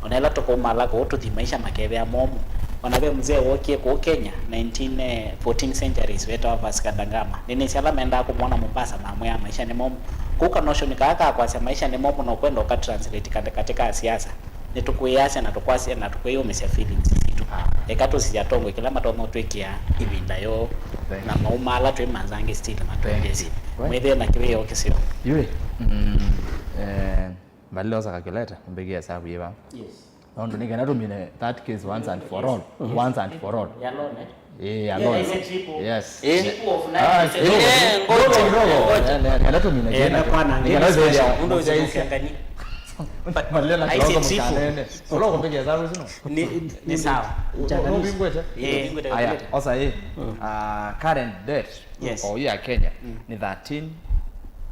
Ona ĩla tũkaumala kũu tũthi maisha makethĩa momũ. Ona ve mzee wokie kũu Kenya, nineteen, eh, fourteen centuries, wetawa Vasco da Gama. Nĩnĩsĩ ala mendaa kũmwona Mombasa mamwĩaa maisha nĩ momũ. Kũu kanoshoni kaa ka kwasya maisha nĩ momũ no kwenda ũka translate katĩ katĩ ka siasa. Nĩtũkwĩyasya na tũkwasya na tũkwĩyũmĩsya feelings sitũ. Ah. Eka tũsisye atongoi kĩla matonya ũtwĩkĩa ĩvinda yoo. Thank you. Na mauma ala twĩ manzangi still matwendesye. Right. Mwĩthĩe na kĩwĩoo kĩseo. Yui. Mm, eh, Malile osa calculator, mbĩkĩe hesabu yĩva. Yes. Nũndũ nĩ kana tũmine that case once and for all. Yes. Once and for all. Ya loan, eh? Eh, ya loan. Yes. Eh. Triple of nine. Ah, eh, eh, ngoja, ngoja. Nĩ kana tũmine. Eh, na kwa na nĩ kana ngeni special. Mũndũ ũcio ũkiangania. Malile na Kilogo mũkanene. Ũloko peke za rũsino. Ni, ni sawa. Ũbingwete? Eh. Aya, osa, eh. Ah, current debt, yes, kwa ya Kenya, mm, ni thirteen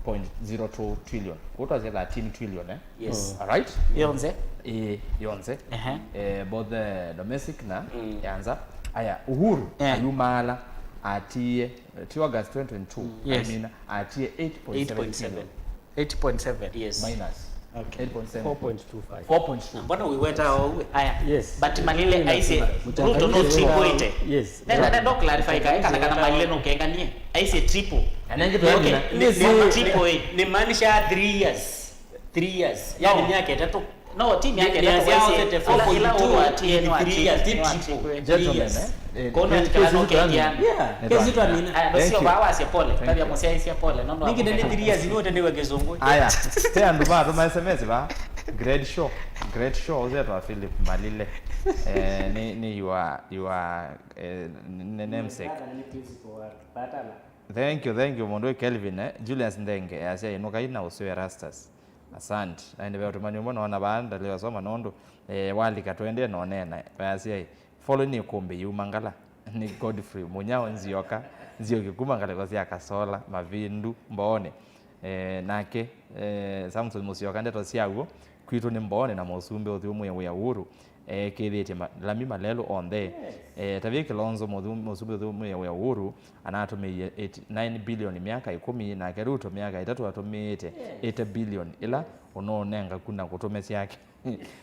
point zero two trillion. Kutwa thirteen trillion, eh? Yes. All right? Yonthe? Eh, yonthe. Ehe. Eh, both the domestic na, mm, ya nza. Aya, Uhuru, eh, ayumala, atie, ti August twenty twenty-two, mm, yes, I mean, atie eight point seven trillion. Eight point seven. Eight point seven. Yes. Minus. Okay. Eight point seven. Four point two five. Four point two. Mbona uiweta owe? Aya. Yes. But Malile aisye, Ruto no triple ĩte. Yes. Nenda, nenda clarify ka, kana, kana Malile no kenganie. Aisye triple. Anenge tu. Okay. Ni, ni, ni triple ĩte. Ni maanisha three years. Three years. Yaani, no, myaka ĩtatũ. No, ti myaka ĩtatũ, ĩla, ĩla Uhuru atie nĩ wa three years, ti triple. Gentlemen, eh? Eh, kono kesi, kesi tu amina. Yeah, kesi tu amina. Aya, ndio sio bawa sia pole. Tabia msia sia pole. No, no. Ningi ndani three years, ni wote ni wa kizungu. Aya, te andu ba tuma S M S ba. Great show. Great show, uze twa Philip Malile. Eh, ni, ni your, your, eh, n-, namesake. Thank you, thank you, mundu Kelvin, eh? Julius Ndenge, asya inukai na usiwe Rastas. Asante. Na ĩndĩ ve ũtũmani ũmwe noona vaa ndalĩwa soma nũndũ, eh, walika twendee na ũneena. Vaasya, "Follow nĩ kũmbĩ yuma Ngala." Nĩ Godfrey Munyao Nzioka, Nzioki kuma ngalĩko sya Kasola, Mavindu, Mbooni. Eh, nake, eh, Samson Musyoka, ndeto syaw'o, "Kwitũ nĩ Mbooni na mũsumbĩ ũthyũmũĩe wĩa Uhuru." Ekĩthĩtye ma-, lami malelũ onthe. Yes. Eh, tavye Kilonzo mũthu-, mũsumbĩ ũthyũmũĩe wĩa Uhuru, anatũmĩie eight, nine billion myaka ĩkũmi, nake Ruto myaka ĩtatũ atũmĩĩte, yes, eighty billion ĩla ũnũũnenga ku na kũtũme syake.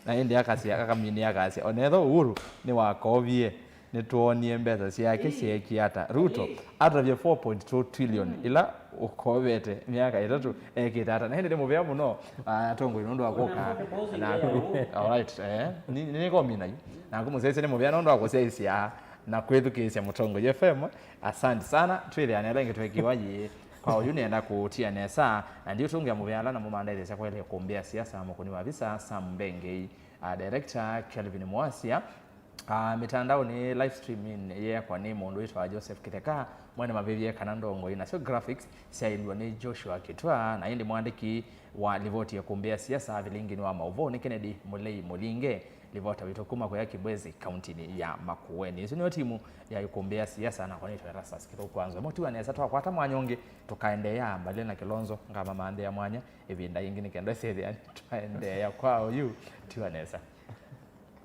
Na ĩndĩ akasya, akamini akasya, "Onetho Uhuru nĩwakovie, nĩtwonie mbesa syake, ĩĩ, syeekie ata?" Ruto, ĩĩ, atavye four point two trillion, mm, ĩla ũkovete myaka ĩtatũ ekĩte ata? Na ĩndĩ nĩ mũvea mũno, ah, atongoi nũndũ wa kũka. Ona mũndũ proposal naku ya Uhuru. All right, eh. Ni, ni, nĩkomina yu. Naku mũsyaĩĩsya nĩ mũvea nũndũ wa kũsyaĩĩsya na kwĩthukĩĩsya Mũtongoi F M. Asante sana. Twĩthĩane ĩla ĩngĩ twekiwa yĩĩ. Kwa oyu nĩenda kũtia nesa, na ndiũtũngĩa mũvea ala namo mandaĩthĩsya kwaĩle kũmbĩa siasa, mũkũni wa visa Sam Mbengei, ah, director Kelvin Mwasya. Ah, mitandaoni, live streaming yeekwa nĩ mũndũ wĩtawa Joseph Kitheka, mwene mavĩvye kana ndongoi, nasyo graphics syaĩlw'a nĩ Joshua Kitwa, na ĩndĩ mwandĩki wa livoti ya kũmbĩa siasa vilingini wa maũvoo nĩ Kennedy Mulei Mulinge, livota witũ kuma kũya Kibwezi, kauntinĩ ya Makueni. Ĩsu nĩyo timu ya ĩkũmbĩa siasa, nakwa nĩtwa Erastus Kĩthũku Anzwe. Mũtiwa nesa, twakwata mwanya ũngĩ, tũkaendeea mbalĩ na Kĩlonzo, ngamamanthĩa mwanya ĩvinda yĩngĩ nĩ kenda syĩthĩa twaendeea kwa oyu. Tiwa nesa.